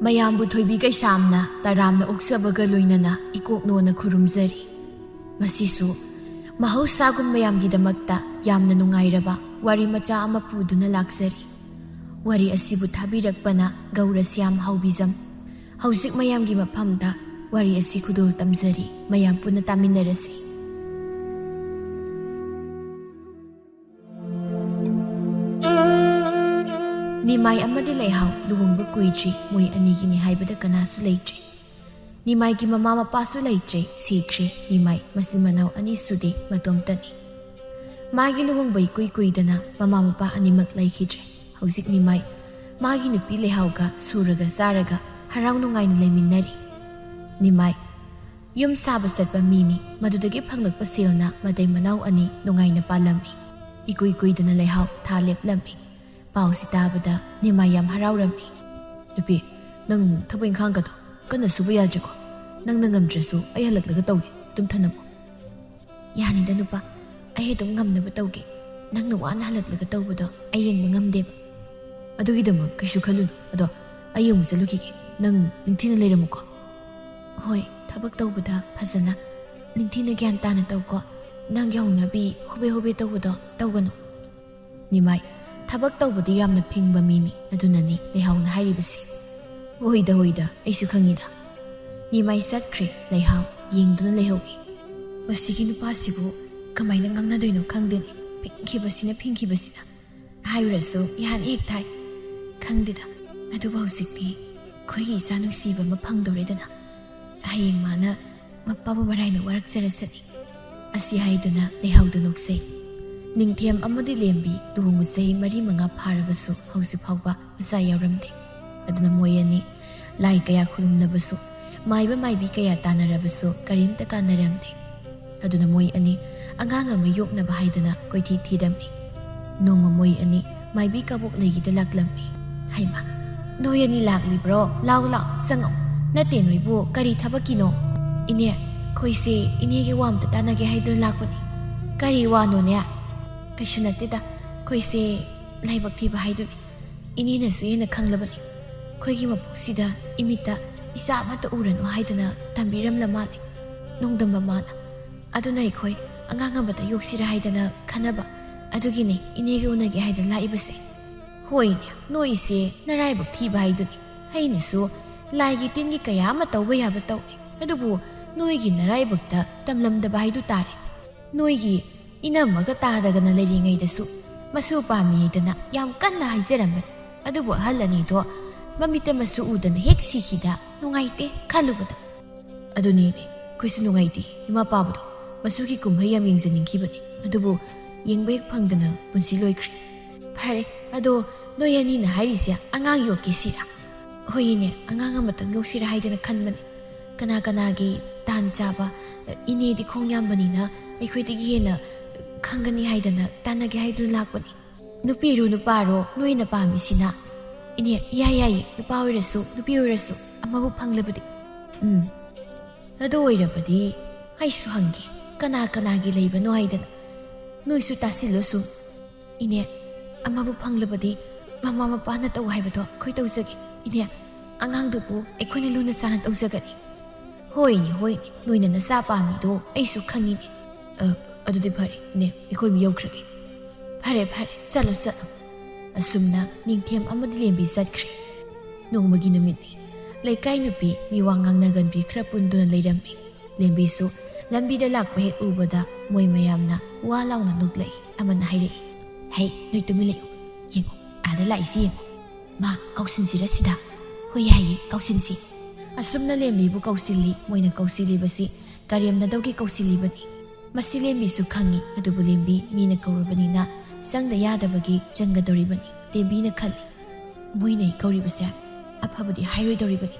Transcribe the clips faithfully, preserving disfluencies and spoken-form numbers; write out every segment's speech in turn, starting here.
ꯃꯌꯥꯝꯕꯨ ꯊꯣꯏꯕꯤ ꯀꯩꯁꯥꯝꯅ ꯇꯔꯥꯝꯅ ꯑꯣꯛꯆꯕꯒ ꯂꯣꯏꯅꯅ ꯏꯀꯣꯛꯅꯣꯅ ꯈꯨꯔꯨꯝꯖꯔꯤ꯫ ꯉꯁꯤꯁꯨ ꯃꯍꯧꯁꯥꯒꯨꯝ ꯃꯌꯥꯝꯒꯤꯗꯃꯛꯇ ꯌꯥꯝꯅ ꯅꯨꯡꯉꯥꯏꯔꯕ ꯋꯥꯔꯤ ꯃꯆꯥ ꯑꯃ ꯄꯨꯗꯨꯅ ꯂꯥꯛꯆꯔꯤ꯫ ꯋꯥꯔꯤ ꯑꯁꯤꯕꯨ ꯊꯥꯕꯤꯔꯛꯄꯅ ꯒꯧꯔꯁ꯭ꯌꯥꯝ ꯍꯥꯎꯕꯤꯖꯝ꯫ ꯍꯧꯖꯤꯛ ꯃꯌꯥꯝꯒꯤ ꯃꯐꯝꯗ ꯋꯥꯔꯤ ꯑꯁꯤ ꯈꯨꯗꯣꯜ ꯇꯝꯖꯔꯤ, ꯃꯌꯥꯝ ꯄꯨꯟꯅ ꯇꯥꯃꯤꯟꯅꯔꯁꯤ꯫ ꯅꯤꯃꯥꯏ ꯑꯃꯗꯤ ꯂꯩꯍꯥꯎ ꯂꯨꯍꯣꯡꯕ ꯀꯨꯏꯗ꯭ꯔꯤ, ꯃꯣꯏ ꯑꯅꯤꯒꯤꯅꯤ ꯍꯥꯏꯕꯗ ꯀꯅꯥꯁꯨ ꯂꯩꯇ꯭ꯔꯦ꯫ ꯅꯤꯃꯥꯏꯒꯤ ꯃꯃꯥ ꯃꯄꯥꯁꯨ ꯂꯩꯇ꯭ꯔꯦ, ꯁꯤꯈ꯭ꯔꯦ꯫ ꯅꯤꯃꯥꯏ ꯃꯆꯤꯟ ꯃꯅꯥꯎ ꯑꯅꯤ ꯁꯨꯗꯦ, ꯃꯇꯣꯝꯇꯅꯤ꯫ ꯃꯥꯒꯤ ꯂꯨꯍꯣꯡꯕ ꯏꯀꯨꯏ ꯀꯨꯏꯗꯅ ꯃꯃꯥ ꯃꯄꯥ ꯑꯅꯤꯃꯛ ꯂꯩꯈꯤꯗ꯭ꯔꯦ꯫ ꯍꯧꯖꯤꯛ ꯅꯤꯃꯥꯏ ꯃꯥꯒꯤ ꯅꯨꯄꯤ ꯂꯩꯍꯥꯎꯒ ꯁꯨꯔꯒ ꯆꯥꯔꯒ ꯍꯔꯥꯎ ꯅꯨꯡꯉꯥꯏꯅ ꯂꯩꯃꯤꯟꯅꯔꯤ꯫ ꯅꯤꯃꯥꯏ ꯌꯨꯝ ꯁꯥꯕ ꯆꯠꯄ ꯃꯤꯅꯤ꯫ ꯃꯗꯨꯗꯒꯤ ꯐꯪꯂꯛꯄ ꯁꯦꯜꯅ ꯃꯇꯩ ꯃꯅꯥꯎ ꯑꯅꯤ ꯅꯨꯡꯉꯥꯏꯅ ꯄꯥꯜꯂꯝꯃꯤ꯫ ꯏꯀꯨꯏ ꯀꯨꯏꯗꯅ ꯂꯩꯍꯥꯎ ꯊꯥ ꯂꯦꯞꯂꯝꯃꯤ꯫ ꯄꯥꯎꯁꯤ ꯇꯥꯕꯗ ꯅꯤꯃꯥꯏ ꯌꯥꯝ ꯍꯔꯥꯎꯔꯝꯃꯤ꯫ "ꯅꯨꯄꯤ, ꯅꯪ ꯊꯕꯛ ꯏꯪꯈꯥꯡꯒꯗꯣ ꯀꯟꯅ ꯁꯨꯕ ꯌꯥꯗ꯭ꯔꯦꯀꯣ꯫ ꯅꯪꯅ ꯉꯝꯗ꯭ꯔꯁꯨ ꯑꯩ ꯍꯜꯂꯛꯂꯒ ꯇꯧꯒꯦ, ꯑꯗꯨꯝ ꯊꯅꯝꯃꯣ꯫" "ꯌꯥꯅꯤꯗ ꯅꯨꯄꯥ, ꯑꯩ ꯑꯗꯨꯝ ꯉꯝꯅꯕ ꯇꯧꯒꯦ꯫ ꯅꯪꯅ ꯋꯥꯅ ꯍꯜꯂꯛꯂꯒ ꯇꯧꯕꯗꯣ ꯑꯩ ꯌꯦꯡꯕ ꯉꯝꯗꯦꯕ꯫" "ꯑꯗꯨꯒꯤꯗꯃꯛ ꯀꯩꯁꯨ ꯈꯜꯂꯨꯅꯨ꯫ ꯑꯗꯣ ꯑꯩ ꯑꯃꯨꯛ ꯆꯠꯂꯨꯈꯤꯒꯦ꯫ ꯅꯪ ꯅꯤꯡꯊꯤꯅ ꯂꯩꯔꯝꯃꯨꯀꯣ꯫" "ꯍꯣꯏ, ꯊꯕꯛ ꯇꯧꯕꯗ ꯐꯖꯅ ꯅꯤꯡꯊꯤꯅ ꯒ꯭ꯌꯥꯟ ꯇꯥꯅ ꯇꯧꯀꯣ꯫ ꯅꯪꯒꯤ ꯍꯧꯅꯕꯤ ꯍꯣꯕꯦ ꯍꯣꯕꯦ ꯇꯧꯕꯗꯣ ꯇꯧꯒꯅꯨ꯫" ꯅꯤꯃꯥꯏ ꯊꯕꯛ ꯇꯧꯕꯗꯤ ꯌꯥꯝꯅ ꯐꯤꯡꯕ ꯃꯤꯅꯤ, ꯑꯗꯨꯅꯅꯤ ꯂꯩꯍꯥꯎꯅ ꯍꯥꯏꯔꯤꯕꯁꯤ꯫ "ꯍꯣꯏꯗ, ꯍꯣꯏꯗ, ꯑꯩꯁꯨ ꯈꯪꯉꯤꯗ꯫" ꯅꯤꯃꯥꯏ ꯆꯠꯈ꯭ꯔꯦ꯫ ꯂꯩꯍꯥꯎ ꯌꯦꯡꯗꯨꯅ ꯂꯩꯍꯧꯏ꯫ "ꯃꯁꯤꯒꯤ ꯅꯨꯄꯥꯁꯤꯕꯨ ꯀꯃꯥꯏꯅ ꯉꯥꯡꯅꯗꯣꯏꯅꯣ ꯈꯪꯗꯦꯅꯦ꯫ ꯐꯤꯡꯈꯤꯕꯁꯤꯅ, ꯐꯤꯡꯈꯤꯕꯁꯤꯅ꯫ ꯍꯥꯏꯔꯨꯔꯁꯨ ꯏꯍꯥꯟ ꯍꯦꯛ ꯊꯥꯏ꯫ ꯈꯪꯗꯦꯗ, ꯑꯗꯨꯕꯨ ꯍꯧꯖꯤꯛꯇꯤ ꯑꯩꯈꯣꯏꯒꯤ ꯏꯆꯥ ꯅꯨꯡꯁꯤꯕ ꯑꯃ ꯐꯪꯗꯧꯔꯦꯗꯅ꯫ ꯍꯌꯦꯡ ꯃꯥꯅ ꯃꯄꯥꯕꯨ ꯃꯔꯥꯏꯅ ꯋꯥꯔꯛꯆꯔꯁꯅꯤ꯫" ꯑꯁꯤ ꯍꯥꯏꯗꯨꯅ ꯂꯩꯍꯥꯎꯗꯨ ꯅꯣꯛꯆꯩ꯫ ꯅꯤꯡꯊꯦꯝ ꯑꯃꯗꯤ ꯂꯦꯝꯕꯤ ꯂꯨꯍꯣꯡꯕ ꯆꯍꯤ ꯃꯔꯤ ꯃꯉꯥ ꯐꯥꯔꯕꯁꯨ ꯍꯧꯖꯤꯛ ꯐꯥꯎꯕ ꯃꯆꯥ ꯌꯥꯎꯔꯝꯗꯦ꯫ ꯑꯗꯨꯅ ꯃꯣꯏ ꯑꯅꯤ ꯂꯥꯏ ꯀꯌꯥ ꯈꯨꯔꯨꯝꯂꯕꯁꯨ, ꯃꯥꯏꯕ ꯃꯥꯏꯕꯤ ꯀꯌꯥ ꯇꯥꯟꯅꯔꯕꯁꯨ ꯀꯔꯤꯝꯇ ꯀꯥꯟꯅꯔꯝꯗꯦ꯫ ꯑꯗꯨꯅ ꯃꯣꯏ ꯑꯅꯤ ꯑꯉꯥꯡ ꯑꯃ ꯌꯣꯛꯅꯕ ꯍꯥꯏꯗꯅ ꯀꯣꯏꯊꯤ ꯊꯤꯔꯝꯃꯤ꯫ ꯅꯣꯡꯃ ꯃꯣꯏ ꯑꯅꯤ ꯃꯥꯏꯕꯤ ꯀꯕꯣꯛ ꯂꯩꯒꯤꯗ ꯂꯥꯛꯂꯝꯃꯤ꯫ "ꯍꯩꯃꯥ, ꯅꯣꯏ ꯑꯅꯤ ꯂꯥꯛꯂꯤꯕ꯭ꯔꯣ? ꯂꯥꯎ, ꯂꯥꯎ, ꯆꯪꯉꯛꯑꯣ꯫ ꯅꯠꯇꯦ, ꯅꯣꯏꯕꯨ ꯀꯔꯤ ꯊꯕꯛꯀꯤꯅꯣ?" "ꯏꯅꯦ, ꯑꯩꯈꯣꯏꯁꯦ ꯏꯅꯦꯒꯤ ꯋꯥ ꯑꯝꯇ ꯇꯥꯟꯅꯒꯦ ꯍꯥꯏꯗꯨꯅ ꯂꯥꯛꯄꯅꯤ꯫" "ꯀꯔꯤ ꯋꯥꯅꯣꯅꯦ?" "ꯀꯩꯁꯨ ꯅꯠꯇꯦꯗ, ꯑꯩꯈꯣꯏꯁꯦ ꯂꯥꯏꯕꯛ ꯊꯤꯕ ꯍꯥꯏꯗꯨꯅꯤ꯫ ꯏꯅꯦꯅꯁꯨ ꯍꯦꯟꯅ ꯈꯪꯂꯕꯅꯤ꯫ ꯑꯩꯈꯣꯏꯒꯤ ꯃꯄꯣꯛꯁꯤꯗ ꯏꯃꯤꯠꯇ ꯏꯆꯥ ꯑꯃꯠꯇ ꯎꯔꯅꯨ ꯍꯥꯏꯗꯅ ꯇꯝꯕꯤꯔꯝꯂ ꯃꯥꯜꯂꯦ ꯅꯣꯡꯗꯝꯕ ꯃꯥꯅ꯫ ꯑꯗꯨꯅ ꯑꯩꯈꯣꯏ ꯑꯉꯥꯡ ꯑꯃꯇ ꯌꯣꯛꯁꯤꯔꯥ ꯍꯥꯏꯗꯅ ꯈꯟꯅꯕ꯫ ꯑꯗꯨꯒꯤꯅꯦ ꯏꯅꯦꯒ ꯎꯅꯒꯦ ꯍꯥꯏꯗꯅ ꯂꯥꯛꯏꯕꯁꯦ꯫ ꯍꯣꯏꯅꯦ, ꯅꯣꯏꯁꯦ ꯅꯔꯥꯏꯕꯛ ꯊꯤꯕ ꯍꯥꯏꯗꯨꯅꯤ꯫ ꯑꯩꯅꯁꯨ ꯂꯥꯏꯒꯤ ꯇꯤꯟꯒꯤ ꯀꯌꯥ ꯑꯃ ꯇꯧꯕ ꯌꯥꯕ ꯇꯧꯔꯦ, ꯑꯗꯨꯕꯨ ꯅꯣꯏꯒꯤ ꯅꯔꯥꯏꯕꯛꯇ ꯇꯝꯂꯝꯗꯕ ꯍꯥꯏꯗꯨ ꯇꯥꯔꯦ꯫ ꯅꯣꯏꯒꯤ ꯏꯅꯝꯃꯒ ꯇꯥꯗꯒꯅ ꯂꯩꯔꯤꯉꯩꯗꯁꯨ ꯃꯁꯨ ꯄꯥꯝꯃꯤꯗꯅ ꯌꯥꯝ ꯀꯟꯅ ꯍꯥꯏꯖꯔꯝꯕꯅꯤ꯫ ꯑꯗꯨꯕꯨ ꯑꯍꯜ ꯑꯅꯤꯗꯣ ꯃꯃꯤꯠꯇ ꯃꯁꯨ ꯎꯗꯅ ꯍꯦꯛ ꯁꯤꯈꯤꯗ ꯅꯨꯡꯉꯥꯏꯇꯦ ꯈꯜꯂꯨꯕꯗ꯫ ꯑꯗꯨꯅꯤꯅꯦ, ꯑꯩꯈꯣꯏꯁꯨ ꯅꯨꯡꯉꯥꯏꯇꯦ꯫ ꯏꯃꯥ ꯄꯥꯕꯗꯣ ꯃꯁꯨꯒꯤ ꯀꯨꯝꯍꯩ ꯌꯥꯝ ꯌꯦꯡꯖꯅꯤꯡꯈꯤꯕꯅꯤ, ꯑꯗꯨꯕꯨ ꯌꯦꯡꯕ ꯍꯦꯛ ꯐꯪꯗꯅ ꯄꯨꯟꯁꯤ ꯂꯣꯏꯈ꯭ꯔꯦ꯫ ꯐꯔꯦ, ꯑꯗꯣ ꯅꯣꯏ ꯑꯅꯤꯅ ꯍꯥꯏꯔꯤꯁꯦ ꯑꯉꯥꯡ ꯌꯣꯛꯀꯦ ꯁꯤꯔꯥ? ꯍꯣꯏꯅꯦ, ꯑꯉꯥꯡ ꯑꯃꯇꯪ ꯌꯣꯛꯁꯤꯔꯥ ꯍꯥꯏꯗꯅ ꯈꯟꯕꯅꯦ꯫ ꯀꯅꯥ ꯀꯅꯥꯒꯤ ꯇꯥꯟ ꯆꯥꯕ, ꯏꯅꯦꯗꯤ ꯈꯣꯡ ꯌꯥꯝꯕꯅꯤꯅ ꯑꯩꯈꯣꯏꯗꯒꯤ ꯍꯦꯟꯅ ꯈꯪꯒꯅꯤ ꯍꯥꯏꯗꯅ ꯇꯥꯟꯅꯒꯦ ꯍꯥꯏꯗꯨꯅ ꯂꯥꯛꯄꯅꯤ꯫ ꯅꯨꯄꯤꯔꯣ ꯅꯨꯄꯥꯔꯣ ꯅꯣꯏꯅ ꯄꯥꯝꯃꯤꯁꯤꯅ? ꯏꯅꯦ, ꯏꯌꯥ ꯌꯥꯏꯌꯦ, ꯅꯨꯄꯥ ꯑꯣꯏꯔꯁꯨ ꯅꯨꯄꯤ ꯑꯣꯏꯔꯁꯨ ꯑꯃꯕꯨ ꯐꯪꯂꯕꯗꯤ꯫ ꯎꯝ, ꯑꯗꯨ ꯑꯣꯏꯔꯕꯗꯤ ꯑꯩꯁꯨ ꯍꯪꯒꯦ, ꯀꯅꯥ ꯀꯅꯥꯒꯤ ꯂꯩꯕꯅꯣ ꯍꯥꯏꯗꯅ꯫ ꯅꯣꯏꯁꯨ ꯇꯥꯁꯤꯜꯂꯣ ꯁꯨꯝ꯫ ꯏꯅꯦ, ꯑꯃꯕꯨ ꯐꯪꯂꯕꯗꯤ ꯃꯃꯥ ꯃꯄꯥꯅ ꯇꯧ ꯍꯥꯏꯕꯗꯣ ꯑꯩꯈꯣꯏ ꯇꯧꯖꯒꯦ꯫ ꯏꯅꯦ, ꯑꯉꯥꯡꯗꯨꯕꯨ ꯑꯩꯈꯣꯏꯅ ꯂꯨꯅ ꯆꯥꯟꯅ ꯇꯧꯖꯒꯅꯤ꯫ ꯍꯣꯏꯅꯦ, ꯍꯣꯏꯅꯦ, ꯅꯣꯏꯅ ꯅꯆꯥ ꯄꯥꯝꯃꯤꯗꯣ ꯑꯩꯁꯨ ꯈꯪꯉꯤꯅꯦ꯫ ꯑ, ꯑꯗꯨꯗꯤ ꯐꯔꯦ, ꯏꯅꯦ, ꯑꯩꯈꯣꯏ ꯃꯤ ꯌꯧꯈ꯭ꯔꯒꯦ꯫ ꯐꯔꯦ, ꯐꯔꯦ, ꯆꯠꯂꯣ, ꯆꯠꯂꯣ꯫ ꯑꯁꯨꯝꯅ ꯅꯤꯡꯊꯦꯝ ꯑꯃꯗꯤ ꯂꯦꯝꯕꯤ ꯆꯠꯈ꯭ꯔꯦ꯫ ꯅꯣꯡꯃꯒꯤ ꯅꯨꯃꯤꯠꯅꯤ꯫ ꯂꯩꯀꯥꯏ ꯅꯨꯄꯤ ꯃꯤꯋꯥ ꯉꯥꯡꯅꯒꯟꯕꯤ ꯈꯔ ꯄꯨꯟꯗꯨꯅ ꯂꯩꯔꯝꯃꯤ꯫ ꯂꯦꯝꯕꯤꯁꯨ ꯂꯝꯕꯤꯗ ꯂꯥꯛꯄ ꯍꯦꯛ ꯎꯕꯗ ꯃꯣꯏ ꯃꯌꯥꯝꯅ ꯋꯥ ꯂꯥꯎꯅ ꯅꯣꯛꯂꯛꯏ꯫ ꯑꯃꯅ ꯍꯥꯏꯔꯛꯏ, "ꯍꯩ, ꯅꯣꯏ ꯇꯨꯃꯤꯟ ꯂꯩꯌꯨ꯫ ꯌꯦꯡꯉꯨ, ꯑꯥꯗ ꯂꯥꯛꯏꯁꯤ ꯌꯦꯡꯉꯨ꯫ ꯃꯥ ꯀꯧꯁꯤꯟꯁꯤꯔ ꯁꯤꯗ?" "ꯍꯣꯏ, ꯌꯥꯏꯌꯦ, ꯀꯧꯁꯤꯟꯁꯤ꯫" ꯑꯁꯨꯝꯅ ꯂꯦꯝꯕꯤꯕꯨ ꯀꯧꯁꯤꯜꯂꯤ꯫ ꯃꯣꯏꯅ ꯀꯧꯁꯤꯜꯂꯤꯕꯁꯤ ꯀꯔꯦꯝꯅꯗꯧꯒꯤ ꯀꯧꯁꯤꯜꯂꯤꯕꯅꯤ꯫ ꯃꯁꯤ ꯂꯦꯝꯕꯤꯁꯨ ꯈꯪꯏ, ꯑꯗꯨꯕꯨ ꯂꯦꯝꯕꯤ ꯃꯤꯅ ꯀꯧꯔꯕꯅꯤꯅ ꯆꯪꯗ ꯌꯥꯗꯕꯒꯤ ꯆꯪꯒꯗꯧꯔꯤꯕꯅꯤ꯫ ꯂꯦꯝꯕꯤꯅ ꯈꯜꯂꯤ, "ꯃꯣꯏꯅ ꯑꯩ ꯀꯧꯔꯤꯕꯁꯦ ꯑꯐꯕꯗꯤ ꯍꯥꯏꯔꯣꯏꯗꯧꯔꯤꯕꯅꯤ꯫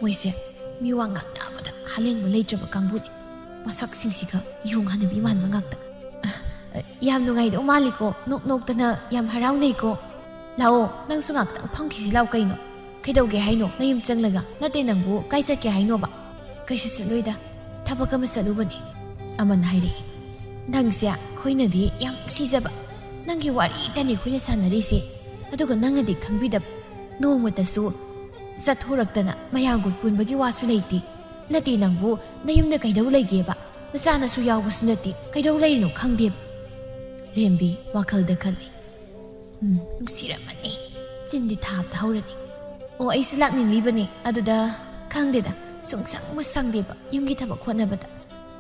ꯃꯣꯏꯁꯦ ꯃꯤꯋꯥ ꯉꯥꯡꯅꯕꯗ ꯍꯂꯦꯡꯕ ꯂꯩꯇ꯭ꯔꯕ ꯀꯥꯡꯕꯨꯅꯤ꯫ ꯃꯁꯛꯁꯤꯡꯁꯤꯒ ꯌꯣꯡ ꯍꯅꯨꯕꯤ ꯃꯥꯟꯕ ꯉꯥꯛꯇ꯫ ꯑ, ꯑ, ꯌꯥꯝ ꯅꯨꯡꯉꯥꯏꯗꯧ ꯃꯥꯜꯂꯤꯀꯣ, ꯅꯣꯛ ꯅꯣꯛꯇꯅ ꯌꯥꯝ ꯍꯔꯥꯎꯅꯩꯀꯣ꯫ ꯂꯥꯛꯑꯣ, ꯅꯪꯁꯨ ꯉꯥꯛꯇꯪ ꯐꯝꯈꯤꯁꯤ ꯂꯥꯎ ꯀꯩꯅꯣ꯫ ꯀꯩꯗꯧꯒꯦ ꯍꯥꯏꯅꯣ ꯅꯌꯨꯝ ꯆꯪꯂꯒ? ꯅꯠꯇꯦ, ꯅꯪꯕꯨ ꯀꯥꯏ ꯆꯠꯀꯦ ꯍꯥꯏꯅꯣꯕ?" "ꯀꯩꯁꯨ ꯆꯠꯂꯣꯏꯗ, ꯊꯕꯛ ꯑꯃ ꯆꯠꯂꯨꯕꯅꯤ꯫" ꯑꯃꯅ ꯍꯥꯏꯔꯛꯏ, "ꯅꯪꯁꯦ ꯑꯩꯈꯣꯏꯅꯗꯤ ꯌꯥꯝ ꯅꯨꯡꯁꯤꯖꯕ, ꯅꯪꯒꯤ ꯋꯥꯔꯤꯗꯅꯤ ꯑꯩꯈꯣꯏꯅ ꯁꯥꯟꯅꯔꯤꯁꯦ, ꯑꯗꯨꯒ ꯅꯪꯅꯗꯤ ꯈꯪꯕꯤꯗꯕ, ꯅꯣꯡꯃꯇꯁꯨ ꯆꯠꯊꯣꯔꯛꯇꯅ ꯃꯌꯥꯝꯒ ꯄꯨꯟꯕꯒꯤ ꯋꯥꯁꯨ ꯂꯩꯇꯦ꯫ ꯅꯠꯇꯦ, ꯅꯪꯕꯨ ꯅꯌꯨꯝꯗ ꯀꯩꯗꯧ ꯂꯩꯒꯦꯕ? ꯅꯆꯥꯅꯁꯨ ꯌꯥꯎꯕꯁꯨ ꯅꯠꯇꯦ, ꯀꯩꯗꯧ ꯂꯩꯔꯤꯅꯣ ꯈꯪꯗꯦꯕ꯫ ꯂꯦꯝꯕꯤ ꯋꯥꯈꯜꯗ ꯈꯜꯂꯤ꯫ "ꯎꯝ, ꯅꯨꯡꯁꯤꯔꯝꯃꯅꯤ꯫ ꯆꯤꯟꯗꯤ ꯊꯥꯕꯗ ꯍꯧꯔꯅꯤ꯫ ꯑꯣ, ꯑꯩꯁꯨ ꯂꯥꯛꯅꯤꯡꯂꯤꯕꯅꯦ꯫ ꯑꯗꯨꯗ ꯈꯪꯗꯦꯗ, ꯁꯨꯡꯁꯪꯕꯨ ꯁꯪꯗꯦꯕ ꯌꯨꯝꯒꯤ ꯊꯕꯛ ꯍꯣꯠꯅꯕꯗ꯫"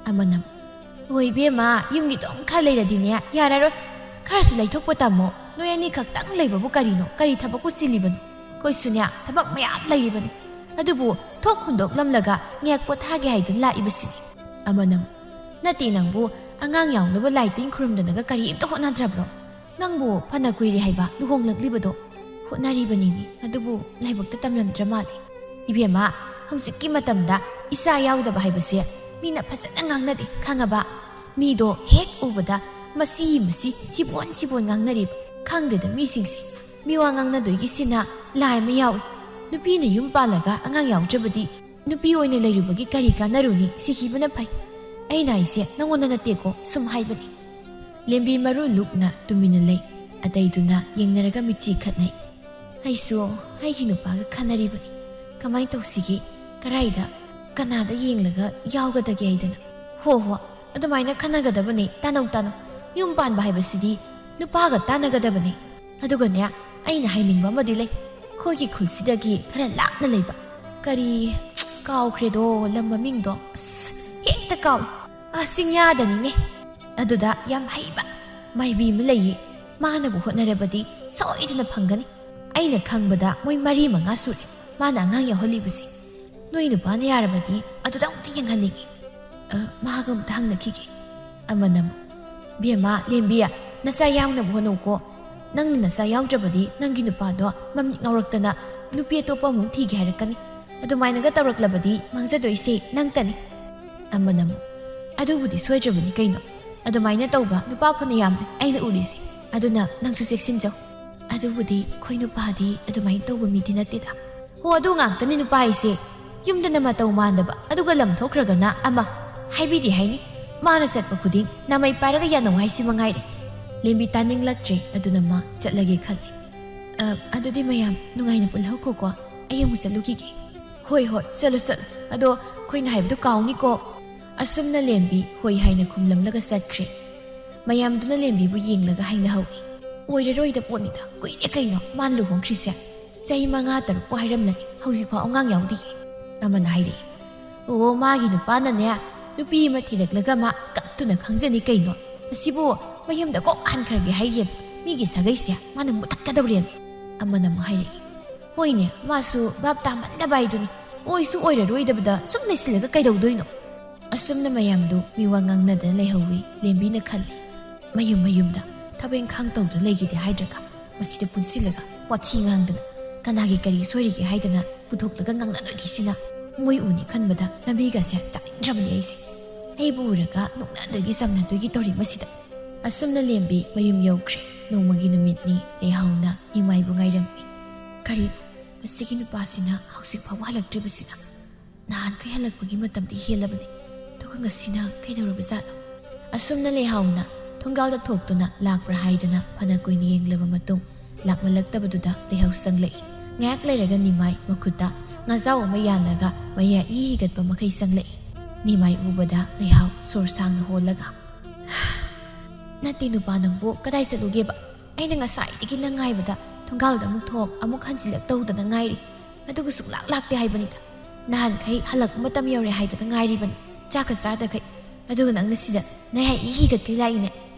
ꯑꯃꯅ, "ꯍꯣꯏ ꯏꯕꯦꯝꯃ, ꯌꯨꯝꯒꯤ ꯑꯗꯨꯝ ꯈꯔ ꯂꯩꯔꯗꯤꯅꯦ ꯌꯥꯔꯔꯣꯏ꯫ ꯈꯔꯁꯨ ꯂꯩꯊꯣꯛꯄ ꯇꯝꯃꯣ꯫ ꯅꯣꯏ ꯑꯅꯤ ꯈꯛꯇꯪ ꯂꯩꯕꯕꯨ ꯀꯔꯤꯅꯣ? ꯀꯔꯤ ꯊꯕꯛꯄꯨ ꯆꯤꯜꯂꯤꯕꯅꯣ? ꯑꯩꯈꯣꯏꯁꯨꯅꯦ ꯊꯕꯛ ꯃꯌꯥꯝ ꯂꯩꯔꯤꯕꯅꯤ꯫ ꯑꯗꯨꯕꯨ ꯊꯣꯛ ꯍꯨꯟꯗꯣꯛꯂꯝꯂꯒ ꯉꯥꯏꯍꯥꯛ ꯄꯣꯊꯥꯒꯦ ꯍꯥꯏꯗꯨꯅ ꯂꯥꯛꯏꯕꯁꯤꯅꯤ꯫" ꯑꯃꯅ, "ꯅꯠꯇꯦ, ꯅꯪꯕꯨ ꯑꯉꯥꯡ ꯌꯥꯎꯅꯕ ꯂꯥꯏ ꯇꯤꯟ ꯈꯨꯔꯨꯝꯗꯅꯒ ꯀꯔꯤꯝꯇ ꯍꯣꯠꯅꯗ꯭ꯔꯕ꯭ꯔꯣ? ꯅꯪꯕꯨ ꯐꯅ ꯀꯨꯏꯔꯦ ꯍꯥꯏꯕ ꯂꯨꯍꯣꯡꯂꯛꯂꯤꯕꯗꯣ?" "ꯍꯣꯠꯅꯔꯤꯕꯅꯤꯅꯦ, ꯑꯗꯨꯕꯨ ꯂꯥꯏꯕꯛꯇ ꯇꯝꯂꯝꯗ꯭ꯔ ꯃꯥꯜꯂꯦ꯫" "ꯏꯕꯦꯝꯃ, ꯍꯧꯖꯤꯛꯀꯤ ꯃꯇꯝꯗ ꯏꯆꯥ ꯌꯥꯎꯗꯕ ꯍꯥꯏꯕꯁꯦ ꯃꯤꯅ ꯐꯖꯅ ꯉꯥꯡꯅꯗꯦ, ꯈꯪꯉꯕ? ꯃꯤꯗꯣ ꯍꯦꯛ ꯎꯕꯗ ꯃꯁꯤ, ꯃꯁꯤ, ꯁꯤꯕꯣꯟ, ꯁꯤꯕꯣꯟ ꯉꯥꯡꯅꯔꯤꯕ꯫ ꯈꯪꯗꯦꯗ ꯃꯤꯁꯤꯡꯁꯦ꯫ ꯃꯤꯋꯥ ꯉꯥꯡꯅꯗꯣꯏꯒꯤꯁꯤꯅ ꯂꯥꯏ ꯑꯃ ꯌꯥꯎꯏ꯫ ꯅꯨꯄꯤꯅ ꯌꯨꯝ ꯄꯥꯜꯂꯒ ꯑꯉꯥꯡ ꯌꯥꯎꯗ꯭ꯔꯕꯗꯤ ꯅꯨꯄꯤ ꯑꯣꯏꯅ ꯂꯩꯔꯨꯕꯒꯤ ꯀꯔꯤ ꯀꯥꯟꯅꯔꯨꯅꯤ? ꯁꯤꯈꯤꯕꯅ ꯐꯩ꯫ ꯑꯩꯅ ꯍꯥꯏꯁꯦ ꯅꯪꯉꯣꯟꯗ ꯅꯠꯇꯦꯀꯣ, ꯁꯨꯝ ꯍꯥꯏꯕꯅꯤ꯫" ꯂꯦꯝꯕꯤ ꯃꯔꯨ ꯂꯨꯞꯅ ꯇꯨꯃꯤꯟꯅ ꯂꯩ꯫ ꯑꯇꯩꯗꯨꯅ ꯌꯦꯡꯅꯔꯒ ꯃꯤꯠꯆꯤ ꯈꯠꯅꯩ꯫ "ꯑꯩꯁꯨ ꯑꯩꯒꯤ ꯅꯨꯄꯥꯒ ꯈꯟꯅꯔꯤꯕꯅꯤ꯫ ꯀꯃꯥꯏꯅ ꯇꯧꯁꯤꯒꯦ? ꯀꯔꯥꯏꯗ, ꯀꯅꯥꯗ ꯌꯦꯡꯂꯒ ꯌꯥꯎꯒꯗꯒꯦ ꯍꯥꯏꯗꯅ?" "ꯍꯣ ꯍꯣ, ꯑꯗꯨꯃꯥꯏꯅ ꯈꯟꯅꯒꯗꯕꯅꯦ꯫ ꯇꯥꯅꯧ ꯇꯥꯅꯧ, ꯌꯨꯝ ꯄꯥꯟꯕ ꯍꯥꯏꯕꯁꯤꯗꯤ ꯅꯨꯄꯥꯒ ꯇꯥꯟꯅꯒꯗꯕꯅꯦ꯫ ꯑꯗꯨꯒꯅꯦ, ꯑꯩꯅ ꯍꯥꯏꯅꯤꯡꯕ ꯑꯃꯗꯤ ꯂꯩ꯫ ꯑꯩꯈꯣꯏꯒꯤ ꯈꯨꯜꯁꯤꯗꯒꯤ ꯈꯔ ꯂꯥꯞꯅ ꯂꯩꯕ, ꯀꯔꯤ, ꯀꯥꯎꯈ꯭ꯔꯦꯗꯣ ꯂꯝ ꯃꯃꯤꯡꯗꯣ, ꯑꯁ, ꯍꯦꯛꯇ ꯀꯥꯎꯏ꯫ ꯑ, ꯆꯤꯡꯌꯥꯗꯅꯤꯅꯦ꯫ ꯑꯗꯨꯗ ꯌꯥꯝ ꯍꯩꯕ ꯃꯥꯏꯕꯤ ꯑꯃ ꯂꯩꯌꯦ꯫ ꯃꯥꯅꯕꯨ ꯍꯣꯠꯅꯔꯕꯗꯤ ꯁꯣꯏꯗꯅ ꯐꯪꯒꯅꯤ꯫ ꯑꯩꯅ ꯈꯪꯕꯗ ꯃꯣꯏ ꯃꯔꯤ ꯃꯉꯥ ꯁꯨꯔꯦ ꯃꯥꯅ ꯑꯉꯥꯡ ꯌꯥꯎꯍꯜꯂꯤꯕꯁꯦ꯫ ꯅꯣꯏ ꯅꯨꯄꯥꯅ ꯌꯥꯔꯕꯗꯤ ꯑꯗꯨꯗ ꯑꯃꯨꯛꯇ ꯌꯦꯡꯍꯟꯅꯤꯡꯉꯤ꯫" "ꯑ, ꯃꯥꯒ ꯑꯃꯨꯛꯇ ꯍꯪꯅꯈꯤꯒꯦ꯫" ꯑꯃꯅ ꯑꯃꯨꯛ, "ꯕꯦꯝꯃ, ꯂꯦꯝꯕꯤ, ꯅꯆꯥ ꯌꯥꯎꯅꯕ ꯍꯣꯠꯅꯧꯀꯣ꯫ ꯅꯪꯅ ꯅꯆꯥ ꯌꯥꯎꯗ꯭ꯔꯕꯗꯤ ꯅꯪꯒꯤ ꯅꯨꯄꯥꯗꯣ ꯃꯃꯤꯠ ꯉꯥꯎꯔꯛꯇꯅ ꯅꯨꯄꯤ ꯑꯇꯣꯞꯄ ꯑꯃꯨꯛ ꯊꯤꯒꯦ ꯍꯥꯏꯔꯛꯀꯅꯤ꯫ ꯑꯗꯨꯃꯥꯏꯅꯒ ꯇꯧꯔꯛꯂꯕꯗꯤ ꯃꯥꯡꯖꯗꯣꯏꯁꯦ ꯅꯪꯇꯅꯤ꯫" ꯑꯃꯅ ꯑꯃꯨꯛ, "ꯑꯗꯨꯕꯨꯗꯤ ꯁꯣꯏꯗ꯭ꯔꯕꯅꯤ ꯀꯩꯅꯣ꯫ ꯑꯗꯨꯃꯥꯏꯅ ꯇꯧꯕ ꯅꯨꯄꯥ ꯐꯅ ꯌꯥꯝꯅ ꯑꯩꯅ ꯎꯔꯤꯁꯦ꯫ ꯑꯗꯨꯅ ꯅꯪꯁꯨ ꯆꯦꯛꯁꯤꯟꯖꯧ꯫" "ꯑꯗꯨꯕꯨꯗꯤ ꯑꯩꯈꯣꯏ ꯅꯨꯄꯥꯗꯤ ꯑꯗꯨꯃꯥꯏꯅ ꯇꯧꯕ ꯃꯤꯗꯤ ꯅꯠꯇꯦꯗ꯫" "ꯍꯣ, ꯑꯗꯨ ꯉꯥꯛꯇꯅꯤ ꯅꯨꯄꯥ ꯍꯥꯏꯁꯦ꯫ ꯌꯨꯝꯗꯅ ꯃꯇꯧ ꯃꯥꯟꯗꯕ, ꯑꯗꯨꯒ ꯂꯝ ꯊꯣꯛꯈ꯭ꯔꯒꯅ ꯑꯃ꯫ ꯍꯥꯏꯕꯤꯗꯤ ꯍꯥꯏꯅꯤ, ꯃꯥꯅ ꯆꯠꯄ ꯈꯨꯗꯤꯡ ꯅꯥꯃꯩ ꯄꯥꯏꯔꯒ ꯌꯥꯅꯧ ꯍꯥꯏꯁꯤ ꯃꯉꯥꯏꯔꯦ꯫" ꯂꯦꯝꯕꯤ ꯇꯥꯅꯤꯡꯂꯛꯇ꯭ꯔꯦ, ꯑꯗꯨꯅ ꯃꯥ ꯆꯠꯂꯒꯦ ꯈꯜꯂꯤ꯫ "ꯑ, ꯑꯗꯨꯗꯤ ꯃꯌꯥꯝ ꯅꯨꯡꯉꯥꯏꯅ ꯄꯨꯜꯍꯧꯈꯣꯀꯣ꯫ ꯑꯩ ꯑꯃꯨꯛ ꯆꯠꯂꯨꯈꯤꯒꯦ꯫ "ꯍꯣꯏ, ꯍꯣꯏ, ꯆꯠꯂꯨ, ꯆꯠꯂꯨ꯫ ꯑꯗꯣ ꯑꯩꯈꯣꯏꯅ ꯍꯥꯏꯕꯗꯣ ꯀꯥꯎꯅꯤꯀꯣ?" ꯑꯁꯨꯝꯅ ꯂꯦꯝꯕꯤ ꯍꯣꯏ ꯍꯥꯏꯅ ꯈꯨꯝꯂꯝꯂꯒ ꯆꯠꯈ꯭ꯔꯦ꯫ ꯃꯌꯥꯝꯗꯨꯅ ꯂꯦꯝꯕꯤꯕꯨ ꯌꯦꯡꯂꯒ ꯍꯥꯏꯅꯍꯧꯏ, "ꯑꯣꯏꯔꯔꯣꯏꯗ ꯄꯣꯠꯅꯤꯗ, ꯀꯨꯏꯔꯦ ꯀꯩꯅꯣ ꯃꯥꯅ ꯂꯨꯍꯣꯡꯈ꯭ꯔꯤꯁꯦ꯫ ꯆꯍꯤ ꯃꯉꯥ ꯇꯔꯨꯛꯄꯨ ꯍꯥꯏꯔꯝꯂꯅꯤ, ꯍꯧꯖꯤꯛꯐꯥꯎ ꯑꯉꯥꯡ ꯌꯥꯎꯗꯤꯌꯦ"꯫ ꯑꯃꯅ ꯍꯥꯏꯔꯛꯏ, "ꯑꯣ, ꯃꯥꯒꯤ ꯅꯨꯄꯥꯅꯅꯦ ꯅꯨꯄꯤ ꯑꯃ ꯊꯤꯔꯛꯂꯒ ꯃꯥ ꯀꯞꯇꯨꯅ ꯈꯪꯖꯅꯤ ꯀꯩꯅꯣ꯫ ꯑꯁꯤꯕꯨ ꯃꯌꯨꯝꯗ ꯀꯣꯛ ꯍꯟꯈ꯭ꯔꯒꯦ ꯍꯥꯏꯒꯦ, ꯃꯤꯒꯤ ꯁꯥꯒꯩꯁꯦ ꯃꯥꯅ ꯃꯨꯊꯠꯀꯗꯧꯔꯦ"꯫ ꯑꯃꯅ ꯑꯃꯨꯛ ꯍꯥꯏꯔꯛꯏ, "ꯍꯣꯏꯅꯦ, ꯃꯥꯁꯨ ꯚꯥꯞ ꯇꯥꯃꯟꯗꯕ ꯍꯥꯏꯗꯨꯅꯤ꯫ ꯑꯣꯏꯁꯨ ꯑꯣꯏꯔꯔꯣꯏꯗꯕꯗ ꯁꯨꯝ ꯂꯩꯁꯤꯜꯂꯒ ꯀꯩꯗꯧꯗꯣꯏꯅꯣ?" ꯑꯁꯨꯝꯅ ꯃꯌꯥꯝꯗꯨ ꯃꯤꯋꯥ ꯉꯥꯡꯅꯗꯅ ꯂꯩꯍꯧꯏ꯫ ꯂꯦꯝꯕꯤꯅ ꯈꯜꯂꯤ, ꯃꯌꯨꯝ ꯃꯌꯨꯝꯗ ꯊꯕꯛ ꯏꯪꯈꯥꯡ ꯇꯧꯗꯨꯅ ꯂꯩꯒꯦꯗꯤ ꯍꯥꯏꯗ꯭ꯔꯒ, ꯃꯁꯤꯗ ꯄꯨꯟꯁꯤꯜꯂꯒ ꯋꯥꯊꯤ ꯉꯥꯡꯗꯅ ꯀꯅꯥꯒꯤ ꯀꯔꯤ ꯁꯣꯏꯔꯤꯒꯦ ꯍꯥꯏꯗꯅ ꯄꯨꯊꯣꯛꯂꯒ ꯉꯥꯡꯅꯗꯣꯏꯒꯤꯁꯤꯅ꯫ ꯃꯣꯏ ꯎꯅꯤ ꯈꯟꯕꯗ ꯂꯝꯕꯤꯒꯁꯦ ꯆꯥꯅꯤꯡꯗ꯭ꯔꯕꯅꯤ ꯑꯩꯁꯦ꯫ ꯑꯩꯕꯨ ꯎꯔꯒ ꯅꯣꯛꯅꯗꯣꯏꯒꯤ ꯆꯝꯅꯗꯣꯏꯒꯤ ꯇꯧꯔꯤ ꯃꯁꯤꯗ꯫ ꯑꯁꯨꯝꯅ ꯂꯦꯝꯕꯤ ꯃꯌꯨꯝ ꯌꯧꯈ꯭ꯔꯦ꯫ ꯅꯣꯡꯃꯒꯤ ꯅꯨꯃꯤꯠꯅꯤ꯫ ꯂꯩꯍꯥꯎꯅ ꯅꯤꯃꯥꯏꯕꯨ ꯉꯥꯏꯔꯝꯃꯤ꯫ "ꯀꯔꯤꯅꯣ, ꯃꯁꯤꯒꯤ ꯅꯨꯄꯥꯁꯤꯅ ꯍꯧꯖꯤꯛ ꯐꯥꯎꯕ ꯍꯜꯂꯛꯇ꯭ꯔꯤꯕꯁꯤꯅ? ꯅꯍꯥꯟꯈꯩ ꯍꯜꯂꯛꯄꯒꯤ ꯃꯇꯝꯗꯤ ꯍꯦꯜꯂꯕꯅꯤ, ꯑꯗꯨꯒ ꯉꯁꯤꯅ ꯀꯩꯗꯧꯔꯕꯖꯥꯠꯅꯣ?" ꯑꯁꯨꯝꯅ ꯂꯩꯍꯥꯎꯅ ꯊꯣꯡꯒꯥꯜꯗ ꯊꯣꯛꯇꯨꯅ ꯂꯥꯛꯄ꯭ꯔꯥ ꯍꯥꯏꯗꯅ ꯐꯅ ꯀꯨꯏꯅ ꯌꯦꯡꯂꯕ ꯃꯇꯨꯡ, ꯂꯥꯛꯃꯜꯂꯛꯇꯕꯗꯨꯗ ꯂꯩꯍꯥꯎ ꯆꯪꯂꯛꯏ꯫ ꯉꯥꯏꯍꯥꯛ ꯂꯩꯔꯒ ꯅꯤꯃꯥꯏ ꯃꯈꯨꯠꯇ ꯉꯥꯖꯥꯎ ꯑꯃ ꯌꯥꯜꯂꯒ ꯃꯌꯥ ꯏ ꯍꯤꯒꯠꯄ ꯃꯈꯩ ꯆꯪꯂꯛꯏ꯫ ꯅꯤꯃꯥꯏ ꯎꯕꯗ ꯂꯩꯍꯥꯎ ꯁꯣꯔ ꯁꯥꯡꯅ ꯍꯣꯜꯂꯒ, "ꯅꯠꯇꯦ ꯅꯨꯄꯥ, ꯅꯪꯕꯨ ꯀꯗꯥꯏ ꯆꯠꯂꯨꯒꯦꯕ? ꯑꯩꯅ ꯉꯁꯥꯏꯗꯒꯤ ꯅꯪ ꯉꯥꯏꯕꯗ ꯊꯣꯡꯒꯥꯜꯗ ꯑꯃꯨꯛ ꯊꯣꯛ, ꯑꯃꯨꯛ ꯍꯟꯖꯤꯜꯂꯛ ꯇꯧꯗꯅ ꯉꯥꯏꯔꯤ꯫ ꯑꯗꯨꯒ ꯁꯨꯡꯂꯥꯛ ꯂꯥꯛꯇꯦ ꯍꯥꯏꯕꯅꯤꯗ꯫ ꯅꯍꯥꯟꯈꯩ ꯍꯜꯂꯛꯄ ꯃꯇꯝ ꯌꯧꯔꯦ ꯍꯥꯏꯗꯅ ꯉꯥꯏꯔꯤꯕꯅꯤ, ꯆꯥꯛꯀ ꯆꯥꯗꯈꯩ꯫ ꯑꯗꯨꯒ ꯅꯪꯅ ꯁꯤꯗ ꯅꯌꯥ ꯏ ꯍꯤꯒꯠꯀꯩ ꯂꯥꯛꯏꯅꯦ꯫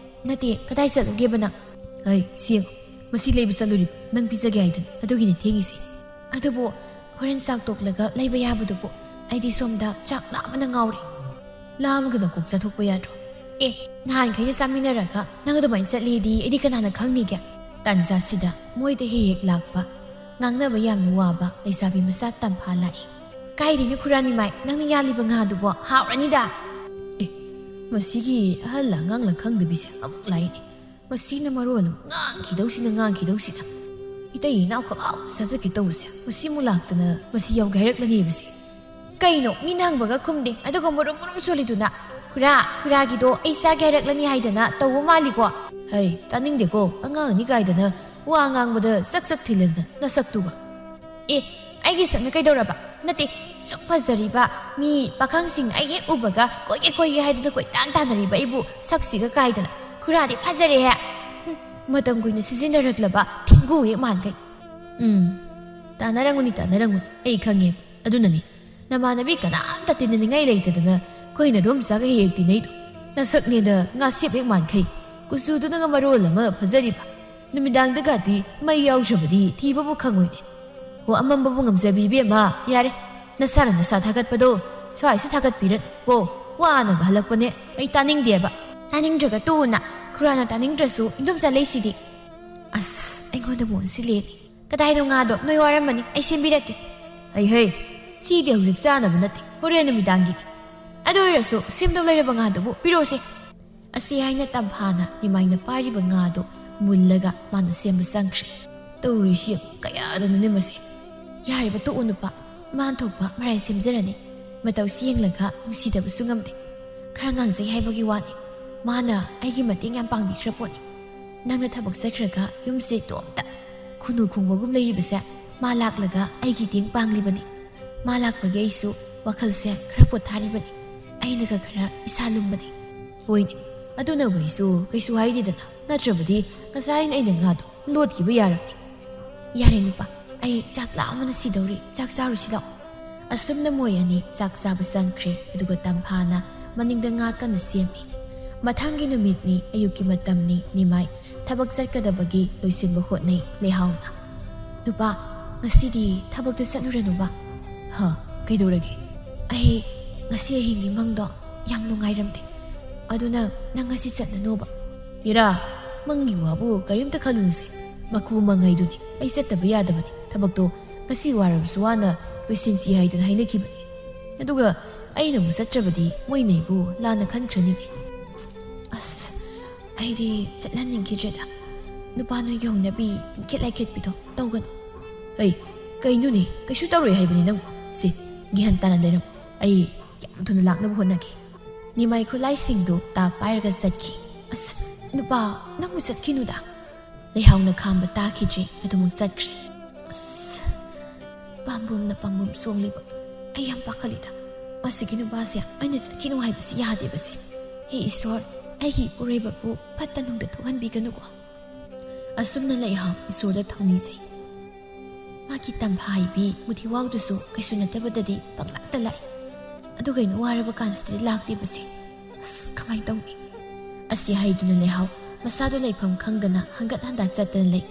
ꯅꯠꯇꯦ, ꯀꯗꯥꯏ ꯆꯠꯂꯨꯒꯦꯕ ꯅꯪ?" "ꯑꯩ ꯁꯤ ꯌꯦꯡꯉꯣ, ꯃꯁꯤ ꯂꯩꯕ ꯆꯠꯂꯨꯔꯤꯕ, ꯅꯪ ꯄꯤꯖꯒꯦ ꯍꯥꯏꯗꯅ, ꯑꯗꯨꯒꯤꯅꯤ ꯊꯦꯡꯉꯤꯁꯦ꯫ ꯑꯗꯨꯕꯨ ꯍꯣꯔꯦꯟ ꯆꯥꯛ ꯇꯣꯛꯂꯒ ꯂꯩꯕ ꯌꯥꯕꯗꯨꯕꯨ, ꯑꯩꯗꯤ ꯁꯣꯝꯗ ꯆꯥꯛ ꯂꯥꯝꯕꯅ ꯉꯥꯎꯔꯦ꯫ ꯂꯥꯝꯃꯒꯅ ꯀꯣꯛ ꯆꯥꯊꯣꯛꯄ ꯌꯥꯗ꯭ꯔꯣ? ꯑꯦ, ꯅꯍꯥꯟꯈꯩꯗ ꯆꯥꯃꯤꯟꯅꯔꯒ ꯅꯪ ꯑꯗꯨꯃꯥꯏꯅ ꯆꯠꯂꯤꯗꯤ ꯑꯩꯗꯤ ꯀꯅꯥꯅ ꯈꯪꯅꯤꯒꯦ?" ꯇꯥꯟꯖꯥꯁꯤꯗ ꯃꯣꯏꯗ ꯍꯦꯛ ꯍꯦꯛ ꯂꯥꯛꯄ, ꯉꯥꯡꯅꯕ ꯌꯥꯝꯅ ꯋꯥꯕ ꯂꯩꯁꯥꯕꯤ ꯃꯆꯥ ꯇꯝꯐꯥ ꯂꯥꯛꯏ꯫ "ꯀꯥꯏꯗꯩꯅꯣ ꯈꯨꯔꯥ ꯅꯤꯃꯥꯏ, ꯅꯪꯅ ꯌꯥꯜꯂꯤꯕ ꯉꯥꯗꯨꯕꯣ ꯍꯥꯎꯔꯅꯤꯗ!" ꯑꯦ, ꯃꯁꯤꯒꯤ ꯑꯍꯜ ꯑꯉꯥꯡꯂ ꯈꯪꯗꯕꯤꯁꯦ ꯑꯃꯨꯛ ꯂꯥꯛꯏꯅꯦ꯫ ꯃꯁꯤꯅ ꯃꯔꯣꯜ ꯑꯃ ꯉꯥꯡꯈꯤꯗꯧꯁꯤꯅ, ꯉꯥꯡꯈꯤꯗꯧꯁꯤꯅ꯫ ꯏꯇꯩ ꯏꯅꯥꯎꯈꯛ ꯍꯥꯎꯅ ꯆꯥꯖꯒꯦ ꯇꯧꯕꯁꯦ, ꯃꯁꯤ ꯑꯃꯨꯛ ꯂꯥꯛꯇꯅ ꯃꯁꯤ ꯌꯥꯎꯒꯦ ꯍꯥꯏꯔꯛꯂꯅꯦꯕꯁꯦ꯫ ꯀꯩꯅꯣ, ꯃꯤꯅ ꯍꯪꯕꯒ ꯈꯨꯝꯗꯦ, ꯑꯗꯨꯒ ꯃꯨꯔꯨꯝ ꯃꯨꯔꯨꯝ ꯁꯣꯜꯂꯤꯗꯨꯅ? ꯈꯨꯔꯥ, ꯈꯨꯔꯥꯒꯤꯗꯣ ꯑꯩ ꯆꯥꯒꯦ ꯍꯥꯏꯔꯛꯂꯅꯤ ꯍꯥꯏꯗꯅ ꯇꯧꯕ ꯃꯥꯜꯂꯤꯀꯣ? ꯍꯩ, ꯇꯥꯅꯤꯡꯗꯦꯀꯣ, ꯑꯉꯥꯡ ꯑꯅꯤ ꯀꯥꯏꯗꯅ ꯋꯥ ꯉꯥꯡꯕꯗ ꯆꯛ ꯆꯛ ꯊꯤꯜꯂꯗꯅ ꯅꯁꯛꯇꯨꯒ꯫ ꯑꯦ, ꯑꯩꯒꯤ ꯁꯛꯅ ꯀꯩꯗꯧꯔꯕ? ꯅꯠꯇꯦ, ꯁꯨꯛ ꯐꯖꯔꯤꯕ ꯃꯤ ꯄꯥꯈꯪꯁꯤꯡꯅ ꯑꯩ ꯍꯦꯛ ꯎꯕꯒ ꯀꯣꯏꯒꯦ ꯀꯣꯏꯒꯦ ꯍꯥꯏꯗꯨꯅ ꯀꯣꯏꯇꯥꯟ ꯇꯥꯟꯅꯔꯤꯕ ꯑꯩꯕꯨ ꯁꯛꯁꯤꯒ ꯀꯥꯏꯗꯅ꯫ ꯈꯨꯔꯥꯗꯤ ꯐꯖꯔꯦꯍꯦ꯫ ꯍꯨꯝ, ꯃꯇꯝ ꯀꯨꯏꯅ ꯁꯤꯖꯤꯟꯅꯔꯛꯂꯕ ꯊꯦꯡꯒꯨ ꯍꯦꯛ ꯃꯥꯟꯈꯩ꯫ ꯎꯝ, ꯇꯥꯟꯅꯔꯝꯒꯅꯤ, ꯇꯥꯟꯅꯔꯝꯒꯅꯤ, ꯑꯩ ꯈꯪꯉꯦ꯫ ꯑꯗꯨꯅꯅꯤ ꯅꯃꯥꯟꯅꯕꯤ ꯀꯅꯥꯝꯇ ꯇꯤꯟꯅꯅꯤꯡꯉꯥꯏ ꯂꯩꯇꯗꯅ ꯑꯩꯈꯣꯏꯅ ꯑꯗꯨꯝ ꯆꯥꯒ ꯍꯦꯛ ꯇꯤꯟꯅꯩꯗꯣ꯫ ꯅꯁꯛꯅꯦꯗ ꯉꯥꯁꯦꯞ ꯍꯦꯛ ꯃꯥꯟꯈꯩ, ꯀꯨꯆꯨꯗꯨꯅꯒ ꯃꯔꯣꯜ ꯑꯃ ꯐꯖꯔꯤꯕ꯫ ꯅꯨꯃꯤꯗꯥꯡꯗꯒꯗꯤ ꯃꯩ ꯌꯥꯎꯗ꯭ꯔꯕꯗꯤ ꯊꯤꯕꯕꯨ ꯈꯪꯉꯣꯏꯅꯦ꯫ ꯍꯣ, ꯑꯃꯝꯕꯕꯨ ꯉꯝꯖꯕꯤ ꯏꯕꯦꯝꯃ, ꯌꯥꯔꯦ꯫ ꯅꯁꯥꯅ ꯅꯁꯥ ꯊꯥꯒꯠꯄꯗꯣ ꯁ꯭ꯋꯥꯏꯁꯤ ꯊꯥꯒꯠꯄꯤꯔꯅꯨ꯫ ꯀꯣ, ꯋꯥꯅꯒ ꯍꯜꯂꯛꯄꯅꯦ, ꯑꯩ ꯇꯥꯅꯤꯡꯗꯦꯕ꯫ ꯇꯥꯅꯤꯡꯗ꯭ꯔꯒ ꯇꯣꯛꯎꯅ, ꯈꯨꯔꯥꯅ ꯇꯥꯅꯤꯡꯗ꯭ꯔꯁꯨ ꯏꯟꯗꯣꯝꯆꯥ ꯂꯩꯁꯤꯗꯤ꯫ ꯑꯁ, ꯑꯩꯉꯣꯟꯗꯕꯨ ꯑꯣꯟꯁꯤꯜꯂꯦꯅꯦ꯫ ꯀꯗꯥꯏꯅꯣ ꯉꯥꯗꯣ? ꯅꯣꯏ ꯋꯥꯔꯝꯃꯅꯤ, ꯑꯩ ꯁꯦꯝꯕꯤꯔꯛꯀꯦ꯫ ꯍꯩ ꯍꯩ, ꯁꯤꯗꯤ ꯍꯧꯖꯤꯛ ꯆꯥꯅꯕ ꯅꯠꯇꯦ, ꯍꯣꯔꯦꯟ ꯅꯨꯃꯤꯗꯥꯡꯒꯤꯅꯤ꯫ ꯑꯗꯨ ꯑꯣꯏꯔꯁꯨ ꯁꯦꯝꯗꯧ ꯂꯩꯔꯕ ꯉꯥꯗꯨꯕꯨ ꯄꯤꯔꯛꯑꯣꯁꯦ꯫ ꯑꯁꯤ ꯍꯥꯏꯅ ꯇꯝꯐꯥꯅ ꯅꯤꯃꯥꯏꯅ ꯄꯥꯏꯔꯤꯕ ꯉꯥꯗꯨ ꯃꯨꯜꯂꯒ ꯃꯥꯅ ꯁꯦꯝꯕ ꯆꯪꯈ꯭ꯔꯦ꯫ ꯇꯧꯔꯤꯁꯤ ꯌꯦꯡꯉꯨ, ꯀꯌꯥꯗꯅꯣꯅꯦ ꯃꯁꯦ꯫ ꯌꯥꯔꯦꯕ, ꯇꯣꯛꯑꯣ ꯅꯨꯄꯥ, ꯃꯥꯅ ꯊꯣꯛꯄ ꯃꯔꯥꯏ ꯁꯦꯝꯖꯔꯅꯤ꯫ ꯃꯇꯧꯁꯤ ꯌꯦꯡꯂꯒ ꯅꯨꯡꯁꯤꯗꯕꯁꯨ ꯉꯝꯗꯦ꯫ ꯈꯔ ꯉꯥꯡꯖꯩ ꯍꯥꯏꯕꯒꯤ ꯋꯥꯅꯤ, ꯃꯥꯅ ꯑꯩꯒꯤ ꯃꯇꯦꯡ ꯌꯥꯝ ꯄꯥꯡꯕꯤꯈ꯭ꯔ ꯄꯣꯠꯅꯤ꯫ ꯅꯪꯅ ꯊꯕꯛ ꯆꯠꯈ꯭ꯔꯒ ꯌꯨꯝꯁꯤꯗ ꯏꯇꯣꯝꯇ ꯈꯨꯅꯨ ꯈꯣꯡꯕꯒꯨꯝ ꯂꯩꯔꯤꯕꯁꯦ ꯃꯥ ꯂꯥꯛꯂꯒ ꯑꯩꯒꯤ ꯃꯇꯦꯡ ꯄꯥꯡꯂꯤꯕꯅꯤ꯫ ꯃꯥ ꯂꯥꯛꯄꯒꯤ ꯑꯩꯁꯨ ꯋꯥꯈꯜꯁꯦ ꯈꯔ ꯄꯣꯊꯥꯔꯤꯕꯅꯤ꯫ ꯑꯩꯅꯒ ꯈꯔ ꯏꯁꯥ ꯂꯨꯝꯕꯅꯤ꯫ ꯍꯣꯏꯅꯦ, ꯑꯗꯨꯅꯕꯨ ꯑꯩꯁꯨ ꯀꯩꯁꯨ ꯍꯥꯏꯗꯦꯗꯅ, ꯅꯠꯇ꯭ꯔꯕꯗꯤ ꯉꯁꯥꯏꯅ ꯑꯩꯅ ꯉꯥꯗꯣ ꯂꯣꯠꯈꯤꯕ ꯌꯥꯔꯕꯅꯤ꯫ ꯌꯥꯔꯦ ꯅꯨꯄꯥ, ꯑꯩ ꯆꯥꯛ ꯂꯥꯝꯕꯅ ꯁꯤꯗꯧꯔꯦ, ꯆꯥꯛ ꯆꯥꯔꯨꯁꯤ ꯂꯥꯛꯑꯣ꯫ ꯑꯁꯨꯝꯅ ꯃꯣꯏ ꯑꯅꯤ ꯆꯥꯛ ꯆꯥꯕ ꯆꯪꯈ꯭ꯔꯦ, ꯑꯗꯨꯒ ꯇꯝꯐꯥꯅ ꯃꯅꯤꯡꯗ ꯉꯥ ꯀꯟꯅ ꯁꯦꯝꯃꯤ꯫ ꯃꯊꯪꯒꯤ ꯅꯨꯃꯤꯠꯅꯤ, ꯑꯌꯨꯛꯀꯤ ꯃꯇꯝꯅꯤ, ꯅꯤꯃꯥꯏ ꯊꯕꯛ ꯆꯠꯀꯗꯕꯒꯤ ꯂꯣꯏꯁꯤꯟꯕ ꯍꯣꯠꯅꯩ ꯂꯩꯍꯥꯎꯅ꯫ ꯅꯨꯄꯥ, ꯉꯁꯤꯗꯤ ꯊꯕꯛꯇꯨ ꯆꯠꯂꯨꯔꯅꯨꯕ꯫ ꯍ, ꯀꯩꯗꯧꯔꯒꯦ? ꯑꯩ ꯉꯁꯤ ꯑꯍꯤꯡꯒꯤ ꯃꯪꯗꯣ ꯌꯥꯝ ꯅꯨꯡꯉꯥꯏꯔꯝꯗꯦ, ꯑꯗꯨꯅ ꯅꯪ ꯉꯁꯤ ꯆꯠꯂꯅꯣꯕ꯫ ꯏꯔꯥ, ꯃꯪꯒꯤ ꯋꯥꯕꯨ ꯀꯔꯤꯝꯇ ꯈꯜꯂꯨꯅꯨꯁꯦ, ꯃꯀꯨ ꯃꯪ ꯍꯥꯏꯗꯨꯅꯤ꯫ ꯑꯩ ꯆꯠꯇꯕ ꯌꯥꯗꯕꯅꯤ, ꯊꯕꯛꯇꯣ ꯉꯁꯤ ꯋꯥꯔꯕꯁꯨ ꯋꯥꯅ ꯂꯣꯏꯁꯤꯟꯁꯤ ꯍꯥꯏꯗꯅ ꯍꯥꯏꯅꯈꯤꯕꯅꯤ꯫ ꯑꯗꯨꯒ ꯑꯩꯅ ꯑꯃꯨꯛ ꯆꯠꯇ꯭ꯔꯕꯗꯤ ꯃꯣꯏꯅ ꯑꯩꯕꯨ ꯂꯥꯟꯅ ꯈꯟꯈ꯭ꯔꯅꯤꯅꯦ꯫ ꯑꯁ, ꯑꯩꯗꯤ ꯆꯠꯍꯟꯅꯤꯡꯈꯤꯗ꯭ꯔꯦꯗ꯫ ꯅꯨꯄꯥ ꯅꯣꯏꯒꯤ ꯍꯧꯅꯕꯤ ꯏꯟꯈꯦꯠ ꯂꯥꯏꯈꯦꯠꯄꯤꯗꯣ ꯇꯧꯒꯅꯨ꯫ ꯑꯩ, ꯀꯩꯅꯣꯅꯦ, ꯀꯩꯁꯨ ꯇꯧꯔꯣꯏ ꯍꯥꯏꯕꯅꯤ ꯅꯪꯕꯨ꯫ ꯁꯤ, ꯒ꯭ꯌꯥꯟ ꯇꯥꯅ ꯂꯩꯔꯝꯃꯨ꯫ ꯑꯩ ꯌꯥꯝ ꯊꯨꯅ ꯂꯥꯛꯅꯕ ꯍꯣꯠꯅꯒꯦ꯫ ꯅꯤꯃꯥꯏ ꯈꯨꯠꯂꯥꯏꯁꯤꯡꯗꯨ ꯇꯥ ꯄꯥꯏꯔꯒ ꯆꯠꯈꯤ꯫ ꯑꯁ, ꯅꯨꯄꯥ, ꯅꯪꯕꯨ ꯆꯠꯈꯤꯅꯨꯗ꯫ ꯂꯩꯍꯥꯎꯅ ꯈꯥꯝꯕ ꯇꯥꯈꯤꯗ꯭ꯔꯦ, ꯑꯗꯨꯃꯛ ꯆꯠꯈ꯭ꯔꯦ꯫ ꯑꯁ, ꯄꯥꯝꯕꯣꯝꯅ ꯄꯥꯝꯕꯣꯝ ꯁꯣꯡꯂꯤꯕ꯫ ꯑꯩ ꯌꯥꯝ ꯄꯥꯈꯠꯂꯤꯗ꯫ ꯃꯁꯤꯒꯤ ꯅꯨꯄꯥꯁꯦ ꯑꯩꯅ ꯆꯠꯈꯤꯅꯨ ꯍꯥꯏꯕꯁꯤ ꯌꯥꯗꯦꯕꯁꯦ꯫ ꯍꯦ ꯏꯁꯣꯔ, ꯑꯩꯒꯤ ꯏꯄꯨꯔꯣꯏꯕꯕꯨ ꯐꯠꯇ ꯅꯨꯡꯗ ꯊꯣꯛꯍꯟꯕꯤꯒꯅꯨꯀꯣ꯫ ꯑꯁꯨꯝꯅ ꯂꯩꯍꯥꯎ ꯏꯁꯣꯔꯗ ꯊꯧꯅꯤꯖꯩ꯫ ꯃꯥꯒꯤ ꯇꯝꯐꯥꯏꯕꯤ ꯃꯨꯊꯤꯋꯥꯎꯗꯨꯁꯨ ꯀꯩꯁꯨ ꯅꯠꯇꯕꯗꯗꯤ ꯄꯪꯂꯥꯛꯇ ꯂꯥꯛꯏ꯫ ꯑꯗꯨꯒ ꯑꯩꯅ ꯋꯥꯔꯕ ꯀꯥꯟꯁꯤꯗꯗꯤ ꯂꯥꯛꯇꯦꯕꯁꯦ꯫ ꯑꯁ, ꯀꯃꯥꯏꯅ ꯇꯧꯅꯤ? ꯑꯁꯤ ꯍꯥꯏꯗꯨꯅ ꯂꯩꯍꯥꯎ ꯃꯁꯥꯗꯣ ꯂꯩꯐꯝ ꯈꯪꯗꯅ ꯍꯪꯒꯠ ꯍꯟꯗ ꯆꯠꯇꯅ ꯂꯩ꯫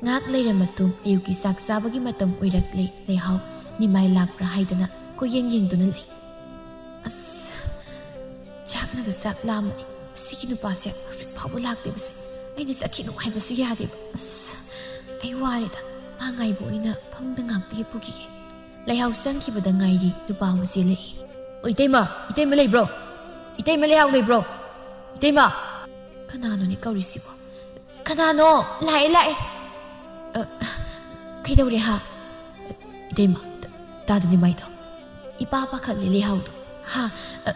ꯉꯥꯏꯍꯥꯛ ꯂꯩꯔ ꯃꯇꯨꯡ ꯑꯌꯨꯛꯀꯤ ꯆꯥꯛ ꯆꯥꯕꯒꯤ ꯃꯇꯝ ꯑꯣꯏꯔꯛꯂꯦ꯫ ꯂꯩꯍꯥꯎ ꯅꯤꯃꯥꯏ ꯂꯥꯛꯄ꯭ꯔꯥ ꯍꯥꯏꯗꯅ ꯀꯣꯏꯌꯦꯡ ꯌꯦꯡꯗꯨꯅ ꯂꯩ꯫ ꯑꯁ, ꯆꯥꯛꯅꯒ ꯆꯥꯛ ꯂꯥꯝꯃꯅꯤ꯫ ꯃꯁꯤꯒꯤ ꯅꯨꯄꯥꯁꯦ ꯍꯧꯖꯤꯛ ꯐꯥꯎꯕ ꯂꯥꯛꯇꯦꯕꯁꯦ꯫ ꯑꯩꯅ ꯆꯠꯈꯤꯅꯨ ꯍꯥꯏꯕꯁꯨ ꯌꯥꯗꯦꯕ꯫ ꯑꯁ, ꯑꯩ ꯋꯥꯔꯦꯗ꯫ ꯃꯥ ꯉꯥꯏꯕ ꯑꯣꯏꯅ ꯐꯃꯨꯡꯗ ꯉꯥꯛꯇ ꯍꯤꯞꯄꯨꯈꯤꯒꯦ꯫ ꯂꯩꯍꯥꯎ ꯆꯪꯈꯤꯕꯗ ꯉꯥꯏꯔꯤ ꯅꯨꯄꯥ ꯑꯃ ꯆꯦꯜꯂꯛꯏ꯫ "ꯑꯣ, ꯏꯇꯩꯃ, ꯏꯇꯩꯃ ꯂꯩꯕ꯭ꯔꯣ? ꯏꯇꯩꯃ ꯂꯩꯍꯥꯎ ꯂꯩꯕ꯭ꯔꯣ? ꯏꯇꯩꯃ!" ꯀꯅꯥꯅꯣꯅꯦ ꯀꯧꯔꯤꯁꯤꯕꯣ? "ꯀꯅꯥꯅꯣ? ꯂꯥꯛꯑꯦ, ꯂꯥꯛꯑꯦ꯫" "ꯑ, ꯀꯩꯗꯧꯔꯦ ꯍꯥ?" "ꯏꯇꯩꯃ, ꯇ-, ꯇꯥꯗꯅꯤ ꯃꯥꯏꯗꯣ꯫" ꯏꯄꯥ ꯄꯥꯈꯠꯂꯦ ꯂꯩꯍꯥꯎꯗꯣ꯫ "ꯍꯥ? ꯑ,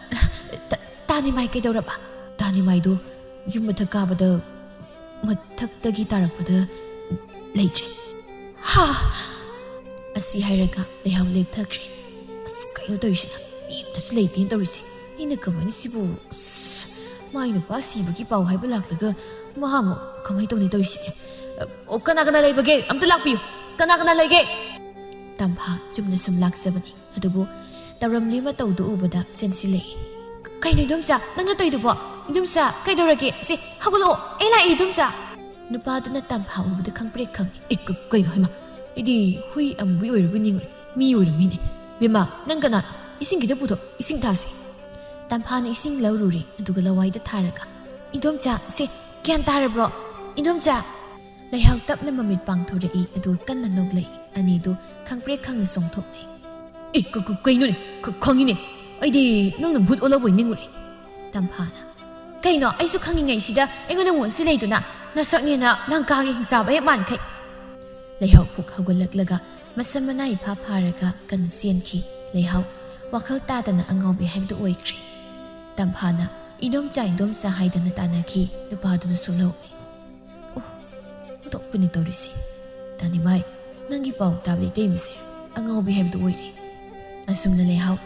ꯇ-, ꯇꯥꯅꯤ ꯃꯥꯏ ꯀꯩꯗꯧꯔꯕ?" "ꯇꯥꯅꯤ ꯃꯥꯏꯗꯣ ꯌꯨꯝ ꯃꯊꯛ ꯀꯥꯕꯗ ꯃꯊꯛꯇꯒꯤ ꯇꯥꯔꯛꯄꯗ ꯂꯩꯇ꯭ꯔꯦ꯫" "ꯍꯥ?" ꯑꯁꯤ ꯍꯥꯏꯔꯒ ꯂꯩꯍꯥꯎ ꯂꯦꯞꯊꯈ꯭ꯔꯦ꯫ "ꯑꯁ, ꯀꯩꯅꯣ ꯇꯧꯔꯤꯁꯤꯅ? ꯃꯤ ꯑꯝꯇꯁꯨ ꯂꯩꯇꯦꯅ ꯇꯧꯔꯤꯁꯦ꯫ ꯑꯩꯅ ꯀꯃꯥꯏꯅ ꯁꯤꯕꯨ, ꯑꯁ, ꯃꯥꯏ ꯅꯨꯄꯥ ꯁꯤꯕꯒꯤ ꯄꯥꯎ ꯍꯥꯏꯕ ꯂꯥꯛꯂꯒ ꯃꯥ ꯑꯃꯨꯛ ꯀꯃꯥꯏꯅ ꯇꯧꯅꯤ ꯇꯧꯔꯤꯁꯤꯗꯤ? ꯑꯣ, ꯀꯅꯥ ꯀꯅꯥ ꯂꯩꯕꯒꯦ? ꯑꯝꯇ ꯂꯥꯛꯄꯤꯌꯨ꯫ ꯀꯅꯥ ꯀꯅꯥ ꯂꯩꯒꯦ?" ꯇꯝꯐꯥ ꯆꯨꯝꯅ ꯁꯨꯝ ꯂꯥꯛꯆꯕꯅꯤ꯫ ꯑꯗꯨꯕꯨ ꯇꯧꯔꯝꯂꯤ ꯃꯇꯧꯗꯨ ꯎꯕꯗ ꯆꯦꯟꯁꯤꯜꯂꯛꯏ꯫ "ꯀꯩꯅꯣ ꯏꯗꯣꯝꯆꯥ, ꯅꯪꯅ ꯇꯧꯔꯤꯗꯨꯕꯣ? ꯏꯗꯣꯝꯆꯥ, ꯀꯩꯗꯧꯔꯒꯦ? ꯁꯦ, ꯍꯧꯒꯠꯂꯛꯑꯣ, ꯑꯩ ꯂꯥꯛꯑꯦ ꯏꯗꯣꯝꯆꯥ!" ꯅꯨꯄꯥꯗꯨꯅ ꯇꯝꯐꯥ ꯎꯕꯗ ꯈꯪꯄ꯭ꯔꯦꯛ ꯈꯪꯉꯤ꯫ "ꯑꯦ, ꯀ-, ꯀꯩꯅꯣ ꯍꯥꯏꯃ? ꯑꯩꯗꯤ ꯍꯨꯏ ꯑꯃꯨꯕꯤ ꯑꯣꯏꯔꯕꯣꯏ ꯅꯤꯡꯉꯨꯔꯦ, ꯃꯤ ꯑꯣꯏꯔꯝꯃꯤꯅꯦ꯫ ꯕꯦꯝꯃ, ꯅꯪ ꯀꯅꯥꯅꯣ? ꯏꯁꯤꯡ ꯈꯤꯇ ꯄꯨꯊꯣꯛ, ꯏꯁꯤꯡ ꯊꯥꯁꯤ꯫" ꯇꯝꯐꯥꯅ ꯏꯁꯤꯡ ꯂꯧꯔꯨꯔꯦ, ꯑꯗꯨꯒ ꯂꯋꯥꯏꯗ ꯊꯥꯔꯒ, "ꯏꯗꯣꯝꯆꯥ, ꯁꯦ, ꯒ꯭ꯌꯥꯟ ꯇꯥꯔꯕ꯭ꯔꯣ? ꯏꯗꯣꯝꯆꯥ!" ꯂꯩꯍꯥꯎ ꯇꯞꯅ ꯃꯃꯤꯠ ꯄꯥꯡꯊꯣꯔꯛꯏ, ꯑꯗꯨꯒ ꯀꯟꯅ ꯅꯣꯛꯂꯛꯏ꯫ ꯑꯅꯤꯗꯨ ꯈꯪꯄ꯭ꯔꯦꯛ ꯈꯪꯅ ꯆꯣꯡꯊꯣꯛꯅꯩ꯫ "ꯑꯦ, ꯀ-, ꯀ-, ꯀꯩꯅꯣꯅꯦ? ꯈ-, ꯈꯪꯉꯤꯅꯦ꯫ ꯑꯩꯗꯤ ꯅꯪꯅ ꯚꯨꯠ ꯑꯣꯜꯂꯕꯣꯏ ꯅꯤꯡꯉꯨꯔꯦ꯫" ꯇꯝꯐꯥꯅ, "ꯀꯩꯅꯣ? ꯑꯩꯁꯨ ꯈꯪꯉꯤꯉꯩꯁꯤꯗ ꯑꯩꯉꯣꯟꯗ ꯃꯣꯟꯁꯤ ꯂꯩꯗꯨꯅ? ꯅꯁꯛꯅꯦꯅ ꯂꯪꯀꯥꯒꯤ ꯍꯤꯡꯆꯥꯕ ꯍꯦꯛ ꯃꯥꯟꯈꯩ꯫" ꯂꯩꯍꯥꯎ ꯐꯨꯛ ꯍꯧꯒꯠꯂꯛꯂꯒ ꯃꯁꯝ ꯃꯅꯥ ꯏꯐꯥ ꯐꯥꯔꯒ ꯀꯟꯅ ꯆꯦꯟꯈꯤ꯫ ꯂꯩꯍꯥꯎ ꯋꯥꯈꯜ ꯇꯥꯗꯅ ꯑꯉꯥꯎꯕꯤ ꯍꯥꯏꯕꯗꯨ ꯑꯣꯏꯈ꯭ꯔꯦ꯫ ꯇꯝꯐꯥꯅ "ꯏꯗꯣꯝꯆꯥ, ꯏꯗꯣꯝꯆꯥ" ꯍꯥꯏꯗꯅ ꯇꯥꯟꯅꯈꯤ꯫ ꯅꯨꯄꯥꯗꯨꯅꯁꯨ ꯂꯧꯏ꯫ ꯑꯣ, ꯑꯣꯟꯊꯣꯛꯄꯅꯤ ꯇꯧꯔꯤꯁꯤ꯫ ꯇꯥꯅꯤꯃꯥꯏ, ꯅꯪꯒꯤ ꯄꯥꯎ ꯇꯥꯕ ꯏꯇꯩꯃꯁꯦ ꯑꯉꯥꯎꯕꯤ ꯍꯥꯏꯕꯗꯨ ꯑꯣꯏꯔꯦ꯫ ꯑꯁꯨꯝꯅ ꯂꯩꯍꯥꯎ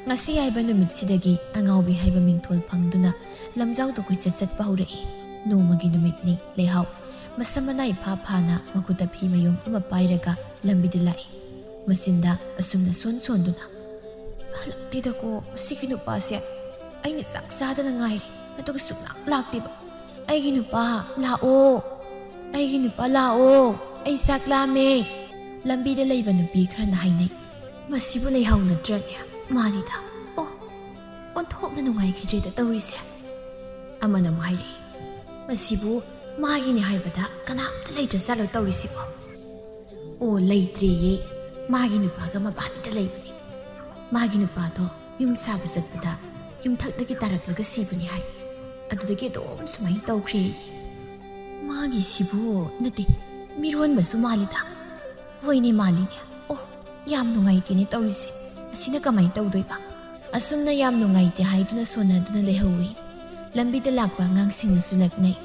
ꯉꯁꯤ ꯍꯥꯏꯕ ꯅꯨꯃꯤꯠꯁꯤꯗꯒꯤ ꯑꯉꯥꯎꯕꯤ ꯍꯥꯏꯕ ꯃꯤꯡꯊꯣꯜ ꯐꯪꯗꯨꯅ ꯂꯝꯖꯥꯎꯗ ꯀꯣꯏꯆꯠ ꯆꯠꯄ ꯍꯧꯔꯛꯏ꯫ ꯅꯣꯡꯃꯒꯤ ꯅꯨꯃꯤꯠꯅꯤ ꯂꯩꯍꯥꯎ ꯃꯁꯝ ꯃꯅꯥꯏ ꯐꯥ ꯐꯥꯅ ꯃꯈꯨꯠꯇ ꯐꯤ ꯃꯌꯨꯝ ꯑꯃ ꯄꯥꯏꯔꯒ ꯂꯝꯕꯤꯗ ꯂꯥꯛꯏ꯫ ꯃꯆꯤꯟꯗ ꯑꯁꯨꯝꯅ ꯁꯣꯟ ꯁꯣꯟꯗꯨꯅ, "ꯍꯜꯂꯛꯇꯦꯗꯀꯣ ꯃꯁꯤꯒꯤ ꯅꯨꯄꯥꯁꯦ꯫ ꯑꯩꯅ ꯆꯥꯛ ꯆꯥꯗꯅ ꯉꯥꯏꯔꯦ, ꯑꯗꯨꯒ ꯁꯨꯡꯂꯥꯛ ꯂꯥꯛꯇꯦꯕ꯫ ꯑꯩꯒꯤ ꯅꯨꯄꯥ ꯂꯥꯛꯑꯣ, ꯑꯩꯒꯤ ꯅꯨꯄꯥ ꯂꯥꯛꯑꯣ, ꯑꯩ ꯆꯥꯛ ꯂꯥꯝꯃꯦ꯫" ꯂꯝꯕꯤꯗ ꯂꯩꯕ ꯅꯨꯄꯤ ꯈꯔꯅ ꯍꯥꯏꯅꯩ, "ꯃꯁꯤꯕꯨ ꯂꯩꯍꯥꯎ ꯅꯠꯇ꯭ꯔꯅꯦ? ꯃꯥꯅꯤꯗ꯫ ꯑꯣ, ꯑꯣꯟꯊꯣꯛꯅ ꯅꯨꯡꯉꯥꯏꯈꯤꯗ꯭ꯔꯦꯗ ꯇꯧꯔꯤꯁꯦ꯫" ꯑꯃꯅ ꯑꯃꯨꯛ ꯍꯥꯏꯔꯛꯏ, "ꯃꯁꯤꯕꯨ ꯃꯥꯒꯤꯅꯤ ꯍꯥꯏꯕꯗ ꯀꯅꯥꯝꯇ ꯂꯩꯇ꯭ꯔꯖꯥꯠꯂꯣ ꯇꯧꯔꯤꯁꯤꯕꯣ?" "ꯑꯣ, ꯂꯩꯇ꯭ꯔꯦꯌꯦ, ꯃꯥꯒꯤ ꯅꯨꯄꯥꯒ ꯃꯕꯥꯅꯤꯗ ꯂꯩꯕꯅꯤ꯫ ꯃꯥꯒꯤ ꯅꯨꯄꯥꯗꯣ ꯌꯨꯝ ꯁꯥꯕ ꯆꯠꯄꯗ ꯌꯨꯝꯊꯛꯇꯒꯤ ꯇꯥꯔꯛꯂꯒ ꯁꯤꯕꯅꯤ ꯍꯥꯏ꯫ ꯑꯗꯨꯗꯒꯤ ꯑꯗꯨꯝ ꯁꯨꯃꯥꯏꯅ ꯇꯧꯈ꯭ꯔꯦꯌꯦ꯫" "ꯃꯥꯒꯤꯁꯤꯕꯨ ꯅꯠꯇꯦ, ꯃꯤꯔꯣꯟꯕꯁꯨ ꯃꯥꯜꯂꯤꯗ꯫ ꯍꯣꯏꯅꯦ, ꯃꯥꯜꯂꯤꯅꯦ꯫ ꯑꯣ, ꯌꯥꯝ ꯅꯨꯡꯉꯥꯏꯇꯦꯅꯦ ꯇꯧꯔꯤꯁꯦ꯫ ꯑꯁꯤꯅ ꯀꯃꯥꯏꯅ ꯇꯧꯗꯣꯏꯕ?" ꯑꯁꯨꯝꯅ ꯌꯥꯝ ꯅꯨꯡꯉꯥꯏꯇꯦ ꯍꯥꯏꯗꯨꯅ ꯁꯣꯟꯅꯗꯨꯅ ꯂꯩꯍꯧꯏ꯫ ꯂꯝꯕꯤꯗ ꯂꯥꯛꯄ ꯑꯉꯥꯡꯁꯤꯡꯅꯁꯨ ꯂꯛꯅꯩ,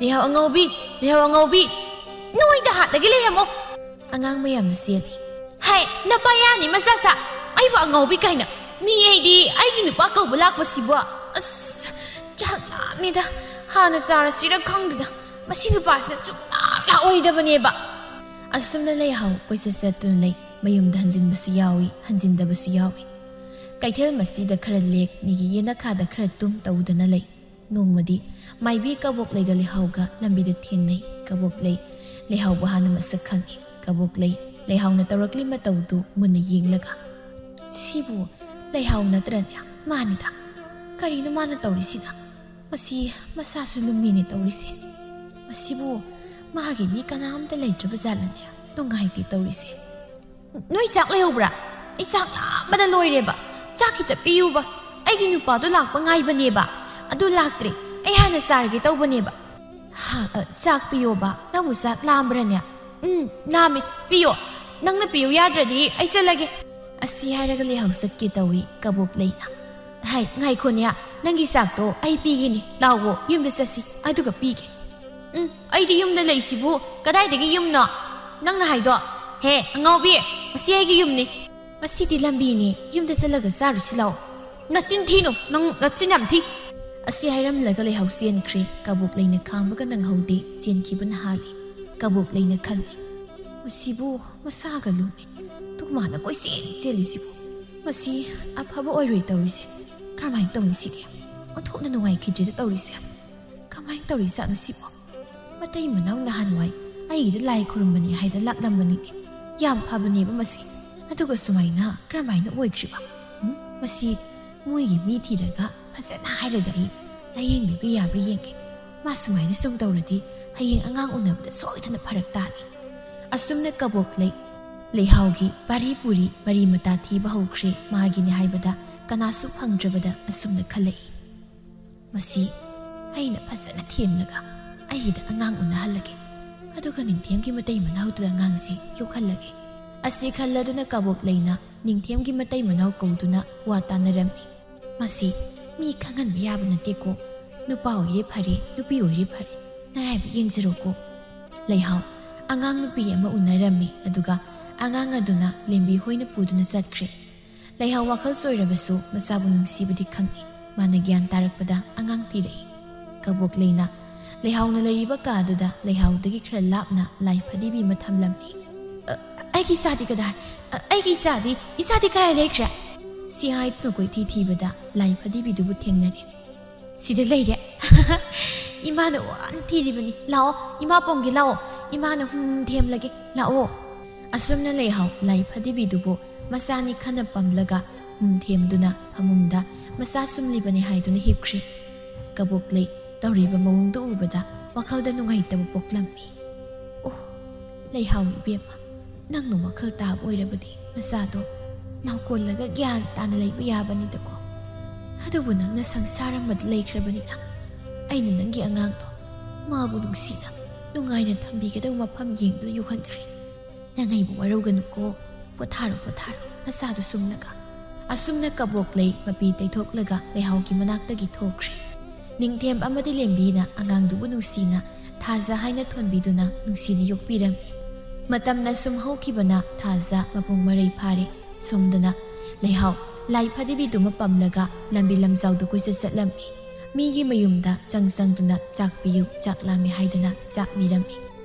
"ꯂꯩꯍꯥꯎ ꯑꯉꯧꯕꯤ, ꯂꯩꯍꯥꯎ ꯑꯉꯧꯕꯤ, ꯅꯣꯏꯗ ꯍꯥꯠꯂꯒꯦ ꯂꯩꯔꯝꯃꯣ!" ꯑꯉꯥꯡ ꯃꯌꯥꯝꯅ ꯆꯦꯜꯂꯤ꯫ "ꯍꯥꯏ, ꯅꯄꯥ ꯌꯥꯅꯤ ꯃꯆꯥꯁꯥ, ꯑꯩꯕꯨ ꯑꯉꯧꯕꯤ ꯀꯥꯏꯅ꯫ ꯃꯤ ꯑꯩꯗꯤ ꯑꯩꯒꯤ ꯅꯨꯄꯥ ꯀꯧꯕ ꯂꯥꯛꯄꯁꯤꯕꯨ꯫ ꯑꯁ, ꯆꯥꯛ ꯂꯥꯝꯃꯤꯗ꯫ ꯍꯥꯟꯅ ꯆꯥꯔꯁꯤꯔ ꯈꯪꯗꯦꯗ꯫ ꯃꯁꯤ ꯅꯨꯄꯥꯁꯤꯅ ꯁꯨꯡꯂꯥꯛ ꯂꯥꯛꯑꯣꯏꯗꯕꯅꯦꯕ꯫" ꯑꯁꯨꯝꯅ ꯂꯩꯍꯥꯎ ꯀꯣꯏꯆꯠ ꯆꯠꯇꯨꯅ ꯂꯩ꯫ ꯃꯌꯨꯝꯗ ꯍꯟꯖꯤꯟꯕꯁꯨ ꯌꯥꯎꯏ, ꯍꯟꯖꯤꯟꯗꯕꯁꯨ ꯌꯥꯎꯏ꯫ ꯀꯩꯊꯦꯜ ꯃꯁꯤꯗ ꯈꯔ ꯂꯦꯛ, ꯃꯤꯒꯤ ꯌꯦꯅꯈꯥꯗ ꯈꯔ ꯇꯨꯝ ꯇꯧꯗꯅ ꯂꯩ꯫ ꯅꯣꯡꯃꯗꯤ ꯃꯥꯏꯕꯤ ꯀꯕꯣꯛꯂꯩꯒ ꯂꯩꯍꯥꯎꯒ ꯂꯝꯕꯤꯗ ꯊꯦꯡꯅꯩ꯫ ꯀꯕꯣꯛꯂꯩ ꯂꯩꯍꯥꯎꯕꯨ ꯍꯥꯟꯅ ꯃꯁꯛ ꯈꯪꯉꯤ꯫ ꯀꯕꯣꯛꯂꯩ ꯂꯩꯍꯥꯎꯅ ꯇꯧꯔꯛꯂꯤ ꯃꯇꯧꯗꯨ ꯃꯨꯟꯅ ꯌꯦꯡꯂꯒ, "ꯁꯤꯕꯨ ꯂꯩꯍꯥꯎ ꯅꯠꯇ꯭ꯔꯅꯦ? ꯃꯥꯅꯤꯗ꯫ ꯀꯔꯤꯅꯣ ꯃꯥꯅ ꯇꯧꯔꯤꯁꯤꯅ? ꯃꯁꯤ ꯃꯁꯥꯁꯨ ꯂꯨꯝꯃꯤꯅꯦ ꯇꯧꯔꯤꯁꯦ꯫ ꯃꯁꯤꯕꯨ ꯃꯥꯒꯤ ꯃꯤ ꯀꯅꯥꯝꯇ ꯂꯩꯇ꯭ꯔꯕ ꯖꯥꯠꯂꯅꯦ? ꯅꯨꯡꯉꯥꯏꯇꯦ ꯇꯧꯔꯤꯁꯦ꯫ ꯅꯣꯏ ꯆꯥꯛ ꯂꯩꯍꯧꯕ꯭ꯔꯥ? ꯑꯩ ꯆꯥꯛ ꯂꯥꯝꯕꯅ ꯂꯣꯏꯔꯦꯕ꯫ ꯆꯥꯛ ꯈꯤꯇ ꯄꯤꯌꯨꯕ꯫ ꯑꯩꯒꯤ ꯅꯨꯄꯥꯗꯣ ꯂꯥꯛꯄ ꯉꯥꯏꯕꯅꯦꯕ꯫ ꯑꯗꯨ ꯂꯥꯛꯇ꯭ꯔꯦ꯫ ꯑꯩ ꯍꯥꯟꯅ ꯆꯥꯔꯒꯦ ꯇꯧꯕꯅꯦꯕ꯫" "ꯍꯥ, ꯑ, ꯆꯥꯛ ꯄꯤꯌꯣꯕ꯫ ꯅꯪꯕꯨ ꯆꯥꯛ ꯂꯥꯝꯕ꯭ꯔꯅꯦ?" "ꯎꯝ, ꯂꯥꯝꯃꯦ꯫ ꯄꯤꯌꯣ꯫ ꯅꯪꯅ ꯄꯤꯌꯨ ꯌꯥꯗ꯭ꯔꯗꯤ ꯑꯩ ꯆꯠꯂꯒꯦ꯫" ꯑꯁꯤ ꯍꯥꯏꯔꯒ ꯂꯩꯍꯥꯎ ꯆꯠꯀꯦ ꯇꯧꯏ ꯀꯕꯣꯛꯂꯩꯅ꯫ "ꯍꯥꯏ, ꯉꯥꯏꯈꯣꯅꯦ꯫ ꯅꯪꯒꯤ ꯆꯥꯛꯇꯣ ꯑꯩ ꯄꯤꯒꯦꯅꯦ꯫ ꯂꯥꯎꯋꯣ, ꯌꯨꯝꯗ ꯆꯠꯁꯤ꯫ ꯑꯗꯨꯒ ꯄꯤꯒꯦ꯫" "ꯎꯝ, ꯑꯩꯗꯤ ꯌꯨꯝꯗ ꯂꯩꯁꯤꯕꯨ꯫ ꯀꯗꯥꯏꯗꯒꯤ ꯌꯨꯝꯅꯣ ꯅꯪꯅ ꯍꯥꯏꯗꯣ?" ꯍꯦ ꯑꯉꯥꯎꯕꯤ, ꯃꯁꯤ ꯑꯩꯒꯤ ꯌꯨꯝꯅꯤ꯫ ꯃꯁꯤꯗꯤ ꯂꯝꯕꯤꯅꯤ, ꯌꯨꯝꯗ ꯆꯠꯂꯒ ꯆꯥꯔꯨꯁꯤ ꯂꯥꯛꯑꯣ꯫ ꯅꯆꯤꯟ ꯊꯤꯅꯨ, ꯅꯪ ꯅꯆꯤꯟ ꯌꯥꯝ ꯊꯤ꯫ ꯑꯁꯤ ꯍꯥꯏꯔꯝꯂꯒ ꯂꯩꯍꯥꯎ ꯆꯦꯟꯈ꯭ꯔꯦ꯫ ꯀꯕꯣꯛ ꯂꯩꯅ ꯈꯥꯝꯕꯒ ꯅꯪꯍꯧꯗꯦ, ꯆꯦꯟꯈꯤꯕꯅ ꯍꯥꯜꯂꯤ꯫ ꯀꯕꯣꯛ ꯂꯩꯅ ꯈꯜꯂꯤ, ꯃꯁꯤꯕꯨ ꯃꯁꯥꯒ ꯂꯨꯝꯃꯤ, ꯇꯨꯃꯥꯅ ꯀꯣꯏꯆꯦꯟ ꯆꯦꯜꯂꯤꯁꯤꯕꯨ꯫ ꯃꯁꯤ ꯑꯐꯕ ꯑꯣꯏꯔꯣꯏ ꯇꯧꯔꯤꯁꯦ꯫ ꯀꯔꯝꯍꯥꯏꯅ ꯇꯧꯅꯤ ꯁꯤꯗꯤ? ꯑꯣꯟꯊꯣꯛꯅ ꯅꯨꯡꯉꯥꯏꯈꯤꯗ꯭ꯔꯦꯗ ꯇꯧꯔꯤꯁꯦ꯫ ꯀꯃꯥꯏꯅ ꯇꯧꯔꯤꯖꯥꯠꯅꯣ ꯁꯤꯕꯣ? ꯃꯇꯩ ꯃꯅꯥꯎ ꯅꯍꯥꯟꯋꯥꯏ ꯑꯩꯒꯤꯗ ꯂꯥꯏ ꯈꯨꯔꯨꯝꯕꯅꯤ ꯍꯥꯏꯗ ꯂꯥꯛꯂꯝꯕꯅꯤꯅꯦ꯫ ꯌꯥꯝ ꯐꯕꯅꯦꯕ ꯃꯁꯤ꯫ ꯑꯗꯨꯒ ꯁꯨꯃꯥꯏꯅ ꯀꯔꯝꯍꯥꯏꯅ ꯑꯣꯏꯈ꯭ꯔꯤꯕ? ꯎꯝ? ꯃꯁꯤ ꯃꯣꯏꯒꯤ ꯃꯤ ꯊꯤꯔꯒ ꯐꯖꯅ ꯍꯥꯏꯔꯒ ꯑꯩ ꯂꯥꯌꯦꯡꯕꯤꯕ ꯌꯥꯕ꯭ꯔꯥ ꯌꯦꯡꯒꯦ꯫ ꯃꯥ ꯁꯨꯃꯥꯏꯅ ꯁꯨꯝ ꯇꯧꯔꯗꯤ ꯍꯌꯦꯡ ꯑꯉꯥꯡ ꯎꯅꯕꯗ ꯁꯣꯏꯗꯅ ꯐꯔꯛ ꯇꯥꯅꯤ꯫ ꯑꯁꯨꯝꯅ ꯀꯕꯣꯛ ꯂꯩ ꯂꯩꯍꯥꯎꯒꯤ ꯄꯥꯔꯤ ꯄꯨꯔꯤ ꯃꯔꯤ ꯃꯇꯥ ꯊꯤꯕ ꯍꯧꯈ꯭ꯔꯦ꯫ ꯃꯥꯒꯤꯅꯤ ꯍꯥꯏꯕꯗ ꯀꯅꯥꯁꯨ ꯐꯪꯗ꯭ꯔꯕꯗ ꯑꯁꯨꯝꯅ ꯈꯜꯂꯛꯏ꯫ ꯃꯁꯤ ꯑꯩꯅ ꯐꯖꯅ ꯊꯦꯝꯂꯒ ꯑꯩꯒꯤꯗ ꯑꯉꯥꯡ ꯎꯅꯍꯜꯂꯒꯦ꯫ ꯑꯗꯨꯒ ꯅꯤꯡꯊꯦꯝꯒꯤ ꯃꯇꯩ ꯃꯅꯥꯎꯗꯨꯗ ꯑꯉꯥꯡꯁꯤ ꯌꯣꯛꯍꯜꯂꯒꯦ꯫ ꯑꯁꯤ ꯈꯜꯂꯗꯨꯅ ꯀꯕꯣꯛ ꯂꯩꯅ ꯅꯤꯡꯊꯦꯝꯒꯤ ꯃꯇꯩ ꯃꯅꯥꯎ ꯀꯧꯗꯨꯅ ꯋꯥ ꯇꯥꯅꯔꯝꯃꯤ꯫ ꯃꯁꯤ ꯃꯤ ꯈꯪꯍꯟꯕ ꯌꯥꯕ ꯅꯠꯇꯦꯀꯣ꯫ ꯅꯨꯄꯥ ꯑꯣꯏꯔꯦ ꯐꯔꯦ, ꯅꯨꯄꯤ ꯑꯣꯏꯔꯦ ꯐꯔꯦ, ꯅꯔꯥꯏꯕꯛ ꯌꯦꯡꯖꯔꯣꯀꯣ꯫ ꯂꯩꯍꯥꯎ ꯑꯉꯥꯡ ꯅꯨꯄꯤ ꯑꯃ ꯎꯅꯔꯝꯃꯤ, ꯑꯗꯨꯒ ꯑꯉꯥꯡ ꯑꯗꯨꯅ ꯂꯦꯝꯕꯤ ꯍꯣꯏꯅ ꯄꯨꯗꯨꯅ ꯆꯠꯈ꯭ꯔꯦ꯫ ꯂꯩꯍꯥꯎ ꯋꯥꯈꯜ ꯆꯣꯏꯔꯕꯁꯨ ꯃꯆꯥꯕꯨ ꯅꯨꯡꯁꯤꯕꯗꯤ ꯈꯪꯏ꯫ ꯃꯥꯅ ꯒ꯭ꯌꯥꯟ ꯇꯥꯔꯛꯄꯗ ꯑꯉꯥꯡ ꯊꯤꯔꯛꯏ꯫ ꯀꯕꯣꯛ ꯂꯩꯅ ꯂꯩꯍꯥꯎꯅ ꯂꯩꯔꯤꯕ ꯀꯥꯗꯨꯗ ꯂꯩꯍꯥꯎꯗꯒꯤ ꯈꯔ ꯂꯥꯞꯅ ꯂꯥꯏ ꯐꯗꯤꯕꯤ ꯑꯃ ꯊꯝꯂꯝꯃꯤ꯫ "ꯑ, ꯑꯩꯒꯤ ꯏꯆꯥꯗꯤ ꯀꯗꯥꯏ? ꯑ, ꯑꯩꯒꯤ ꯏꯆꯥꯗꯤ, ꯏꯆꯥꯗꯤ ꯀꯗꯥꯏ ꯂꯩꯈ꯭ꯔꯦ?" ꯁꯤ ꯍꯥꯏꯗꯨꯅ ꯀꯣꯏꯊꯤ ꯊꯤꯕꯗ ꯂꯥꯏ ꯐꯗꯤꯕꯤꯗꯨꯕꯨ ꯊꯦꯡꯅꯔꯦ꯫ "ꯁꯤꯗ ꯂꯩꯔꯦ꯫ ꯏꯃꯥꯅ ꯋꯥꯅ ꯊꯤꯔꯤꯕꯅꯤ꯫ ꯂꯥꯛꯑꯣ, ꯏꯃꯥ ꯄꯣꯝꯒꯦ ꯂꯥꯛꯑꯣ꯫ ꯏꯃꯥꯅ ꯍꯨꯝ ꯊꯦꯝꯂꯒꯦ꯫ ꯂꯥꯛꯑꯣ꯫" ꯑꯁꯨꯝꯅ ꯂꯩꯍꯥꯎ ꯂꯥꯏ ꯐꯗꯤꯕꯤꯗꯨꯕꯨ ꯃꯆꯥꯅꯤ ꯈꯟꯅ ꯄꯝꯂꯒ ꯍꯨꯝ ꯊꯦꯝꯗꯨꯅ ꯐꯃꯨꯡꯗ ꯃꯆꯥ ꯁꯨꯝꯂꯤꯕꯅꯤ ꯍꯥꯏꯗꯨꯅ ꯍꯤꯞꯈ꯭ꯔꯦ꯫ ꯀꯕꯣꯛ ꯂꯩ ꯇꯧꯔꯤꯕ ꯃꯑꯣꯡꯗꯨ ꯎꯕꯗ ꯋꯥꯈꯜꯗ ꯅꯨꯡꯉꯥꯏꯇꯕ ꯄꯣꯛꯂꯝꯃꯤ꯫ "ꯑꯣ, ꯂꯩꯍꯥꯎ ꯏꯕꯦꯝꯃ, ꯅꯪꯅ ꯋꯥꯈꯜ ꯇꯥꯕ ꯑꯣꯏꯔꯕꯗꯤ ꯅꯆꯥꯗꯣ ꯅꯥꯎꯀꯣꯜꯂꯒ ꯒ꯭ꯌꯥꯟ ꯇꯥꯅ ꯂꯩꯕ ꯌꯥꯕꯅꯤꯗꯀꯣ꯫ ꯑꯗꯨꯕꯨ ꯅꯪꯅ ꯁꯪꯁꯥꯔ ꯑꯃꯗ ꯂꯩꯈ꯭ꯔꯕꯅꯤꯅ ꯑꯩꯅ ꯅꯪꯒꯤ ꯑꯉꯥꯡꯗꯣ ꯃꯥꯕꯨ ꯅꯨꯡꯁꯤꯅ ꯅꯨꯡꯉꯥꯏꯅ ꯊꯝꯕꯤꯒꯗꯧꯕ ꯃꯐꯝ ꯌꯦꯡꯗꯨꯅ ꯌꯣꯛꯍꯟꯈ꯭ꯔꯦ꯫ ꯅꯪ ꯑꯩꯕꯨ ꯋꯥꯔꯧꯒꯅꯨꯀꯣ꯫ ꯄꯣꯊꯥꯔꯣ, ꯄꯣꯊꯥꯔꯣ, ꯅꯆꯥꯗꯣ ꯁꯨꯝꯂꯒ꯫" ꯑꯁꯨꯝꯅ ꯀꯕꯣꯛ ꯂꯩ ꯃꯄꯤ ꯇꯩꯊꯣꯛꯂꯒ ꯂꯩꯍꯥꯎꯒꯤ ꯃꯅꯥꯛꯇꯒꯤ ꯊꯣꯛꯈ꯭ꯔꯦ꯫ ꯅꯤꯡꯊꯦꯝ ꯑꯃꯗꯤ ꯂꯦꯝꯕꯤꯅ ꯑꯉꯥꯡꯗꯨꯕꯨ ꯅꯨꯡꯁꯤꯅ ꯊꯥꯖ ꯍꯥꯏꯅ ꯊꯣꯟꯕꯤꯗꯨꯅ ꯅꯨꯡꯁꯤꯅ ꯌꯣꯛꯄꯤꯔꯝꯃꯤ꯫ ꯃꯇꯝꯅ ꯁꯨꯝ ꯍꯧꯈꯤꯕꯅ ꯊꯥꯖ ꯃꯄꯨꯡ ꯃꯔꯩ ꯐꯥꯔꯦ꯫ ꯁꯣꯝꯗꯅ ꯂꯩꯍꯥꯎ ꯂꯥꯏ ꯐꯗꯤꯕꯤꯗꯨꯃ ꯄꯝꯂꯒ ꯂꯝꯕꯤ ꯂꯝꯖꯥꯎꯗ ꯀꯣꯏꯆꯠ ꯆꯠꯂꯝꯃꯤ꯫ ꯃꯤꯒꯤ ꯃꯌꯨꯝꯗ ꯆꯪ ꯆꯪꯗꯨꯅ "ꯆꯥꯛ ꯄꯤꯌꯨ, ꯆꯥꯛ ꯂꯥꯝꯃꯦ" ꯍꯥꯏꯗꯅ ꯆꯥꯛ ꯅꯤꯔꯝꯃꯤ꯫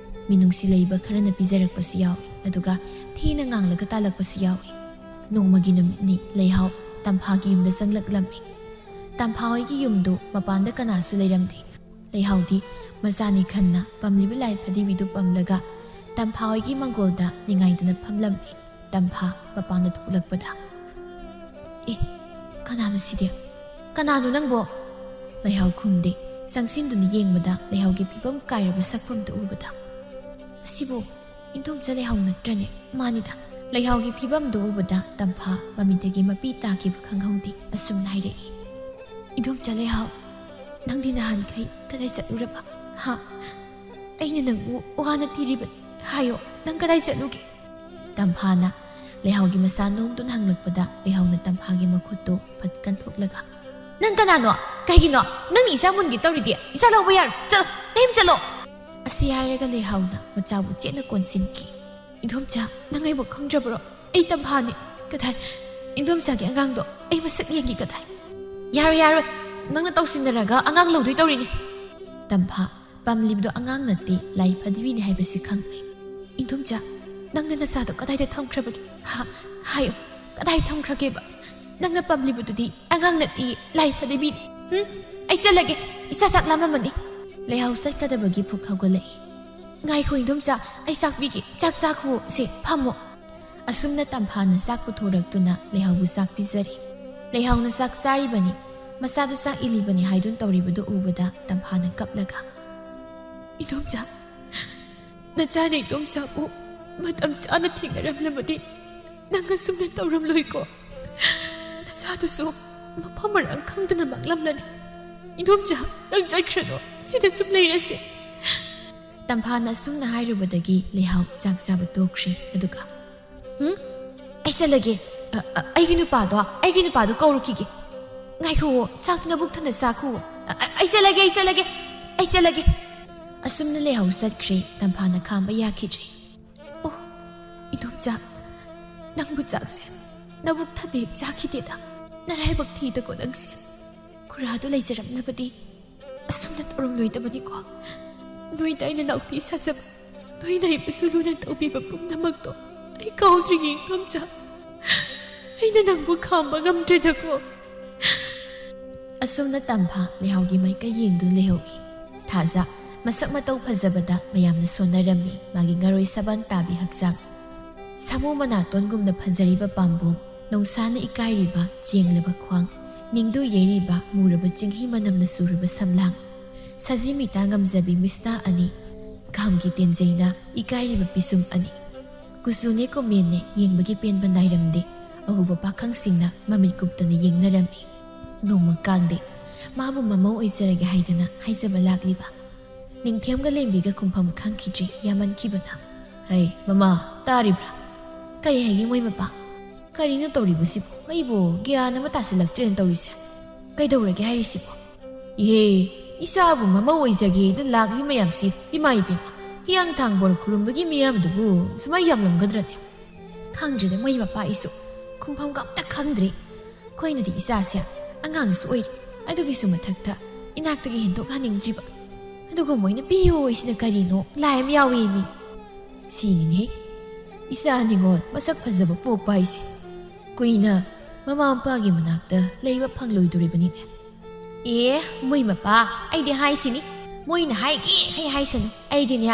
ꯃꯤꯅꯨꯡꯁꯤ ꯂꯩꯕ ꯈꯔꯅ ꯄꯤꯖꯔꯛꯄꯁꯨ ꯌꯥꯎꯏ, ꯑꯗꯨꯒ ꯊꯤꯅ ꯉꯥꯡꯂꯒ ꯇꯥꯜꯂꯛꯄꯁꯨ ꯌꯥꯎꯏ꯫ ꯅꯣꯡꯃꯒꯤ ꯅꯨꯃꯤꯠꯅꯤ ꯂꯩꯍꯥꯎ ꯇꯝꯐꯥꯒꯤ ꯌꯨꯝꯗ ꯆꯪꯂꯛꯂꯝꯃꯤ꯫ ꯇꯝꯐꯥ ꯍꯣꯏꯒꯤ ꯌꯨꯝꯗꯨ ꯃꯄꯥꯟꯗ ꯀꯅꯥꯁꯨ ꯂꯩꯔꯝꯗꯦ꯫ ꯂꯩꯍꯥꯎꯗꯤ ꯃꯆꯥꯅꯤ ꯈꯟꯅ ꯄꯝꯂꯤꯕ ꯂꯥꯏ ꯐꯗꯤꯕꯤꯗꯨ ꯄꯝꯂꯒ ꯇꯝꯐꯥ ꯍꯣꯏꯒꯤ ꯃꯥꯡꯒꯣꯜꯗ ꯅꯤꯡꯉꯥꯏꯗꯨꯅ ꯐꯝꯂꯝꯃꯤ꯫ ꯇꯝꯐꯥ ꯃꯄꯥꯟꯗ ꯊꯣꯛꯂꯛꯄꯗ, "ꯑꯦ, ꯀꯅꯥꯅꯣ ꯁꯤꯗꯤ? ꯀꯅꯥꯅꯣ ꯅꯪꯕꯣ?" ꯂꯩꯍꯥꯎ ꯈꯨꯝꯗꯦ꯫ ꯆꯪꯁꯤꯟꯗꯨꯅ ꯌꯦꯡꯕꯗ ꯂꯩꯍꯥꯎꯒꯤ ꯐꯤꯕꯝ ꯀꯥꯏꯔꯕ ꯁꯛꯐꯝꯗꯨ ꯎꯕꯗ, "ꯑꯁꯤꯕꯨ ꯏꯟꯗꯣꯝꯆꯥ ꯂꯩꯍꯥꯎ ꯅꯠꯇ꯭ꯔꯅꯦ? ꯃꯥꯅꯤꯗ!" ꯂꯩꯍꯥꯎꯒꯤ ꯐꯤꯕꯝꯗꯨ ꯎꯕꯗ ꯇꯝꯐꯥ ꯃꯃꯤꯠꯇꯒꯤ ꯃꯄꯤ ꯇꯥꯈꯤꯕ ꯈꯪꯍꯧꯗꯦ꯫ ꯑꯁꯨꯝꯅ ꯍꯥꯏꯔꯛꯏ, "ꯏꯟꯗꯣꯝꯆꯥ ꯂꯩꯍꯥꯎ, ꯅꯪꯗꯤ ꯅꯍꯥꯟꯈꯩ ꯀꯗꯥꯏ ꯆꯠꯂꯨꯔꯕ? ꯍꯥ? ꯑꯩꯅ ꯅꯪꯕꯨ ꯋꯥꯅ ꯊꯤꯔꯤꯕꯅꯤ꯫ ꯍꯥꯏꯌꯣ, ꯅꯪ ꯀꯗꯥꯏ ꯆꯠꯂꯨꯒꯦ?" ꯇꯝꯐꯥꯅ ꯂꯩꯍꯥꯎꯒꯤ ꯃꯁꯥ ꯅꯣꯝꯗꯨꯅ ꯍꯪꯂꯛꯄꯗ ꯂꯩꯍꯥꯎꯅ ꯇꯝꯐꯥꯒꯤ ꯃꯈꯨꯠꯇꯨ ꯐꯠ ꯀꯟꯊꯣꯛꯂꯒ, "ꯅꯪ ꯀꯅꯥꯅꯣ? ꯀꯩꯒꯤꯅꯣ ꯅꯪꯅ ꯏꯆꯥ ꯃꯨꯟꯒꯦ ꯇꯧꯔꯤꯗꯤ? ꯏꯆꯥ ꯂꯧꯕ ꯌꯥꯔꯣꯏ꯫ ꯆꯠꯂꯣ, ꯅꯌꯨꯝ ꯆꯠꯂꯣ!" ꯑꯁꯤ ꯍꯥꯏꯔꯒ ꯂꯩꯍꯥꯎꯅ ꯃꯆꯥꯕꯨ ꯆꯦꯠꯅ ꯀꯣꯟꯁꯤꯟꯈꯤ꯫ "ꯏꯟꯗꯣꯝꯆꯥ, ꯅꯪ ꯑꯩꯕꯨ ꯈꯪꯗ꯭ꯔꯕ꯭ꯔꯣ? ꯑꯩ ꯇꯝꯐꯥꯅꯤ꯫ ꯀꯗꯥꯏ? ꯏꯟꯗꯣꯝꯆꯥꯒꯤ ꯑꯉꯥꯡꯗꯣ ꯑꯩ ꯃꯁꯛ ꯌꯦꯡꯒꯦ꯫ ꯀꯗꯥꯏ?" "ꯌꯥꯔꯣꯏ, ꯌꯥꯔꯣꯏ꯫ ꯅꯪꯅ ꯇꯧꯁꯤꯟꯅꯔꯒ ꯑꯉꯥꯡ ꯂꯧꯗꯣꯏ ꯇꯧꯔꯤꯅꯤ꯫" ꯇꯝꯐꯥ, ꯄꯝꯂꯤꯕꯗꯣ ꯑꯉꯥꯡ ꯅꯠꯇꯦ, ꯂꯥꯏ ꯐꯗꯤꯕꯤꯅꯤ ꯍꯥꯏꯕꯁꯤ ꯈꯪꯂꯦ꯫ "ꯏꯟꯗꯣꯝꯆꯥ, ꯅꯪꯅ ꯅꯆꯥꯗꯣ ꯀꯗꯥꯏꯗ ꯊꯝꯈ꯭ꯔꯕꯒꯦ? ꯍꯥ? ꯍꯥꯏꯌꯨ, ꯀꯗꯥꯏ ꯊꯝꯈ꯭ꯔꯒꯦꯕ? ꯅꯪꯅ ꯄꯝꯂꯤꯕꯗꯨꯗꯤ ꯑꯉꯥꯡ ꯅꯠꯇꯦ, ꯂꯥꯏ ꯐꯗꯤꯕꯤꯅꯤ꯫ ꯍꯨꯝ? ꯑꯩ ꯆꯠꯂꯒꯦ, ꯏꯆꯥ ꯆꯥꯛ ꯂꯥꯝꯃꯝꯃꯅꯤ꯫" ꯂꯩꯍꯥꯎ ꯆꯠꯀꯗꯕꯒꯤ ꯐꯨꯛ ꯍꯧꯒꯠꯂꯛꯏ꯫ "ꯉꯥꯏꯈꯣ ꯏꯟꯗꯣꯝꯆꯥ, ꯑꯩ ꯆꯥꯛ ꯄꯤꯒꯦ, ꯆꯥꯛ ꯆꯥꯈꯨꯑꯣ, ꯁꯦ, ꯐꯝꯃꯣ꯫" ꯑꯁꯨꯝꯅ ꯇꯝꯐꯥꯅ ꯆꯥꯛ ꯄꯨꯊꯣꯔꯛꯇꯨꯅ ꯂꯩꯍꯥꯎꯕꯨ ꯆꯥꯛ ꯄꯤꯖꯔꯤ꯫ ꯂꯩꯍꯥꯎꯅ ꯆꯥꯛ ꯆꯥꯔꯤꯕꯅꯤ, ꯃꯆꯥꯗ ꯆꯥꯛ ꯏꯜꯂꯤꯕꯅꯤ ꯍꯥꯏꯗꯨꯅ ꯇꯧꯔꯤꯕꯗꯨ ꯎꯕꯗ ꯇꯝꯐꯥꯅ ꯀꯞꯂꯒ, "ꯏꯟꯗꯣꯝꯆꯥ, ꯅꯆꯥꯅ ꯏꯟꯗꯣꯝꯆꯥꯕꯨ ꯃꯇꯝ ꯆꯥꯅ ꯊꯦꯡꯅꯔꯝꯂꯕꯗꯤ ꯅꯪ ꯑꯁꯨꯝꯅ ꯇꯧꯔꯝꯂꯣꯏꯀꯣ꯫ ꯅꯆꯥꯗꯨꯁꯨ ꯃꯐꯝ ꯃꯔꯥꯡ ꯈꯪꯗꯅ ꯃꯥꯡꯂꯝꯂꯅꯤ꯫ ꯏꯟꯗꯣꯝꯆꯥ, ꯅꯪ ꯆꯠꯈ꯭ꯔꯅꯨ, ꯁꯤꯗ ꯁꯨꯝ ꯂꯩꯔꯁꯦ꯫" ꯇꯝꯐꯥꯅ ꯑꯁꯨꯝꯅ ꯍꯥꯏꯔꯨꯕꯗꯒꯤ ꯂꯩꯍꯥꯎ ꯆꯥꯛ ꯆꯥꯕ ꯇꯣꯛꯈ꯭ꯔꯦ꯫ ꯑꯗꯨꯒ, "ꯍꯨꯝ? ꯑꯩ ꯆꯠꯂꯒꯦ꯫ ꯑ, ꯑ, ꯑꯩꯒꯤ ꯅꯨꯄꯥꯗꯣ, ꯑꯩꯒꯤ ꯅꯨꯄꯥꯗꯣ ꯀꯧꯔꯨꯈꯤꯒꯦ꯫ ꯉꯥꯏꯈꯨꯑꯣ, ꯆꯥꯛꯇꯨ ꯅꯕꯨꯛ ꯊꯟꯅ ꯆꯥꯈꯨꯑꯣ꯫ ꯑ, ꯑ, ꯑꯩ ꯆꯠꯂꯒꯦ, ꯑꯩ ꯆꯠꯂꯒꯦ, ꯑꯩ ꯆꯠꯂꯒꯦ꯫" ꯑꯁꯨꯝꯅ ꯂꯩꯍꯥꯎ ꯆꯠꯈ꯭ꯔꯦ꯫ ꯇꯝꯐꯥꯅ ꯈꯥꯝꯕ ꯌꯥꯈꯤꯗ꯭ꯔꯦ꯫ ꯆꯥꯛ, ꯅꯪꯕꯨ ꯆꯥꯛꯁꯦ ꯅꯕꯨꯛ ꯊꯟꯅ ꯍꯦꯛ ꯆꯥꯈꯤꯗꯦꯗ꯫ ꯅꯔꯥꯏꯕꯛ ꯊꯤꯗꯀꯣ ꯅꯪꯁꯦ꯫ ꯈꯨꯔꯥꯗꯨ ꯂꯩꯖꯔꯝꯂꯕꯗꯤ ꯑꯁꯨꯝꯅ ꯇꯧꯔꯝꯂꯣꯏꯗꯕꯅꯤꯀꯣ꯫ ꯅꯣꯏꯗ ꯑꯩꯅ ꯅꯥꯎꯇꯤ ꯁꯥꯖꯕ, ꯅꯣꯏꯅ ꯑꯩꯕꯨꯁꯨ ꯂꯨꯅ ꯇꯧꯕꯤꯕ ꯄꯨꯝꯅꯃꯛꯇꯣ ꯑꯩ ꯀꯥꯎꯗ꯭ꯔꯤꯌꯦ ꯏꯗꯣꯝꯆꯥ꯫ ꯑꯩꯅ ꯅꯪꯕꯨ ꯈꯥꯝꯕ ꯉꯝꯗ꯭ꯔꯦꯗꯀꯣ꯫ ꯑꯁꯨꯝꯅ ꯇꯝꯐꯥ ꯂꯩꯍꯥꯎꯒꯤ ꯃꯥꯏꯀꯩ ꯌꯦꯡꯗꯨꯅ ꯂꯩꯍꯧꯏ꯫ ꯊꯥꯖ ꯃꯁꯛ ꯃꯇꯧ ꯐꯖꯕꯗ ꯃꯌꯥꯝꯅ ꯁꯣꯟꯅꯔꯝꯃꯤ ꯃꯥꯒꯤ ꯉꯔꯣꯏ ꯁꯕꯥꯟ ꯇꯥꯕꯤ ꯍꯛꯆꯥꯡ꯫ ꯁꯥꯃꯨ ꯃꯅꯥꯇꯣꯟꯒꯨꯝꯅ ꯐꯖꯔꯤꯕ ꯄꯥꯝꯕꯣꯝ, ꯅꯣꯡꯁꯥꯅ ꯏꯀꯥꯏꯔꯤꯕ ꯆꯦꯡꯂꯕ ꯈ꯭ꯋꯥꯡ, ꯅꯤꯡꯗꯨ ꯌꯩꯔꯤꯕ ꯃꯨꯔꯕ ꯆꯤꯡꯍꯤ ꯃꯅꯝꯅ ꯁꯨꯔꯕ ꯁꯝꯂꯥꯡ, ꯁꯖꯤ ꯃꯤꯇꯥ ꯉꯝꯖꯕꯤ ꯃꯤꯁꯅꯥ ꯑꯅꯤ, ꯈꯥꯝꯒꯤ ꯇꯦꯟꯖꯩꯅ ꯏꯀꯥꯏꯔꯤꯕ ꯄꯤꯁꯨꯝ ꯑꯅꯤ꯫ ꯀꯨꯆꯨꯅꯦ ꯀꯨꯃꯦꯟꯅꯦ ꯌꯦꯡꯕꯒꯤ ꯄꯦꯟꯕ ꯅꯥꯏꯔꯝꯗꯦ꯫ ꯑꯍꯨꯕ ꯄꯥꯈꯪꯁꯤꯡꯅ ꯃꯃꯤꯠ ꯀꯨꯞꯇꯅ ꯌꯦꯡꯅꯔꯝꯃꯤ꯫ ꯅꯣꯡꯃ ꯀꯥꯡꯗꯦ ꯃꯥꯕꯨ ꯃꯃꯧ ꯑꯣꯏꯖꯔꯒꯦ ꯍꯥꯏꯗꯅ ꯍꯥꯏꯖꯕ ꯂꯥꯛꯂꯤꯕ꯫ ꯅꯤꯡꯊꯦꯝꯒ ꯂꯦꯝꯕꯤꯒ ꯈꯨꯝꯐꯝ ꯈꯪꯈꯤꯗ꯭ꯔꯦ ꯌꯥꯝꯃꯟꯈꯤꯕꯅ꯫ "ꯍꯩ, ꯃꯃꯥ, ꯇꯥꯔꯤꯕ꯭ꯔꯥ?" "ꯀꯔꯤ ꯍꯥꯏꯒꯦ ꯃꯣꯏ ꯃꯄꯥ? ꯀꯔꯤꯅꯣ ꯇꯧꯔꯤꯕꯁꯤꯕꯨ? ꯑꯩꯕꯨ ꯒ꯭ꯌꯥꯟ ꯑꯃ ꯇꯥꯁꯤꯜꯂꯛꯇ꯭ꯔꯦꯅ ꯇꯧꯔꯤꯁꯦ꯫ ꯀꯩꯗꯧꯔꯒꯦ ꯍꯥꯏꯔꯤꯁꯤꯕꯨ?" "ꯏꯍꯦ, ꯏꯆꯥꯕꯨ ꯃꯃꯧ ꯑꯣꯏꯖꯒꯦꯗ ꯂꯥꯛꯂꯤ ꯃꯌꯥꯝꯁꯤ, ꯏꯃꯥ ꯏꯕꯦꯝꯃ, ꯍꯤꯌꯥꯡꯊꯥꯡ ꯕꯣꯔ ꯈꯨꯔꯨꯝꯕꯒꯤ ꯃꯤꯌꯥꯝꯗꯨꯕꯨ ꯁꯨꯃꯥꯏ ꯌꯥꯝꯂꯝꯒꯗ꯭ꯔꯅꯦ?" ꯈꯪꯗ꯭ꯔꯦꯗ ꯃꯣꯏ ꯃꯄꯥ ꯑꯩꯁꯨ꯫ ꯈꯨꯝꯐꯝꯒ ꯑꯝꯇ ꯈꯪꯗ꯭ꯔꯦ꯫ ꯑꯩꯈꯣꯏꯅꯗꯤ ꯏꯆꯥꯁꯦ ꯑꯉꯥꯡꯁꯨ ꯑꯣꯏꯔꯤ, ꯑꯗꯨꯒꯤꯁꯨ ꯃꯊꯛꯇ ꯏꯅꯥꯛꯇꯒꯤ ꯍꯦꯟꯗꯣꯛ ꯍꯟꯅꯤꯡꯗ꯭ꯔꯤꯕ꯫ ꯑꯗꯨꯒ ꯃꯣꯏꯅ ꯄꯤꯌꯣ ꯍꯥꯏꯁꯤꯅ ꯀꯔꯤꯅꯣ? ꯂꯥꯏ ꯑꯃ ꯌꯥꯎꯏ ꯃꯤ꯫ ꯁꯤꯅꯤꯅꯦꯍꯦ꯫ ꯏꯆꯥ ꯅꯤꯉꯣꯜ ꯃꯁꯛ ꯐꯖꯕ ꯄꯣꯛꯄ ꯍꯥꯏꯁꯦ ꯀꯨꯏꯅ ꯃꯃꯥ ꯃꯄꯥꯒꯤ ꯃꯅꯥꯛꯇ ꯂꯩꯕ ꯐꯪꯂꯣꯏꯗꯣꯔꯤꯕꯅꯤꯅꯦ꯫ ꯑꯦ, ꯃꯣꯏ ꯃꯄꯥ, ꯑꯩꯗꯤ ꯍꯥꯏꯁꯤꯅꯤ, ꯃꯣꯏꯅ ꯍꯥꯏꯒꯦ ꯍꯥꯏ ꯍꯥꯏꯁꯅꯨ, ꯑꯩꯗꯤꯅꯦ,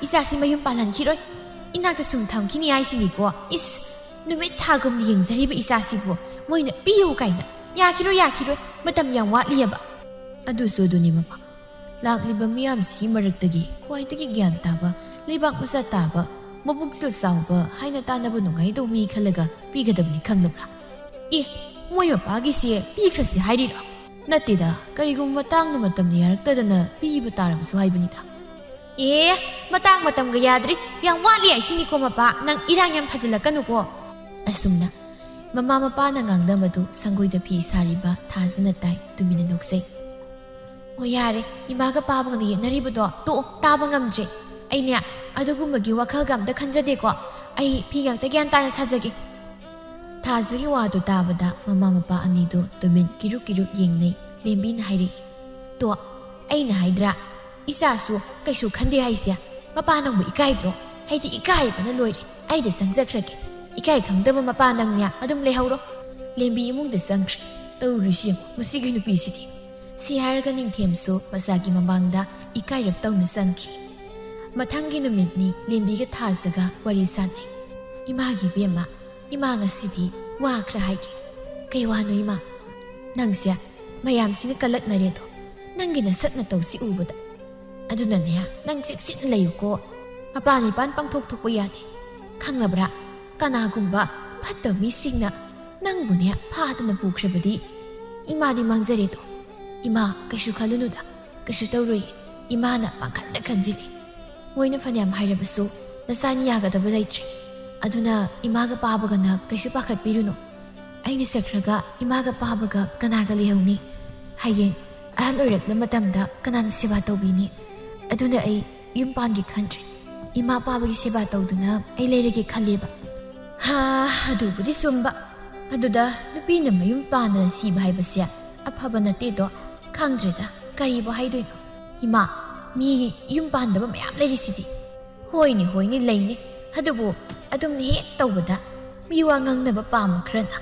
ꯏꯆꯥꯁꯤ ꯃꯌꯨꯝ ꯄꯥꯜꯍꯟꯈꯤꯔꯣꯏ, ꯏꯅꯥꯛꯇ ꯁꯨꯝ ꯊꯝꯈꯤꯅꯤ ꯍꯥꯏꯁꯤꯅꯤꯀꯣ꯫ ꯏꯁ, ꯅꯨꯃꯤꯠ ꯊꯥꯒꯨꯝ ꯌꯦꯡꯖꯔꯤꯕ ꯏꯆꯥꯁꯤꯕꯨ ꯃꯣꯏꯅ ꯄꯤꯌꯨ ꯀꯥꯏꯅ꯫ ꯌꯥꯈꯤꯔꯣꯏ, ꯌꯥꯈꯤꯔꯣꯏ, ꯃꯇꯝ ꯌꯥꯝ ꯋꯥꯠꯂꯤꯑꯕ꯫ ꯑꯗꯨꯁꯨ ꯑꯗꯨꯅꯤ ꯃꯄꯥ, ꯂꯥꯛꯂꯤꯕ ꯃꯤꯌꯥꯝꯁꯤꯒꯤ ꯃꯔꯛꯇꯒꯤ ꯈ꯭ꯋꯥꯏꯗꯒꯤ ꯒ꯭ꯌꯥꯟ ꯇꯥꯕ, ꯂꯩꯕꯥꯛ ꯃꯆꯥ ꯇꯥꯕ, ꯃꯕꯨꯛꯆꯦꯜ ꯆꯥꯎꯕ ꯍꯥꯏꯅ ꯇꯥꯟꯅꯕ ꯅꯨꯡꯉꯥꯏꯗꯧ ꯃꯤ ꯈꯜꯂꯒ ꯄꯤꯒꯗꯕꯅꯤ, ꯈꯪꯂꯕ꯭ꯔꯥ? ꯑꯦ, ꯃꯣꯏ ꯃꯄꯥꯒꯤꯁꯦ ꯄꯤꯈ꯭ꯔꯁꯤ ꯍꯥꯏꯔꯤꯔꯣ? ꯅꯠꯇꯦꯗ, ꯀꯔꯤꯒꯨꯝꯕ ꯃꯇꯥꯡꯅ ꯃꯇꯝꯅ ꯌꯥꯔꯛꯇꯗꯅ ꯄꯤꯕ ꯇꯥꯔꯕꯁꯨ ꯍꯥꯏꯕꯅꯤꯗ꯫ ꯑꯦ, ꯃꯇꯥꯡ ꯃꯇꯝꯒ ꯌꯥꯗ꯭ꯔꯤ, ꯌꯥꯝ ꯋꯥꯠꯂꯤ ꯍꯥꯏꯁꯤꯅꯤꯀꯣ ꯃꯄꯥ, ꯅꯪ ꯏꯔꯥꯡ ꯌꯥꯝ ꯐꯖꯤꯜꯂꯛꯀꯅꯨꯀꯣ꯫ ꯑꯁꯨꯝꯅ ꯃꯃꯥ ꯃꯄꯥꯅ ꯉꯥꯡꯅꯕꯗꯨ ꯁꯪꯒꯣꯏꯗ ꯐꯤ ꯁꯥꯔꯤꯕ ꯊꯥꯖꯅ ꯇꯥꯏ, ꯇꯨꯃꯤꯟꯅ ꯅꯣꯛꯆꯩ꯫ "ꯑꯣ ꯌꯥꯔꯦ, ꯏꯃꯥꯒ ꯄꯥꯕꯒꯅ ꯌꯦꯠꯅꯔꯤꯕꯗꯣ ꯇꯣꯛꯑꯣ, ꯇꯥꯕ ꯉꯝꯗ꯭ꯔꯦ꯫ ꯑꯩꯅꯦ ꯑꯗꯨꯒꯨꯝꯕꯒꯤ ꯋꯥꯈꯜꯒ ꯑꯝꯇ ꯈꯟꯖꯗꯦꯀꯣ꯫ ꯑꯩ ꯐꯤ ꯉꯥꯛꯇ ꯒ꯭ꯌꯥꯟ ꯇꯥꯅ ꯁꯥꯖꯒꯦ꯫ ꯊꯥꯖꯒꯤ ꯋꯥꯗꯨ ꯇꯥꯕꯗ ꯃꯃꯥ ꯃꯄꯥ ꯑꯅꯤꯗꯨ ꯇꯨꯃꯤꯟ ꯀꯤꯔꯨꯛ ꯀꯤꯔꯨꯛ ꯌꯦꯡꯅꯩ꯫ ꯂꯦꯝꯕꯤꯅ ꯍꯥꯏꯔꯛꯏ, "ꯇꯣ, ꯑꯩꯅ ꯍꯥꯏꯗ꯭ꯔꯥ, ꯏꯆꯥꯁꯨ ꯀꯩꯁꯨ ꯈꯟꯗꯦ ꯍꯥꯏꯁꯦ꯫ ꯃꯄꯥ ꯅꯪꯕꯨ ꯏꯀꯥꯏꯗ꯭ꯔꯣ? ꯑꯩꯗꯤ ꯏꯀꯥꯏꯕꯅ ꯂꯣꯏꯔꯦ꯫ ꯑꯩꯗ ꯆꯪꯖꯈ꯭ꯔꯒꯦ꯫ ꯏꯀꯥꯏ ꯈꯪꯗꯕ ꯃꯄꯥ ꯅꯪꯅꯦ, ꯑꯗꯨꯝ ꯂꯩꯍꯧꯔꯣ꯫" ꯂꯦꯝꯕꯤ ꯏꯃꯨꯡꯗ ꯆꯪꯈ꯭ꯔꯦ꯫ ꯇꯧꯔꯤꯁꯤ ꯌꯦꯡꯉꯨ, ꯃꯁꯤꯒꯤ ꯅꯨꯄꯤꯁꯤꯗꯤ꯫ ꯁꯤ ꯍꯥꯏꯔꯒ ꯅꯤꯡꯊꯦꯝꯁꯨ ꯃꯆꯥꯒꯤ ꯃꯃꯥꯡꯗ ꯏꯀꯥꯏꯔꯞ ꯇꯧꯅ ꯆꯪꯈꯤ꯫ ꯃꯊꯪꯒꯤ ꯅꯨꯃꯤꯠꯅꯤ ꯂꯦꯝꯕꯤꯒ ꯊꯥꯖꯒ ꯋꯥꯔꯤ ꯁꯥꯟꯅꯩ꯫ "ꯏꯃꯥꯒꯤ ꯏꯕꯦꯝꯃ, ꯏꯃꯥ ꯉꯁꯤꯗꯤ ꯋꯥ ꯈꯔ ꯍꯥꯏꯒꯦ꯫" "ꯀꯩ ꯋꯥꯅꯣ ꯏꯃꯥ?" "ꯅꯪꯁꯦ ꯃꯌꯥꯝꯁꯤꯅ ꯀꯜꯂꯛꯅꯔꯦꯗꯣ, ꯅꯪꯒꯤ ꯅꯁꯛ ꯅꯇꯧꯁꯤ ꯎꯕꯗ꯫ ꯑꯗꯨꯅꯅꯦ, ꯅꯪ ꯆꯦꯛꯁꯤꯟꯅ ꯂꯩꯌꯨꯀꯣ꯫ ꯃꯄꯥꯟ ꯏꯄꯥꯟ ꯄꯪꯊꯣꯛ ꯊꯣꯛꯄ ꯌꯥꯗꯦ꯫ ꯈꯪꯂꯕ꯭ꯔꯥ? ꯀꯅꯥꯒꯨꯝꯕ ꯐꯠꯇꯕ ꯃꯤꯁꯤꯡꯅ ꯅꯪꯕꯨꯅꯦ ꯐꯥꯗꯅ ꯄꯨꯈ꯭ꯔꯕꯗꯤ ꯏꯃꯥꯗꯤ ꯃꯥꯡꯖꯔꯦꯗꯣ꯫ ꯏꯃꯥ, ꯀꯩꯁꯨ ꯈꯜꯂꯨꯅꯨꯗ, ꯀꯩꯁꯨ ꯇꯧꯔꯣꯏꯌꯦ꯫ ꯏꯃꯥꯅ ꯄꯥꯡꯈꯟꯗ ꯈꯟꯖꯤꯜꯂꯤ꯫ ꯃꯣꯏꯅ ꯐꯅꯌꯥꯝ ꯍꯥꯏꯔꯕꯁꯨ ꯅꯆꯥꯅꯤ ꯌꯥꯒꯗꯕ ꯂꯩꯇ꯭ꯔꯦ꯫ ꯑꯗꯨꯅ ꯏꯃꯥꯒ ꯄꯥꯕꯒꯅ ꯀꯩꯁꯨ ꯄꯥꯈꯠꯄꯤꯔꯨꯅꯨ꯫ ꯑꯩꯅ ꯆꯠꯈ꯭ꯔꯒ ꯏꯃꯥꯒ ꯄꯥꯕꯒ ꯀꯅꯥꯒ ꯂꯩꯍꯧꯅꯤ? ꯍꯌꯦꯡ ꯑꯍꯜ ꯑꯣꯏꯔꯛꯂ ꯃꯇꯝꯗ ꯀꯅꯥꯅ ꯁꯦꯕꯥ ꯇꯧꯕꯤꯅꯤ? ꯑꯗꯨꯅ ꯑꯩ ꯌꯨꯝ ꯄꯥꯟꯒꯦ ꯈꯟꯗ꯭ꯔꯦ꯫ ꯏꯃꯥ ꯄꯥꯕꯒꯤ ꯁꯦꯕꯥ ꯇꯧꯗꯨꯅ ꯑꯩ ꯂꯩꯔꯒꯦ ꯈꯜꯂꯦꯕ꯫" "ꯍꯥ, ꯑꯗꯨꯕꯨꯗꯤ ꯆꯨꯝꯕ꯫ ꯑꯗꯨꯗ ꯅꯨꯄꯤꯅ ꯃꯌꯨꯝ ꯄꯥꯟꯗꯅ ꯁꯤꯕ ꯍꯥꯏꯕꯁꯦ ꯑꯐꯕ ꯅꯠꯇꯦꯗꯣ꯫ ꯈꯪꯗ꯭ꯔꯦꯗ, ꯀꯔꯤꯕꯨ ꯍꯥꯏꯗꯣꯏꯅꯣ꯫ ꯏꯃꯥ, ꯃꯤ ꯌꯨꯝ ꯄꯥꯟꯗꯕ ꯃꯌꯥꯝ ꯂꯩꯔꯤꯁꯤꯗꯤ꯫" "ꯍꯣꯏꯅꯦ, ꯍꯣꯏꯅꯦ, ꯂꯩꯅꯦ꯫ ꯑꯗꯨꯕꯨ ꯑꯗꯨꯝ ꯍꯦꯛ ꯇꯧꯕꯗ ꯃꯤ ꯋꯥ ꯉꯥꯡꯅꯕ ꯄꯥꯝꯕ ꯈꯔꯅ,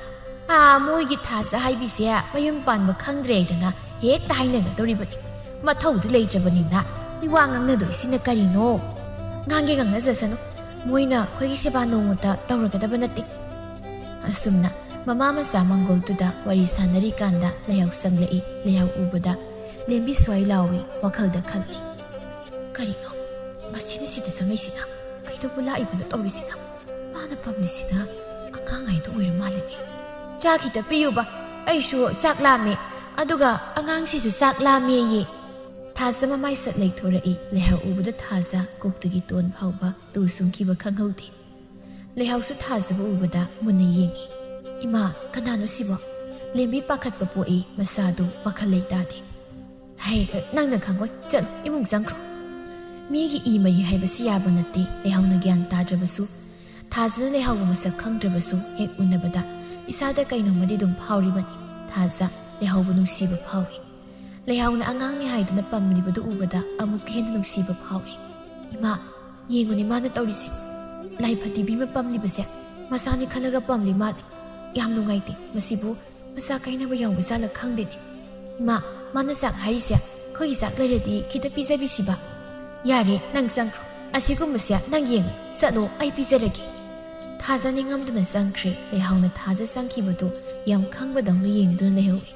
'ꯑꯥ, ꯃꯣꯏꯒꯤ ꯊꯥꯖ ꯍꯥꯏꯕꯤꯁꯦ ꯃꯌꯨꯝ ꯄꯥꯟꯕ ꯈꯪꯗ꯭ꯔꯦ' ꯍꯥꯏꯗꯅ ꯍꯦꯛꯇ ꯍꯥꯏꯅꯒꯗꯧꯔꯤꯕꯅꯤ꯫ ꯃꯊꯧꯗꯤ ꯂꯩꯇ꯭ꯔꯕꯅꯤꯅ ꯃꯤ ꯋꯥ ꯉꯥꯡꯅꯗꯣꯏꯁꯤꯅ ꯀꯔꯤꯅꯣ? ꯉꯥꯡꯒꯦ ꯉꯥꯡꯅꯖꯁꯅꯨ꯫ ꯃꯣꯏꯅ ꯑꯩꯈꯣꯏꯒꯤ ꯁꯦꯕꯥ ꯅꯣꯡꯃꯇ ꯇꯧꯔꯒꯗꯕ ꯅꯠꯇꯦ꯫" ꯑꯁꯨꯝꯅ ꯃꯃꯥ ꯃꯆꯥ ꯃꯪꯒꯣꯜꯗꯨꯗ ꯋꯥꯔꯤ ꯁꯥꯟꯅꯔꯤꯀꯥꯟꯗ ꯂꯩꯍꯥꯎ ꯆꯪꯂꯛꯏ꯫ ꯂꯩꯍꯥꯎ ꯎꯕꯗ ꯂꯦꯝꯕꯤ ꯁ꯭ꯋꯥꯏ ꯂꯥꯎꯏ, ꯋꯥꯈꯜꯗ ꯈꯜꯂꯤ, "ꯀꯔꯤꯅꯣ? ꯃꯁꯤꯅ ꯁꯤꯗ ꯆꯪꯉꯛꯏꯁꯤꯅ? ꯀꯩꯗꯧꯕ ꯂꯥꯛꯏꯕꯅꯣ ꯇꯧꯔꯤꯁꯤꯅ? ꯃꯥꯅ ꯄꯥꯝꯃꯤꯁꯤꯅ ꯑꯉꯥꯡ ꯍꯥꯏꯗꯣ ꯑꯣꯏꯔ ꯃꯥꯜꯂꯦꯅꯦ꯫ ꯆꯥ ꯈꯤꯇ ꯄꯤꯌꯨꯕ, ꯑꯩꯁꯨ ꯆꯥꯛ ꯂꯥꯝꯃꯦ, ꯑꯗꯨꯒ ꯑꯉꯥꯡꯁꯤꯁꯨ ꯆꯥꯛ ꯂꯥꯝꯃꯦꯌꯦ꯫" ꯊꯥꯖ ꯃꯃꯥꯏꯁꯛ ꯂꯩꯊꯣꯔꯛꯏ꯫ ꯂꯩꯍꯥꯎ ꯎꯕꯗ ꯊꯥꯖ ꯀꯣꯛꯇꯒꯤ ꯇꯣꯟ ꯐꯥꯎꯕ ꯇꯨ ꯆꯨꯡꯈꯤꯕ ꯈꯪꯍꯧꯗꯦ꯫ ꯂꯩꯍꯥꯎꯁꯨ ꯊꯥꯖꯕ ꯎꯕꯗ ꯃꯨꯟꯅ ꯌꯦꯡꯉꯤ꯫ "ꯏꯃꯥ, ꯀꯅꯥꯅꯣ ꯁꯤꯕꯣ?" ꯂꯦꯝꯕꯤ ꯄꯥꯈꯠꯄ ꯄꯣꯛꯏ, ꯃꯁꯥꯗꯨ ꯋꯥꯈꯜ ꯂꯩꯇꯥꯗꯦ꯫ "ꯍꯩ, ꯅꯪꯅ ꯈꯪꯉꯣꯏ, ꯆꯠꯂꯣ, ꯏꯃꯨꯡ ꯆꯪꯈ꯭ꯔꯣ꯫" ꯃꯤꯒꯤ ꯏ ꯃꯔꯤ ꯍꯥꯏꯕꯁꯤ ꯌꯥꯕ ꯅꯠꯇꯦ꯫ ꯂꯩꯍꯥꯎꯅ ꯒ꯭ꯌꯥꯟ ꯇꯥꯗ꯭ꯔꯕꯁꯨ ꯊꯥꯖꯅ ꯂꯩꯍꯥꯎꯕ ꯃꯁꯛ ꯈꯪꯗ꯭ꯔꯕꯁꯨ ꯍꯦꯛ ꯎꯅꯕꯗ ꯏꯁꯥꯗ ꯀꯩꯅꯣꯝꯃꯗꯤ ꯑꯗꯨꯝ ꯐꯥꯎꯔꯤꯕꯅꯤ꯫ ꯊꯥꯖ ꯂꯩꯍꯥꯎꯕ ꯅꯨꯡꯁꯤꯕ ꯐꯥꯎꯏ꯫ ꯂꯩꯍꯥꯎꯅ ꯑꯉꯥꯡꯅꯤ ꯍꯥꯏꯗꯨꯅ ꯄꯝꯂꯤꯕꯗꯨ ꯎꯕꯗ ꯑꯃꯨꯛꯀ ꯍꯦꯟꯅ ꯅꯨꯡꯁꯤꯕ ꯐꯥꯎꯔꯤ꯫ "ꯏꯃꯥ, ꯌꯦꯡꯉꯨꯅꯦ ꯃꯥꯅ ꯇꯧꯔꯤꯁꯦ꯫ ꯂꯥꯏ ꯐꯗꯤꯕꯤ ꯑꯃ ꯄꯝꯂꯤꯕꯁꯦ ꯃꯁꯥꯅꯤ ꯈꯜꯂꯒ ꯄꯝꯂꯤ ꯃꯥꯜꯂꯦ꯫ ꯌꯥꯝ ꯅꯨꯡꯉꯥꯏꯇꯦ꯫ ꯃꯁꯤꯕꯨ ꯃꯆꯥ ꯀꯥꯏꯅꯕ ꯌꯥꯎꯕ ꯖꯥꯠꯂ ꯈꯪꯗꯦꯅꯦ꯫ ꯏꯃꯥ, ꯃꯥꯅ ꯆꯥꯛ ꯍꯥꯏꯔꯤꯁꯦ ꯑꯩꯈꯣꯏꯒꯤ ꯆꯥꯛ ꯂꯩꯔꯗꯤ ꯈꯤꯇ ꯄꯤꯖꯕꯤꯁꯤꯕ?" "ꯌꯥꯔꯦ, ꯅꯪ ꯆꯪꯈ꯭ꯔꯣ꯫ ꯑꯁꯤꯒꯨꯝꯕꯁꯦ ꯅꯪ ꯌꯦꯡꯉꯨ꯫ ꯆꯠꯂꯣ, ꯑꯩ ꯄꯤꯖꯔꯒꯦ꯫" ꯊꯥꯖ ꯅꯤꯡꯉꯝꯗꯅ ꯆꯪꯈ꯭ꯔꯦ꯫ ꯂꯩꯍꯥꯎꯅ ꯊꯥꯖ ꯆꯪꯈꯤꯕꯗꯨ ꯌꯥꯝ ꯈꯪꯕꯗꯧꯅ ꯌꯦꯡꯗꯨꯅ ꯂꯩꯍꯧꯏ꯫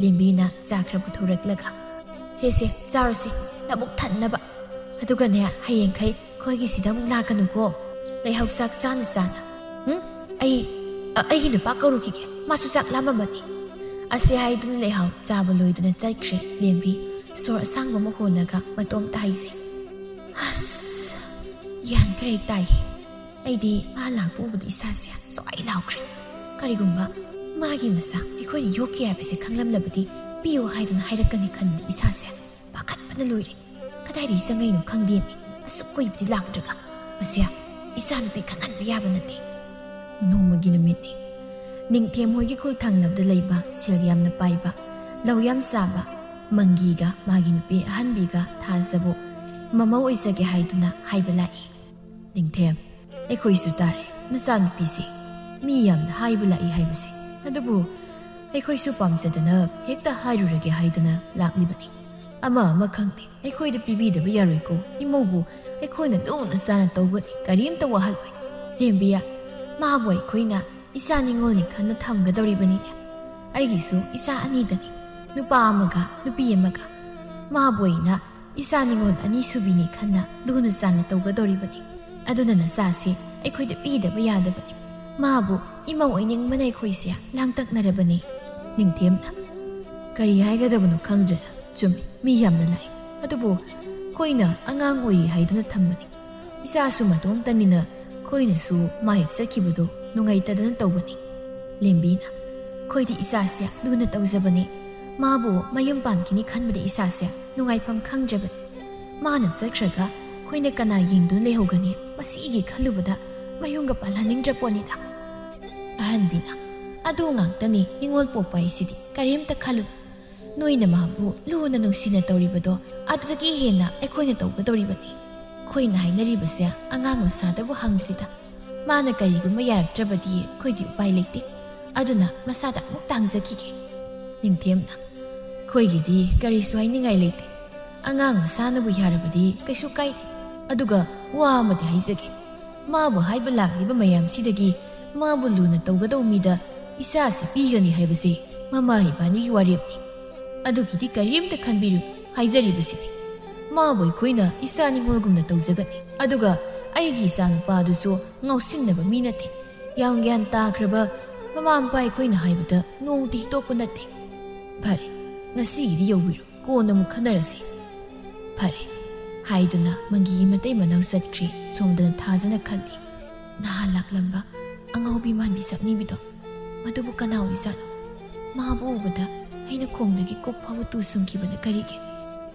ꯂꯦꯝꯕꯤꯅ ꯆꯥ ꯈꯔ ꯄꯨꯊꯣꯔꯛꯂꯒ, "ꯁꯦ, ꯁꯦ, ꯆꯥꯔꯣꯁꯦ, ꯅꯕꯨꯛ ꯊꯟꯅꯕ꯫ ꯑꯗꯨꯒꯅꯦ, ꯍꯌꯦꯡꯈꯩ ꯑꯩꯈꯣꯏꯒꯤ ꯁꯤꯗ ꯑꯃꯨꯛ ꯂꯥꯛꯀꯅꯨꯀꯣ꯫" ꯂꯩꯍꯧ ꯆꯥꯛ ꯆꯥꯅ ꯆꯥꯅ, "ꯎꯝ, ꯑꯩ, ꯑ, ꯑꯩꯒꯤ ꯅꯨꯄꯥ ꯀꯧꯔꯨꯈꯤꯒꯦ, ꯃꯥꯁꯨ ꯆꯥꯛ ꯂꯥꯝꯃꯝꯃꯅꯤ꯫" ꯑꯁꯤ ꯍꯥꯏꯗꯨꯅ ꯂꯩꯍꯧ ꯆꯥꯕ ꯂꯣꯏꯗꯨꯅ ꯆꯠꯈ꯭ꯔꯦ꯫ ꯂꯦꯝꯕꯤ ꯁꯣꯔ ꯑꯁꯥꯡꯕ ꯑꯃ ꯍꯣꯜꯂꯒ ꯃꯇꯣꯝꯇ ꯍꯥꯏꯖꯩ, "ꯑꯁ, ꯒ꯭ꯌꯥꯟ ꯈꯔ ꯍꯦꯛ ꯇꯥꯏꯌꯦ꯫ ꯑꯩꯗꯤ ꯃꯥ ꯂꯥꯛꯄ ꯎꯕꯗ ꯏꯁꯥꯁꯦ ꯁ꯭ꯋꯥꯏ ꯂꯥꯎꯈ꯭ꯔꯦ꯫ ꯀꯔꯤꯒꯨꯝꯕ ꯃꯥꯒꯤ ꯃꯆꯥ ꯑꯩꯈꯣꯏꯅ ꯌꯣꯛꯈꯤ ꯍꯥꯏꯕꯁꯦ ꯈꯪꯂꯝꯂꯕꯗꯤ ꯄꯤꯌꯨ ꯍꯥꯏꯗꯨꯅ ꯍꯥꯏꯔꯛꯀꯅꯤ ꯈꯟꯕꯗ ꯏꯁꯥꯁꯦ ꯄꯥꯈꯠꯄꯅ ꯂꯣꯏꯔꯦ꯫ ꯀꯗꯥꯏꯗꯒꯤ ꯆꯪꯉꯛꯏꯅꯣ ꯈꯪꯗꯦꯃꯤ꯫ ꯑꯁꯨꯛ ꯀꯨꯏꯕꯗꯤ ꯂꯥꯛꯇ꯭ꯔꯒ꯫ ꯃꯁꯤ ꯏꯆꯥꯅꯨꯄꯤ ꯈꯪꯍꯟꯕ ꯌꯥꯕ ꯅꯠꯇꯦ꯫" ꯅꯣꯡꯃꯒꯤ ꯅꯨꯃꯤꯠꯅꯤ꯫ ꯅꯤꯡꯊꯦꯝ ꯍꯣꯏꯒꯤ ꯈꯨꯜ ꯊꯪꯅꯕꯗ ꯂꯩꯕ ꯁꯦꯜ ꯌꯥꯝꯅ ꯄꯥꯏꯕ, ꯂꯧ ꯌꯥꯝ ꯆꯥꯕ ꯃꯪꯒꯤꯒ ꯃꯥꯒꯤ ꯅꯨꯄꯤ ꯑꯍꯟꯕꯤꯒ ꯊꯥꯖꯕꯨ ꯃꯃꯧ ꯑꯣꯏꯖꯒꯦ ꯍꯥꯏꯗꯨꯅ ꯍꯥꯏꯕ ꯂꯥꯛꯏ꯫ "ꯅꯤꯡꯊꯦꯝ, ꯑꯩꯈꯣꯏꯁꯨ ꯇꯥꯔꯦ ꯅꯆꯥꯅꯨꯄꯤꯁꯦ ꯃꯤ ꯌꯥꯝꯅ ꯍꯥꯏꯕ ꯂꯥꯛꯏ ꯍꯥꯏꯕꯁꯦ꯫ ꯑꯗꯨꯕꯨ ꯑꯩꯈꯣꯏꯁꯨ ꯄꯥꯝꯖꯗꯅ ꯍꯦꯛꯇ ꯍꯥꯏꯔꯨꯔꯒꯦ ꯍꯥꯏꯗꯅ ꯂꯥꯛꯂꯤꯕꯅꯤ꯫ ꯑꯃ ꯑꯃ ꯈꯪꯗꯦ, ꯑꯩꯈꯣꯏꯗ ꯄꯤꯕꯤꯗꯕ ꯌꯥꯔꯣꯏꯀꯣ꯫ ꯏꯃꯧꯕꯨ ꯑꯩꯈꯣꯏꯅ ꯂꯨꯅ ꯆꯥꯅ ꯇꯧꯒꯅꯤ, ꯀꯔꯤꯝꯇ ꯋꯥꯍꯜꯂꯣꯏ꯫ ꯂꯦꯝꯕꯤꯌꯥ, ꯃꯥꯕꯨ ꯑꯩꯈꯣꯏꯅ ꯏꯆꯥ ꯅꯤꯉꯣꯜꯅꯤ ꯈꯟꯅ ꯊꯝꯒꯗꯧꯔꯤꯕꯅꯤꯅꯦ꯫ ꯑꯩꯒꯤꯁꯨ ꯏꯆꯥ ꯑꯅꯤꯗꯅꯤ, ꯅꯨꯄꯥ ꯑꯃꯒ ꯅꯨꯄꯤ ꯑꯃꯒ꯫ ꯃꯥꯕꯨ ꯑꯩꯅ ꯏꯆꯥ ꯅꯤꯉꯣꯜ ꯑꯅꯤꯁꯨꯕꯤꯅꯤ ꯈꯟꯅ ꯂꯨꯅ ꯆꯥꯟꯅ ꯇꯧꯒꯗꯧꯔꯤꯕꯅꯤ꯫ ꯑꯗꯨꯅ ꯅꯆꯥꯁꯤ ꯑꯩꯈꯣꯏꯗ ꯄꯤꯗꯕ ꯌꯥꯗꯕꯅꯤ꯫ ꯃꯥꯕꯨ ꯏꯃꯧ ꯑꯣꯏꯅꯤꯡꯕꯅ ꯑꯩꯈꯣꯏꯁꯦ ꯂꯥꯡꯇꯛꯅꯔꯕꯅꯤ꯫" ꯅꯤꯡꯊꯦꯝꯅ, "ꯀꯔꯤ ꯍꯥꯏꯒꯗꯕꯅꯣ ꯈꯪꯗ꯭ꯔꯦꯗ꯫ ꯆꯨꯝꯃꯤ, ꯃꯤ ꯌꯥꯝꯅ ꯂꯥꯛꯏ꯫ ꯑꯗꯨꯕꯨ ꯑꯩꯈꯣꯏꯅ ꯑꯉꯥꯡ ꯑꯣꯏꯔꯤ ꯍꯥꯏꯗꯨꯅ ꯊꯝꯕꯅꯤ꯫ ꯏꯆꯥꯁꯨ ꯃꯇꯣꯝꯇꯅꯤꯅ ꯑꯩꯈꯣꯏꯅꯁꯨ ꯃꯥ ꯍꯦꯛ ꯆꯠꯈꯤꯕꯗꯣ ꯅꯨꯡꯉꯥꯏꯇꯗꯅ ꯇꯧꯕꯅꯤ꯫" ꯂꯦꯝꯕꯤꯅ, "ꯑꯩꯈꯣꯏꯗꯤ ꯏꯆꯥꯁꯦ ꯂꯨꯅ ꯇꯧꯖꯕꯅꯤ꯫ ꯃꯥꯕꯨ ꯃꯌꯨꯝ ꯄꯥꯟꯈꯤꯅꯤ ꯈꯟꯕꯗ ꯏꯁꯥꯁꯦ ꯅꯨꯡꯉꯥꯏꯐꯝ ꯈꯪꯗ꯭ꯔꯕꯅꯤ꯫ ꯃꯥꯅ ꯆꯠꯈ꯭ꯔꯒ ꯑꯩꯈꯣꯏꯅ ꯀꯅꯥ ꯌꯦꯡꯗꯨꯅ ꯂꯩꯍꯧꯒꯅꯤ? ꯃꯁꯤꯒꯤ ꯈꯜꯂꯨꯕꯗ ꯃꯌꯨꯝꯒ ꯄꯥꯜꯍꯟꯅꯤꯡꯗ꯭ꯔ ꯄꯣꯠꯅꯤꯗ꯫ ꯑꯍꯟꯕꯤꯅ, "ꯑꯗꯨ ꯉꯥꯛꯇꯅꯤ ꯅꯤꯉꯣꯜ ꯄꯣꯛꯄ ꯍꯥꯏꯁꯤꯗꯤ, ꯀꯔꯤꯝꯇ ꯈꯜꯂꯨ꯫ ꯅꯣꯏꯅ ꯃꯥꯕꯨ ꯂꯨꯅ ꯅꯨꯡꯁꯤꯅ ꯇꯧꯔꯤꯕꯗꯣ ꯑꯗꯨꯗꯒꯤ ꯍꯦꯟꯅ ꯑꯩꯈꯣꯏꯅ ꯇꯧꯒꯗꯧꯔꯤꯕꯅꯤ꯫ ꯑꯩꯈꯣꯏꯅ ꯍꯥꯏꯅꯔꯤꯕꯁꯦ ꯑꯉꯥꯡ ꯃꯁꯥꯗꯕꯨ ꯍꯪꯗ꯭ꯔꯤꯗ꯫ ꯃꯥꯅ ꯀꯔꯤꯒꯨꯝꯕ ꯌꯥꯔꯛꯇ꯭ꯔꯕꯗꯤ ꯑꯩꯈꯣꯏꯗꯤ ꯎꯄꯥꯏ ꯂꯩꯇꯦ꯫ ꯑꯗꯨꯅ ꯃꯁꯥꯗ ꯑꯃꯨꯛ ꯇꯥꯡꯖꯈꯤꯒꯦ꯫" ꯅꯤꯡꯊꯦꯝꯅ, "ꯑꯩꯈꯣꯏꯒꯤꯗꯤ ꯀꯔꯤꯁꯨ ꯍꯥꯏꯅꯤꯡꯉꯥꯏ ꯂꯩꯇꯦ꯫ ꯑꯉꯥꯡ ꯃꯁꯥꯅꯕꯨ ꯌꯥꯔꯕꯗꯤ ꯀꯩꯁꯨ ꯀꯥꯏꯗꯦ꯫ ꯑꯗꯨꯒ ꯋꯥ ꯑꯃꯗꯤ ꯍꯥꯏꯖꯒꯦ꯫ ꯃꯥꯕꯨ ꯍꯥꯏꯕ ꯂꯥꯛꯂꯤꯕ ꯃꯌꯥꯝꯁꯤꯗꯒꯤ ꯃꯥꯕꯨ ꯂꯨꯅ ꯇꯧꯒꯗꯧ ꯃꯤꯗ ꯏꯆꯥꯁꯤ ꯄꯤꯒꯅꯤ ꯍꯥꯏꯕꯁꯤ ꯃꯃꯥ ꯏꯕꯥꯅꯤꯒꯤ ꯋꯥꯔꯦꯞꯅꯤ꯫ ꯑꯗꯨꯒꯤꯗꯤ ꯀꯔꯤꯝꯇ ꯈꯟꯕꯤꯔꯨ, ꯍꯥꯏꯖꯔꯤꯕꯁꯤꯅꯤ꯫ ꯃꯥꯕꯨ ꯑꯩꯈꯣꯏꯅ ꯏꯆꯥ ꯅꯤꯉꯣꯜꯒꯨꯝꯅ ꯇꯧꯖꯒꯅꯤ꯫ ꯑꯗꯨꯒ ꯑꯩꯒꯤ ꯏꯆꯥ ꯅꯨꯄꯥ ꯑꯗꯨꯁꯨ ꯉꯥꯎꯁꯤꯟꯅꯕ ꯃꯤ ꯅꯠꯇꯦ꯫ ꯌꯥꯝ ꯒ꯭ꯌꯥꯟ ꯇꯥꯈ꯭ꯔꯕ ꯃꯃꯥ ꯃꯄꯥ ꯑꯩꯈꯣꯏꯅ ꯍꯥꯏꯕꯗ ꯅꯣꯡꯃꯇ ꯍꯤꯇꯣꯛꯄ ꯅꯠꯇꯦ꯫ ꯐꯔꯦ, ꯉꯁꯤꯒꯤꯗꯤ ꯌꯧꯕꯤꯔꯣ, ꯀꯣꯟꯅ ꯑꯃꯨꯛ ꯈꯟꯅꯔꯁꯤ꯫" "ꯐꯔꯦ" ꯍꯥꯏꯗꯨꯅ ꯃꯪꯒꯤꯒꯤ ꯃꯇꯩ ꯃꯅꯥꯎ ꯆꯠꯈ꯭ꯔꯦ꯫ ꯁꯣꯝꯗꯅ ꯊꯥꯖꯅ ꯈꯜꯂꯤ, "ꯅꯍꯥꯟ ꯂꯥꯛꯂꯝꯕ ꯑꯉꯥꯎꯕꯤ ꯃꯥꯟꯕꯤ ꯁꯛꯅꯤꯕꯤꯗꯣ, ꯃꯗꯨꯕꯨ ꯀꯅꯥ ꯑꯣꯏꯖꯥꯠꯅꯣ? ꯃꯥꯕꯨ ꯎꯕꯗ ꯑꯩꯅ ꯈꯣꯡꯗꯒꯤ ꯀꯣꯛ ꯐꯥꯎꯕ ꯇꯨ ꯆꯨꯡꯈꯤꯕꯅ ꯀꯔꯤꯒꯤ?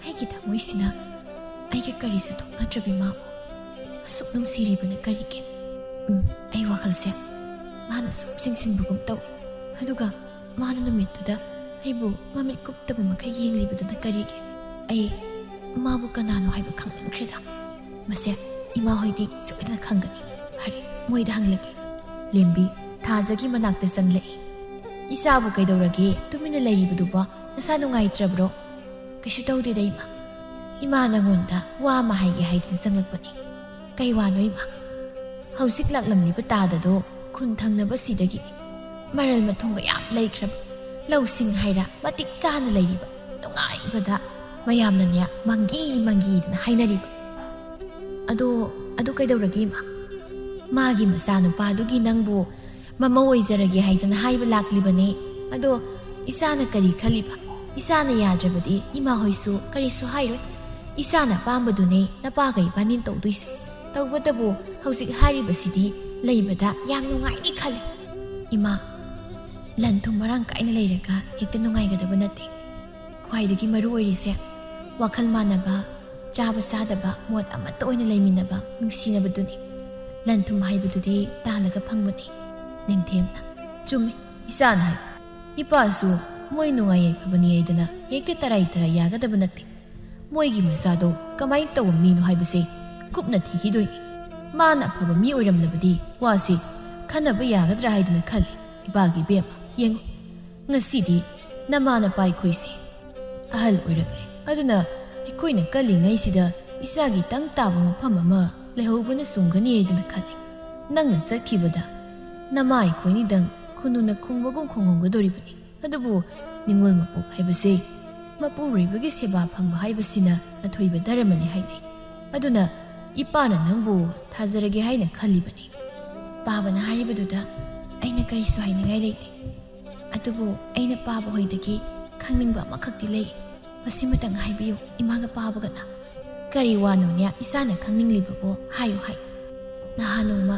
ꯑꯩꯒꯤ ꯊꯃꯣꯏꯁꯤꯅ ꯑꯩꯒ ꯀꯔꯤꯁꯨ ꯊꯣꯛꯅꯗ꯭ꯔꯕꯤ ꯃꯥꯕꯨ ꯑꯁꯨꯛ ꯅꯨꯡꯁꯤꯔꯤꯕꯅ ꯀꯔꯤꯒꯤ? ꯎꯝ, ꯑꯩ ꯋꯥꯈꯜꯁꯦ ꯃꯥꯅ ꯁꯨꯝ ꯆꯤꯡꯁꯤꯟꯕꯒꯨꯝ ꯇꯧꯏ꯫ ꯑꯗꯨꯒ ꯃꯥꯅ ꯅꯨꯃꯤꯠꯇꯨꯗ ꯑꯩꯕꯨ ꯃꯃꯤꯠ ꯀꯨꯞꯇꯕ ꯃꯈꯩ ꯌꯦꯡꯂꯤꯕꯗꯨꯅ ꯀꯔꯤꯒꯤ? ꯑꯩ ꯃꯥꯕꯨ ꯀꯅꯥꯅꯣ ꯍꯥꯏꯕ ꯈꯪꯅꯤꯡꯈ꯭ꯔꯦꯗ꯫ ꯃꯁꯦ ꯏꯃꯥ ꯍꯣꯏꯗꯤ ꯁꯣꯏꯗꯅ ꯈꯪꯒꯅꯤ꯫ ꯐꯔꯦ, ꯃꯣꯏꯗ ꯍꯪꯂꯒꯦ꯫" ꯂꯦꯝꯕꯤ ꯊꯥꯖꯒꯤ ꯃꯅꯥꯛꯇ ꯆꯪꯂꯛꯏ꯫ "ꯏꯆꯥꯕꯨ ꯀꯩꯗꯧꯔꯒꯦ? ꯇꯨꯃꯤꯟꯅ ꯂꯩꯔꯤꯕꯗꯨꯕꯣ? ꯅꯁꯥ ꯅꯨꯡꯉꯥꯏꯇ꯭ꯔꯕ꯭ꯔꯣ?" "ꯀꯩꯁꯨ ꯇꯧꯗꯦꯗ, ꯏꯃꯥ꯫" "ꯏꯃꯥ ꯅꯉꯣꯟꯗ ꯋꯥ ꯑꯃ ꯍꯥꯏꯒꯦ ꯍꯥꯏꯗꯅ ꯆꯪꯂꯛꯄꯅꯤ꯫" "ꯀꯩ ꯋꯥꯅꯣ, ꯏꯃꯥ?" "ꯍꯧꯖꯤꯛ ꯂꯥꯛꯂꯝꯂꯤꯕ ꯇꯥꯗꯗꯣ ꯈꯨꯟ ꯊꯪꯅꯕꯁꯤꯗꯒꯤ꯫ ꯃꯔꯜ ꯃꯊꯨꯝꯒ ꯌꯥꯝ ꯂꯩꯈ꯭ꯔꯕ, ꯂꯧꯁꯤꯡ ꯍꯥꯏꯔ ꯃꯇꯤꯛ ꯆꯥꯅ ꯂꯩꯔꯤꯕ, ꯅꯨꯡꯉꯥꯏꯕꯗ ꯃꯌꯥꯝꯅꯅꯦ ꯃꯪꯒꯤ ꯃꯪꯒꯤꯗꯅ ꯍꯥꯏꯅꯔꯤꯕ꯫" "ꯑꯗꯣ, ꯑꯗꯨ ꯀꯩꯗꯧꯔꯒꯦ, ꯏꯃꯥ?" "ꯃꯥꯒꯤ ꯃꯆꯥꯅꯨꯄꯥꯗꯨꯒꯤ ꯅꯪꯕꯨ ꯃꯃꯧ ꯑꯣꯏꯖꯔꯒꯦ ꯍꯥꯏꯗꯅ ꯍꯥꯏꯕ ꯂꯥꯛꯂꯤꯕꯅꯦ꯫ ꯑꯗꯣ ꯏꯆꯥꯅ ꯀꯔꯤ ꯈꯜꯂꯤꯕ? ꯏꯆꯥꯅ ꯌꯥꯗ꯭ꯔꯕꯗꯤ ꯏꯃꯥ ꯍꯣꯏꯁꯨ ꯀꯔꯤꯁꯨ ꯍꯥꯏꯔꯣꯏ꯫ ꯏꯆꯥꯅ ꯑꯄꯥꯝꯕꯗꯨꯅꯦ ꯅꯄꯥꯒ ꯏꯕꯥꯅꯤꯅ ꯇꯧꯗꯣꯏꯁꯦ꯫ ꯇꯧꯕꯇꯕꯨ ꯍꯧꯖꯤꯛ ꯍꯥꯏꯔꯤꯕꯁꯤꯗꯤ ꯂꯩꯕꯗ ꯌꯥꯝ ꯅꯨꯡꯉꯥꯏꯅꯤ ꯈꯜꯂꯤ꯫" "ꯏꯃꯥ, ꯂꯟ ꯊꯨꯝ ꯃꯔꯥꯡ ꯀꯥꯏꯅ ꯂꯩꯔꯒ ꯍꯦꯛꯇ ꯅꯨꯡꯉꯥꯏꯒꯗꯕ ꯅꯠꯇꯦ꯫ ꯈ꯭ꯋꯥꯏꯗꯒꯤ ꯃꯔꯨ ꯑꯣꯏꯔꯤꯁꯦ ꯋꯥꯈꯜ ꯃꯥꯟꯅꯕ, ꯆꯥꯕ ꯆꯥꯗꯕ ꯃꯣꯠ ꯑꯃꯠꯇ ꯑꯣꯏꯅ ꯂꯩꯃꯤꯟꯅꯕ, ꯅꯨꯡꯁꯤꯅꯕꯗꯨꯅꯤ꯫ ꯂꯟ ꯊꯨꯝ ꯍꯥꯏꯕꯗꯨꯗꯤ ꯇꯥꯜꯂꯒ ꯐꯪꯕꯅꯤ꯫ ꯅꯤꯡꯊꯦꯝꯅ, ꯆꯨꯝꯃꯤ, ꯏꯆꯥꯅ ꯍꯥꯏ꯫ ꯏꯄꯥꯁꯨ ꯃꯣꯏ ꯅꯨꯡꯉꯥꯏ ꯌꯥꯏꯐꯕꯅꯤ ꯍꯥꯏꯗꯅ ꯍꯦꯛꯇ ꯇꯔꯥꯏ ꯇꯔꯥꯏ ꯌꯥꯒꯗꯕ ꯅꯠꯇꯦ꯫ ꯃꯣꯏꯒꯤ ꯃꯆꯥꯗꯣ ꯀꯃꯥꯏꯅ ꯇꯧꯕ ꯃꯤꯅꯣ ꯍꯥꯏꯕꯁꯦ ꯀꯨꯞꯅ ꯊꯤꯈꯤꯗꯣꯏꯅꯤ꯫ ꯃꯥꯅ ꯑꯐꯕ ꯃꯤ ꯑꯣꯏꯔꯝꯂꯕꯗꯤ ꯋꯥꯁꯤ ꯈꯟꯅꯕ ꯌꯥꯒꯗ꯭ꯔꯥ ꯍꯥꯏꯗꯅ ꯈꯜꯂꯤ꯫ ꯏꯄꯥꯒꯤ ꯏꯕꯦꯝꯃ, ꯌꯦꯡꯉꯨ, ꯉꯁꯤꯗꯤ ꯅꯃꯥ ꯅꯄꯥ ꯑꯩꯈꯣꯏꯁꯦ ꯑꯍꯜ ꯑꯣꯏꯔꯛꯂꯦ꯫ ꯑꯗꯨꯅ ꯑꯩꯈꯣꯏꯅ ꯀꯜꯂꯤꯉꯩꯁꯤꯗ ꯏꯆꯥꯒꯤ ꯇꯪ ꯇꯥꯕ ꯃꯐꯝ ꯑꯃ ꯂꯩꯍꯧꯕꯅ ꯆꯨꯝꯒꯅꯤ ꯍꯥꯏꯗꯅ ꯈꯜꯂꯤ꯫ ꯅꯪꯅ ꯆꯠꯈꯤꯕꯗ ꯅꯃꯥ ꯑꯩꯈꯣꯏꯅꯤꯗꯪ ꯈꯨꯅꯨꯅ ꯈꯣꯡꯕꯒꯨꯝ ꯈꯣꯡꯍꯧꯒꯗꯧꯔꯤꯕꯅꯤ꯫ ꯑꯗꯨꯕꯨ ꯅꯤꯉꯣꯜ ꯃꯄꯣꯛ ꯍꯥꯏꯕꯁꯤ ꯃꯄꯨꯔꯣꯏꯕꯒꯤ ꯁꯦꯕꯥ ꯐꯪꯕ ꯍꯥꯏꯕꯁꯤꯅ ꯑꯊꯣꯏꯕ ꯙꯔꯃꯅꯤ ꯍꯥꯏꯅꯩ꯫ ꯑꯗꯨꯅ ꯏꯄꯥꯅ ꯅꯪꯕꯨ ꯊꯥꯖꯔꯒꯦ ꯍꯥꯏꯅ ꯈꯜꯂꯤꯕꯅꯤ꯫ ꯄꯥꯕꯅ ꯍꯥꯏꯔꯤꯕꯗꯨꯗ ꯑꯩꯅ ꯀꯔꯤꯁꯨ ꯍꯥꯏꯅꯤꯡꯉꯥꯏ ꯂꯩꯇꯦ꯫ ꯑꯗꯨꯕꯨ ꯑꯩꯅ ꯄꯥꯕ ꯍꯣꯏꯗꯒꯤ ꯈꯪꯅꯤꯡꯕ ꯑꯃꯈꯛꯇꯤ ꯂꯩ꯫ ꯃꯁꯤꯃꯇꯪ ꯍꯥꯏꯕꯤꯌꯨ, ꯏꯃꯥꯒ ꯄꯥꯕꯒꯅ꯫ ꯀꯔꯤ ꯋꯥꯅꯣꯅꯦ ꯏꯆꯥꯅ ꯈꯪꯅꯤꯡꯂꯤꯕꯕꯣ? ꯍꯥꯏꯌꯨ, ꯍꯥꯏꯌꯨ꯫ ꯅꯍꯥꯟ ꯅꯣꯡꯃ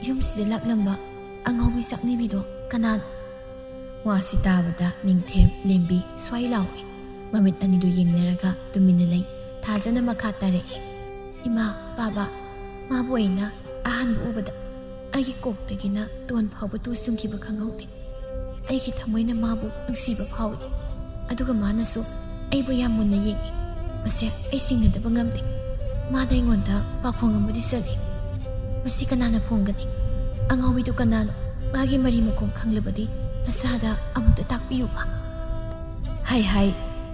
ꯌꯨꯝꯁꯤꯗ ꯂꯥꯛꯂꯝꯕ ꯑꯉꯥꯎꯕꯤ ꯆꯥꯛꯅꯤꯕꯤꯗꯣ ꯀꯅꯥꯅꯣ? ꯋꯥꯁꯤ ꯇꯥꯕꯗ ꯅꯤꯡꯊꯦꯝ ꯂꯦꯝꯕꯤ ꯁ꯭ꯋꯥꯏ ꯂꯥꯎꯏ꯫ ꯃꯃꯤꯠ ꯑꯅꯤꯗꯨ ꯌꯦꯡꯅꯔꯒ ꯇꯨꯃꯤꯟꯅ ꯂꯩ꯫ ꯊꯥꯖꯅ ꯃꯈꯥ ꯇꯥꯔꯛꯏ, ꯏꯃꯥ, ꯄꯥꯕ, ꯃꯥꯕꯨ ꯑꯩꯅ ꯑꯍꯥꯟꯕ ꯎꯕꯗ ꯑꯩꯒꯤ ꯀꯣꯛꯇꯒꯤꯅ ꯇꯣꯟ ꯐꯥꯎꯕ ꯇꯨ ꯆꯨꯡꯈꯤꯕ ꯈꯪꯍꯧꯗꯦ꯫ ꯑꯩꯒꯤ ꯊꯃꯣꯏꯅ ꯃꯥꯕꯨ ꯅꯨꯡꯁꯤꯕ ꯐꯥꯎꯏ꯫ ꯑꯗꯨꯒ ꯃꯥꯅꯁꯨ ꯑꯩꯕꯨ ꯌꯥꯝ ꯃꯨꯟꯅ ꯌꯦꯡꯏ꯫ ꯃꯁꯦ ꯑꯩ ꯆꯤꯡꯅꯗꯕ ꯉꯝꯗꯦ꯫ ꯃꯥꯅ ꯑꯩꯉꯣꯟꯗ ꯄꯥꯎꯈꯣꯡ ꯑꯃꯗꯤ ꯆꯜꯂꯤ꯫ ꯃꯁꯤ ꯀꯅꯥꯅ ꯐꯣꯡꯒꯅꯤ? ꯑꯉꯥꯎꯕꯤꯗꯨ ꯀꯅꯥꯅꯣ? ꯃꯥꯒꯤ ꯃꯔꯤ ꯃꯈꯣꯡ ꯈꯪꯂꯕꯗꯤ ꯅꯁꯥꯗ ꯑꯃꯨꯛꯇ ꯇꯥꯛꯄꯤꯌꯨꯕ꯫ ꯍꯥꯏ ꯍꯥꯏ,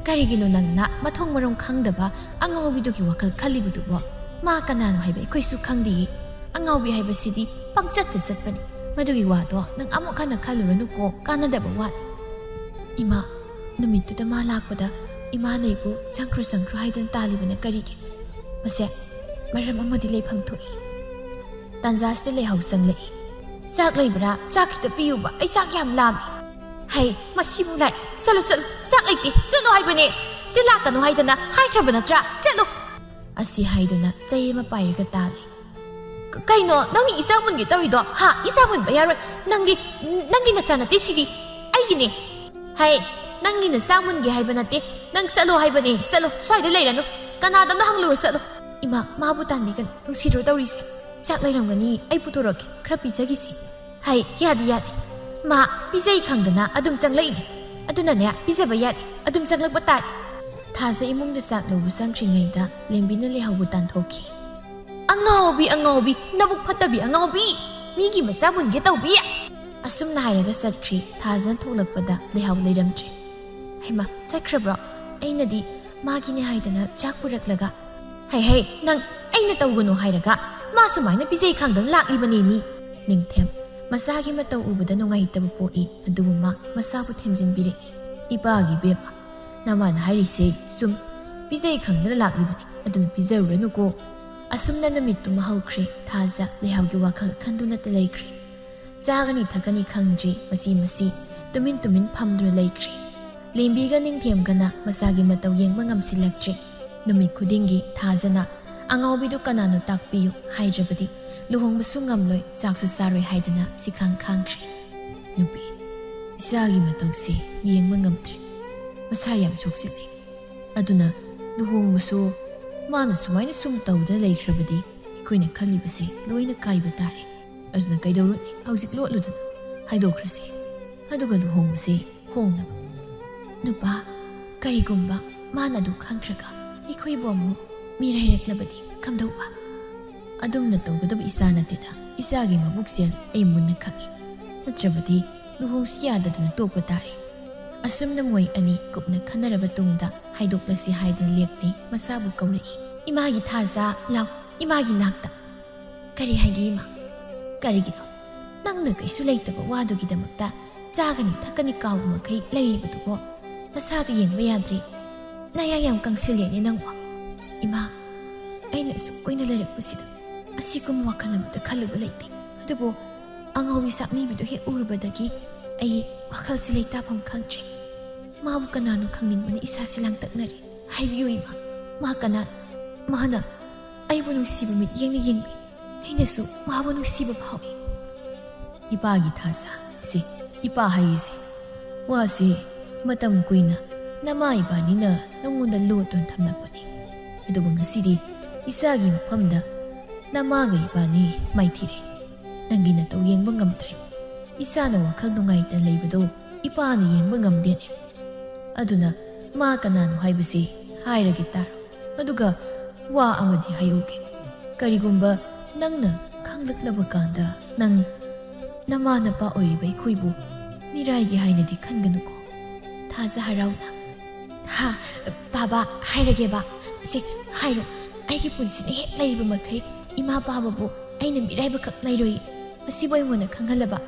ꯀꯔꯤꯒꯤꯅꯣ ꯅꯪꯅ ꯃꯊꯣꯡ ꯃꯔꯝ ꯈꯪꯗꯕ ꯑꯉꯥꯎꯕꯤꯗꯨꯒꯤ ꯋꯥꯈꯜ ꯈꯜꯂꯤꯕꯗꯨꯕꯣ? ꯃꯥ ꯀꯅꯥꯅꯣ ꯍꯥꯏꯕ ꯑꯩꯈꯣꯏꯁꯨ ꯈꯪꯗꯦꯌꯦ꯫ ꯑꯉꯥꯎꯕꯤ ꯍꯥꯏꯕꯁꯤꯗꯤ ꯄꯪꯆꯠꯇ ꯆꯠꯄꯅꯤ꯫ ꯃꯗꯨꯒꯤ ꯋꯥꯗꯣ ꯅꯪ ꯑꯃꯨꯛ ꯍꯟꯅ ꯈꯜꯂꯨꯔꯅꯨꯀꯣ, ꯀꯥꯟꯅꯗꯕ ꯋꯥꯅꯤ꯫ ꯏꯃꯥ, ꯅꯨꯃꯤꯠꯇꯨꯗ ꯃꯥ ꯂꯥꯛꯄꯗ ꯏꯃꯥꯅ ꯑꯩꯕꯨ ꯆꯪꯈ꯭ꯔꯣ ꯆꯪꯈ꯭ꯔꯣ ꯍꯥꯏꯗꯨꯅ ꯇꯥꯜꯂꯤꯕꯅ ꯀꯔꯤꯒꯤ? ꯃꯁꯦ ꯃꯔꯝ ꯑꯃꯗꯤ ꯂꯩꯐꯝ ꯊꯣꯛꯏ꯫ ꯇꯥꯟꯖꯥꯁꯤꯗ ꯂꯩꯍꯥꯎ ꯆꯪꯂꯛꯏ꯫ ꯆꯥꯛ ꯂꯩꯕ꯭ꯔꯥ? ꯆꯥꯛ ꯈꯤꯇ ꯄꯤꯌꯨꯕ, ꯑꯩ ꯆꯥꯛ ꯌꯥꯝ ꯂꯥꯝꯃꯤ꯫ ꯍꯩ, ꯃꯁꯤꯕꯨ ꯂꯥꯛꯑꯦ꯫ ꯆꯠꯂꯨ, ꯆꯠꯂꯨ, ꯆꯥꯛ ꯂꯩꯇꯦ, ꯆꯠꯂꯨ ꯍꯥꯏꯕꯅꯦ꯫ ꯁꯤꯗ ꯂꯥꯛꯀꯅꯨ ꯍꯥꯏꯗꯅ ꯍꯥꯏꯈ꯭ꯔꯕ ꯅꯠꯇ꯭ꯔꯥ? ꯆꯠꯂꯨ꯫ ꯑꯁꯤ ꯍꯥꯏꯗꯨꯅ ꯆꯩ ꯑꯃ ꯄꯥꯏꯔꯒ ꯇꯥꯜꯂꯤ꯫ ꯀ-, ꯀꯩꯅꯣ ꯅꯪꯅ ꯏꯆꯥ ꯃꯨꯟꯒꯦ ꯇꯧꯔꯤꯗꯣ? ꯍꯥ? ꯏꯆꯥ ꯃꯨꯟꯕ ꯌꯥꯔꯣꯏ꯫ ꯅꯪꯒꯤ, ꯅꯪꯒꯤ ꯅꯆꯥ ꯅꯠꯇꯦ ꯁꯤꯗꯤ꯫ ꯑꯩꯒꯤꯅꯦ꯫ ꯍꯩ, ꯅꯪꯒꯤ ꯅꯆꯥ ꯃꯨꯟꯒꯦ ꯍꯥꯏꯕ ꯅꯠꯇꯦ꯫ ꯅꯪ ꯆꯠꯂꯣ ꯍꯥꯏꯕꯅꯦ꯫ ꯆꯠꯂꯣ, ꯁ꯭ꯋꯥꯏꯗ ꯂꯩꯔꯅꯨ꯫ ꯀꯅꯥꯗꯅꯣ ꯍꯪꯂꯨꯔꯣ, ꯆꯠꯂꯣ꯫ ꯏꯃꯥ, ꯃꯥꯕꯨ ꯇꯥꯟꯕꯤꯒꯅꯨ꯫ ꯅꯨꯡꯁꯤꯗ꯭ꯔꯣ ꯇꯧꯔꯤꯁꯦ? "ꯆꯥꯛ ꯂꯩꯔꯝꯒꯅꯤ, ꯑꯩ ꯄꯨꯊꯣꯔꯛꯀꯦ, ꯈꯔ ꯄꯤꯖꯈꯤꯁꯤ"꯫ "ꯍꯩ, ꯌꯥꯗꯦ, ꯌꯥꯗꯦ꯫ ꯃꯥ ꯄꯤꯖꯩ ꯈꯪꯗꯅ ꯑꯗꯨꯝ ꯆꯪꯂꯛꯏꯅꯤ꯫ ꯑꯗꯨꯅꯅꯦ, ꯄꯤꯖꯕ ꯌꯥꯗꯦ, ꯑꯗꯨꯝ ꯆꯪꯂꯛꯄ ꯇꯥꯔꯦ"꯫ ꯊꯥꯖ ꯏꯃꯨꯡꯗ ꯆꯥꯛ ꯂꯧꯕ ꯆꯪꯈ꯭ꯔꯤꯉꯩꯗ ꯂꯦꯝꯕꯤꯅ ꯂꯩꯍꯥꯎꯕꯨ ꯇꯥꯟꯊꯣꯛꯈꯤ꯫ "ꯑꯉꯥꯎꯕꯤ, ꯑꯉꯥꯎꯕꯤ, ꯅꯕꯨꯛ ꯐꯠꯇꯕꯤ ꯑꯉꯥꯎꯕꯤ! ꯃꯤꯒꯤ ꯃꯆꯥ ꯃꯨꯟꯒꯦ ꯇꯧꯕꯤ!" ꯑꯁꯨꯝꯅ ꯍꯥꯏꯔꯒ ꯆꯠꯈ꯭ꯔꯤ꯫ ꯊꯥꯖꯅ ꯊꯣꯛꯂꯛꯄꯗ ꯂꯩꯍꯥꯎ ꯂꯩꯔꯝꯗ꯭ꯔꯦ꯫ "ꯍꯩꯃꯥ, ꯆꯠꯈ꯭ꯔꯕ꯭ꯔꯣ? ꯑꯩꯅꯗꯤ ꯃꯥꯒꯤꯅꯦ ꯍꯥꯏꯗꯅ ꯆꯥꯛ ꯄꯨꯔꯛꯂꯒ"꯫ "ꯍꯩ ꯍꯩ, ꯅꯪ ꯑꯩꯅ ꯇꯧꯒꯅꯨ ꯍꯥꯏꯔꯒ ꯃꯥ ꯁꯨꯃꯥꯏꯅ ꯄꯤꯖꯩ ꯈꯪꯗꯅ ꯂꯥꯛꯂꯤꯕꯅꯦ ꯃꯤ"꯫ ꯅꯤꯡꯊꯦꯝ ꯃꯆꯥꯒꯤ ꯃꯇꯧ ꯎꯕꯗ ꯅꯨꯡꯉꯥꯏꯇꯕ ꯄꯣꯛꯏ, ꯑꯗꯨꯕꯨ ꯃꯥ ꯃꯁꯥꯕꯨ ꯊꯦꯝꯖꯤꯟꯕꯤꯔꯛꯏ꯫ "ꯏꯄꯥꯒꯤ ꯏꯕꯦꯝꯃ, ꯅꯃꯥꯅ ꯍꯥꯏꯔꯤꯁꯦ ꯆꯨꯝ꯫ ꯄꯤꯖꯩ ꯈꯪꯗꯅ ꯂꯥꯛꯂꯤꯕꯅꯤ, ꯑꯗꯨꯅ ꯄꯤꯖꯔꯨꯔꯅꯨꯀꯣ"꯫ ꯑꯁꯨꯝꯅ ꯅꯨꯃꯤꯠꯇꯨꯃ ꯍꯧꯈ꯭ꯔꯦ꯫ ꯊꯥꯖ ꯂꯩꯍꯥꯎꯒꯤ ꯋꯥꯈꯜ ꯈꯟꯗꯨꯅꯇ ꯂꯩꯈ꯭ꯔꯦ꯫ ꯆꯥꯒꯅꯤ ꯊꯛꯀꯅꯤ ꯈꯪꯗ꯭ꯔꯦ꯫ ꯃꯁꯤ ꯃꯁꯤ ꯇꯨꯃꯤꯟ ꯇꯨꯃꯤꯟ ꯐꯝꯗꯨꯅ ꯂꯩꯈ꯭ꯔꯦ꯫ ꯂꯦꯝꯕꯤꯒ ꯅꯤꯡꯊꯦꯝꯒꯅ ꯃꯆꯥꯒꯤ ꯃꯇꯧ ꯌꯦꯡꯕ ꯉꯝꯁꯤꯜꯂꯛꯇ꯭ꯔꯦ꯫ ꯅꯨꯃꯤꯠ ꯈꯨꯗꯤꯡꯒꯤ ꯊꯥꯖꯅ "ꯑꯉꯥꯎꯕꯤꯗꯨ ꯀꯅꯥꯅꯣ ꯇꯥꯛꯄꯤꯌꯨ" ꯍꯥꯏꯗ꯭ꯔꯕꯗꯤ ꯂꯨꯍꯣꯡꯕꯁꯨ ꯉꯝꯂꯣꯏ, ꯆꯥꯛꯁꯨ ꯆꯥꯔꯣꯏ ꯍꯥꯏꯗꯅ ꯁꯤꯈꯥꯡ ꯈꯥꯡꯈ꯭ꯔꯦ꯫ "ꯅꯨꯄꯤ, ꯏꯆꯥꯒꯤ ꯃꯇꯧꯁꯦ ꯌꯦꯡꯕ ꯉꯝꯗ꯭ꯔꯦ꯫ ꯃꯁꯥ ꯌꯥꯝ ꯁꯣꯛꯆꯤꯜꯂꯦ꯫ ꯑꯗꯨꯅ ꯂꯨꯍꯣꯡꯕꯁꯨ ꯃꯥꯅ ꯁꯨꯃꯥꯏꯅ ꯁꯨꯝ ꯇꯧꯗꯅ ꯂꯩꯈ꯭ꯔꯕꯗꯤ ꯑꯩꯈꯣꯏꯅ ꯈꯜꯂꯤꯕꯁꯦ ꯂꯣꯏꯅ ꯀꯥꯏꯕ ꯇꯥꯔꯦ꯫ ꯑꯗꯨꯅ ꯀꯩꯗꯧꯔꯨꯅꯤ, ꯍꯧꯖꯤꯛ ꯂꯣꯠꯂꯨꯗꯅ ꯍꯥꯏꯗꯣꯛꯈ꯭ꯔꯁꯦ꯫ ꯑꯗꯨꯒ ꯂꯨꯍꯣꯡꯕꯁꯦ ꯍꯣꯡꯅꯕ"꯫ "ꯅꯨꯄꯥ, ꯀꯔꯤꯒꯨꯝꯕ ꯃꯥꯅ ꯑꯗꯨ ꯈꯪꯈ꯭ꯔꯒ ꯑꯩꯈꯣꯏꯕꯨ ꯑꯃꯨꯛ ꯃꯤꯔꯥꯏꯔꯛꯂꯕꯗꯤ ꯀꯝꯗꯧꯕ?" "ꯑꯗꯨꯝꯅ ꯇꯧꯒꯗꯕ ꯏꯆꯥ ꯅꯠꯇꯦꯗ꯫ ꯏꯆꯥꯒꯤ ꯃꯕꯨꯛꯆꯦꯜ ꯑꯩ ꯃꯨꯟꯅ ꯈꯪꯏ꯫ ꯅꯠꯇ꯭ꯔꯕꯗꯤ ꯂꯨꯍꯣꯡꯁꯤ ꯌꯥꯗꯗꯅ ꯇꯣꯛꯄ ꯇꯥꯔꯦ"꯫ ꯑꯁꯨꯝꯅ ꯃꯣꯏ ꯑꯅꯤ ꯀꯨꯞꯅ ꯈꯟꯅꯔꯕ ꯇꯨꯡꯗ ꯍꯥꯏꯗꯣꯛꯂꯁꯤ ꯍꯥꯏꯗꯨꯅ ꯂꯦꯞꯂꯦ꯫ ꯃꯆꯥꯕꯨ ꯀꯧꯔꯛꯏ꯫ "ꯏꯃꯥꯒꯤ ꯊꯥꯖ, ꯂꯥꯎ, ꯏꯃꯥꯒꯤ ꯅꯥꯛꯇ"꯫ "ꯀꯔꯤ ꯍꯥꯏꯒꯦ ꯏꯃꯥ? ꯀꯔꯤꯒꯤꯅꯣ? ꯅꯪꯅ ꯀꯩꯁꯨ ꯂꯩꯇꯕ ꯋꯥꯗꯨꯒꯤꯗꯃꯛꯇ ꯆꯥꯒꯅꯤ ꯊꯛꯀꯅꯤ ꯀꯥꯎꯕ ꯃꯈꯩ ꯂꯩꯔꯤꯕꯗꯨꯕꯣ? ꯅꯁꯥꯗꯨ ꯌꯦꯡꯕ ꯌꯥꯗ꯭ꯔꯦ꯫ ꯅꯌꯥ ꯌꯥꯝ ꯀꯪꯁꯤꯜꯂꯦꯅꯦ ꯅꯪꯕꯣ"꯫ "ꯏꯃꯥ, ꯑꯩꯅ ꯑꯁꯨꯛ ꯀꯨꯏꯅ ꯂꯩꯔꯛꯄꯁꯤꯗ ꯑꯁꯤꯒꯨꯝꯕ ꯋꯥꯈꯜ ꯑꯃꯇ ꯈꯜꯂꯨꯕ ꯂꯩꯇꯦ꯫ ꯑꯗꯨꯕꯨ ꯑꯉꯥꯎꯕꯤ ꯆꯥꯛꯅꯤꯕꯤꯗꯨ ꯍꯦꯛ ꯎꯔꯨꯕꯗꯒꯤ ꯑꯩ ꯋꯥꯈꯜꯁꯤ ꯂꯩꯇꯥꯐꯝ ꯈꯪꯗ꯭ꯔꯦ꯫ ꯃꯥꯕꯨ ꯀꯅꯥꯅꯣ ꯈꯪꯅꯤꯡꯕꯅ ꯏꯁꯥꯁꯤ ꯂꯥꯡꯇꯛꯅꯔꯦ꯫ ꯍꯥꯏꯕꯤꯌꯨ ꯏꯃꯥ, ꯃꯥ ꯀꯅꯥ? ꯃꯥꯅ ꯑꯩꯕꯨ ꯅꯨꯡꯁꯤꯕ ꯃꯤꯠꯌꯦꯡꯅ ꯌꯦꯡꯕꯤ꯫ ꯑꯩꯅꯁꯨ ꯃꯥꯕꯨ ꯅꯨꯡꯁꯤꯕ ꯐꯥꯎꯏ"꯫ "ꯏꯄꯥꯒꯤ ꯊꯥꯖ, ꯁꯤ ꯏꯄꯥ ꯍꯥꯏꯔꯤꯁꯦ꯫ ꯋꯥꯁꯤ ꯃꯇꯝ ꯀꯨꯏꯅ ꯅꯃꯥ ꯏꯕꯥꯅꯤꯅ ꯅꯉꯣꯟꯗ ꯂꯣꯠꯇꯨꯅ ꯊꯝꯂꯛꯄꯅꯤ꯫ ꯑꯗꯨꯕꯨ ꯉꯁꯤꯗꯤ ꯏꯆꯥꯒꯤ ꯃꯐꯝꯗ ꯅꯃꯥꯒ ꯏꯄꯥꯅꯤ ꯃꯥꯏꯊꯤꯔꯦ꯫ ꯅꯪꯒꯤ ꯅꯇꯧ ꯌꯦꯡꯕ ꯉꯝꯗ꯭ꯔꯦ꯫ ꯏꯆꯥꯅ ꯋꯥꯈꯜ ꯅꯨꯡꯉꯥꯏꯇꯅ ꯂꯩꯕꯗꯣ ꯏꯄꯥꯅ ꯌꯦꯡꯕ ꯉꯝꯗꯦꯅꯦ꯫ ꯑꯗꯨꯅ ꯃꯥ ꯀꯅꯥꯅꯣ ꯍꯥꯏꯕꯁꯤ ꯍꯥꯏꯔꯒꯦ ꯇꯥꯔꯣ꯫ ꯑꯗꯨꯒ ꯋꯥ ꯑꯃꯗꯤ ꯍꯥꯏꯍꯧꯒꯦ꯫ ꯀꯔꯤꯒꯨꯝꯕ ꯅꯪꯅ ꯈꯪꯂꯛꯂꯕ ꯀꯥꯟꯗ ꯅꯪ ꯅꯃꯥ ꯅꯄꯥ ꯑꯣꯏꯔꯤꯕ ꯑꯩꯈꯣꯏꯕꯨ ꯃꯤꯔꯥꯏꯒꯦ ꯍꯥꯏꯅꯗꯤ ꯈꯟꯒꯅꯨꯀꯣ꯫ ꯊꯥꯖ ꯍꯔꯥꯎꯅ, "ꯍꯥ, ꯕꯥꯕꯥ, ꯍꯥꯏꯔꯒꯦꯕ꯫ ꯁꯦ, ꯍꯥꯏꯔꯣ꯫ ꯑꯩꯒꯤ ꯄꯨꯟꯁꯤꯗ ꯍꯦꯛ ꯂꯩꯔꯤꯕ ꯃꯈꯩ ꯏꯃꯥ ꯄꯥꯕꯕꯨ ꯑꯩꯅ ꯃꯤꯔꯥꯏꯕꯈꯛ ꯂꯩꯔꯣꯏ꯫ ꯃꯁꯤꯕꯨ ꯑꯩꯉꯣꯟꯗ ꯈꯪꯍꯜꯂꯕ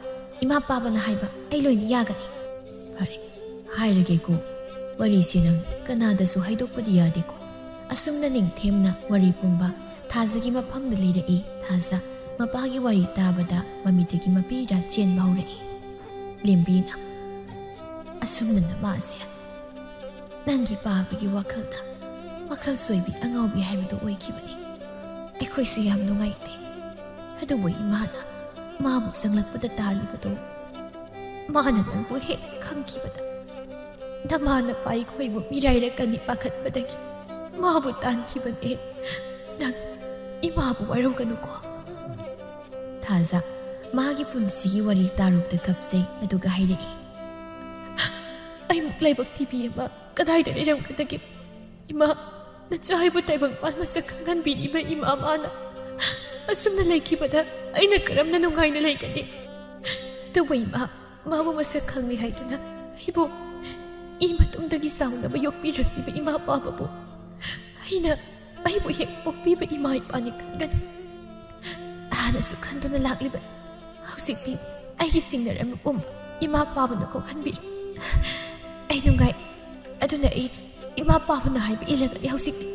ꯏꯃꯥ ꯄꯥꯕꯅ ꯍꯥꯏꯕ ꯑꯩ ꯂꯣꯏꯅ ꯌꯥꯒꯅꯤ꯫" "ꯐꯔꯦ, ꯍꯥꯏꯔꯒꯦꯀꯣ꯫ ꯋꯥꯔꯤꯁꯤ ꯅꯪ ꯀꯅꯥꯗꯁꯨ ꯍꯥꯏꯗꯣꯛꯄꯗꯤ ꯌꯥꯗꯦꯀꯣ꯫" ꯑꯁꯨꯝꯅ ꯅꯤꯡꯊꯦꯝꯅ ꯋꯥꯔꯤ ꯄꯨꯝꯕ ꯊꯥꯖꯒꯤ ꯃꯐꯝꯗ ꯂꯤꯔꯛꯏ꯫ ꯊꯥꯖ ꯃꯄꯥꯒꯤ ꯋꯥꯔꯤ ꯇꯥꯕꯗ ꯃꯃꯤꯠꯇꯒꯤ ꯃꯄꯤꯔꯥ ꯆꯦꯟꯕ ꯍꯧꯔꯛꯏ꯫ ꯂꯦꯝꯕꯤꯅ, "ꯑꯁꯨꯝꯅ ꯅꯃꯥꯁꯦ ꯅꯪꯒꯤ ꯄꯥꯕꯒꯤ ꯋꯥꯈꯜꯗ ꯋꯥꯈꯜ ꯆꯣꯏꯕꯤ ꯑꯉꯥꯎꯕꯤ ꯍꯥꯏꯕꯗꯨ ꯑꯣꯏꯈꯤꯕꯅꯤ꯫ ꯑꯩꯈꯣꯏꯁꯨ ꯌꯥꯝ ꯅꯨꯡꯉꯥꯏꯇꯦ꯫ ꯑꯗꯨꯕꯨ ꯏꯃꯥꯅ ꯃꯥꯕꯨ ꯆꯪꯂꯛꯄꯗ ꯇꯥꯜꯂꯤꯕꯗꯨ, ꯃꯥꯅ ꯅꯪꯕꯨ ꯍꯦꯛ ꯈꯪꯈꯤꯕꯗ ꯅꯃꯥ ꯅꯄꯥ ꯑꯩꯈꯣꯏꯕꯨ ꯃꯤꯔꯥꯏꯔꯛꯀꯅꯤ ꯄꯥꯈꯠꯄꯗꯒꯤ ꯃꯥꯕꯨ ꯇꯥꯟꯈꯤꯕꯅꯦ꯫ ꯅꯪ ꯏꯃꯥꯕꯨ ꯋꯥꯔꯧꯒꯅꯨꯀꯣ꯫" ꯊꯥꯖ ꯃꯥꯒꯤ ꯄꯨꯟꯁꯤꯒꯤ ꯋꯥꯔꯤ ꯇꯥꯔꯨꯕꯗ ꯀꯞꯆꯩ꯫ ꯑꯗꯨꯒ ꯍꯥꯏꯔꯛꯏ, "ꯑꯩꯃꯨꯛ ꯂꯥꯏꯕꯛ ꯊꯤꯕꯤ ꯑꯃ ꯀꯗꯥꯏꯗ ꯂꯩꯔꯝꯒꯗꯒꯦ? ꯏꯃꯥ, ꯅꯆꯥ ꯑꯩꯕꯨ ꯇꯥꯏꯕꯪꯄꯥꯟ ꯃꯁꯛ ꯈꯪꯍꯟꯕꯤꯔꯤꯕ ꯏꯃꯥ ꯃꯥꯅ ꯑꯁꯨꯝꯅ ꯂꯩꯈꯤꯕꯗ ꯑꯩꯅ ꯀꯔꯝꯅ ꯅꯨꯡꯉꯥꯏꯅ ꯂꯩꯒꯅꯤ? ꯑꯗꯨꯕꯨ ꯏꯃꯥ, ꯃꯥꯕꯨ ꯃꯁꯛ ꯈꯪꯂꯦ ꯍꯥꯏꯗꯨꯅ ꯑꯩꯕꯨ ꯏ ꯃꯇꯨꯡꯗꯒꯤ ꯆꯥꯎꯅꯕ ꯌꯣꯛꯄꯤꯔꯛꯂꯤꯕ ꯏꯃꯥ ꯄꯥꯕꯕꯨ ꯑꯩꯅ ꯑꯩꯕꯨ ꯍꯦꯛ ꯄꯣꯛꯄꯤꯕ ꯏꯃꯥ ꯏꯄꯥꯅꯤ ꯈꯟꯒꯅꯤ꯫ ꯍꯥꯟꯅꯁꯨ ꯈꯟꯗꯨꯅ ꯂꯥꯛꯂꯤꯕ, ꯍꯧꯖꯤꯛꯇꯤ ꯑꯩꯒꯤ ꯆꯤꯡꯅꯔꯝꯕ ꯄꯨꯝꯕ ꯏꯃꯥ ꯄꯥꯕꯅ ꯀꯣꯛꯍꯟꯕꯤꯔꯦ꯫ ꯑꯩ ꯅꯨꯡꯉꯥꯏ꯫ ꯑꯗꯨꯅ ꯑꯩ ꯏꯃꯥ ꯄꯥꯕꯅ ꯍꯥꯏꯕ ꯏꯜꯂꯒꯅꯤ ꯍꯧꯖꯤꯛꯇꯤ꯫"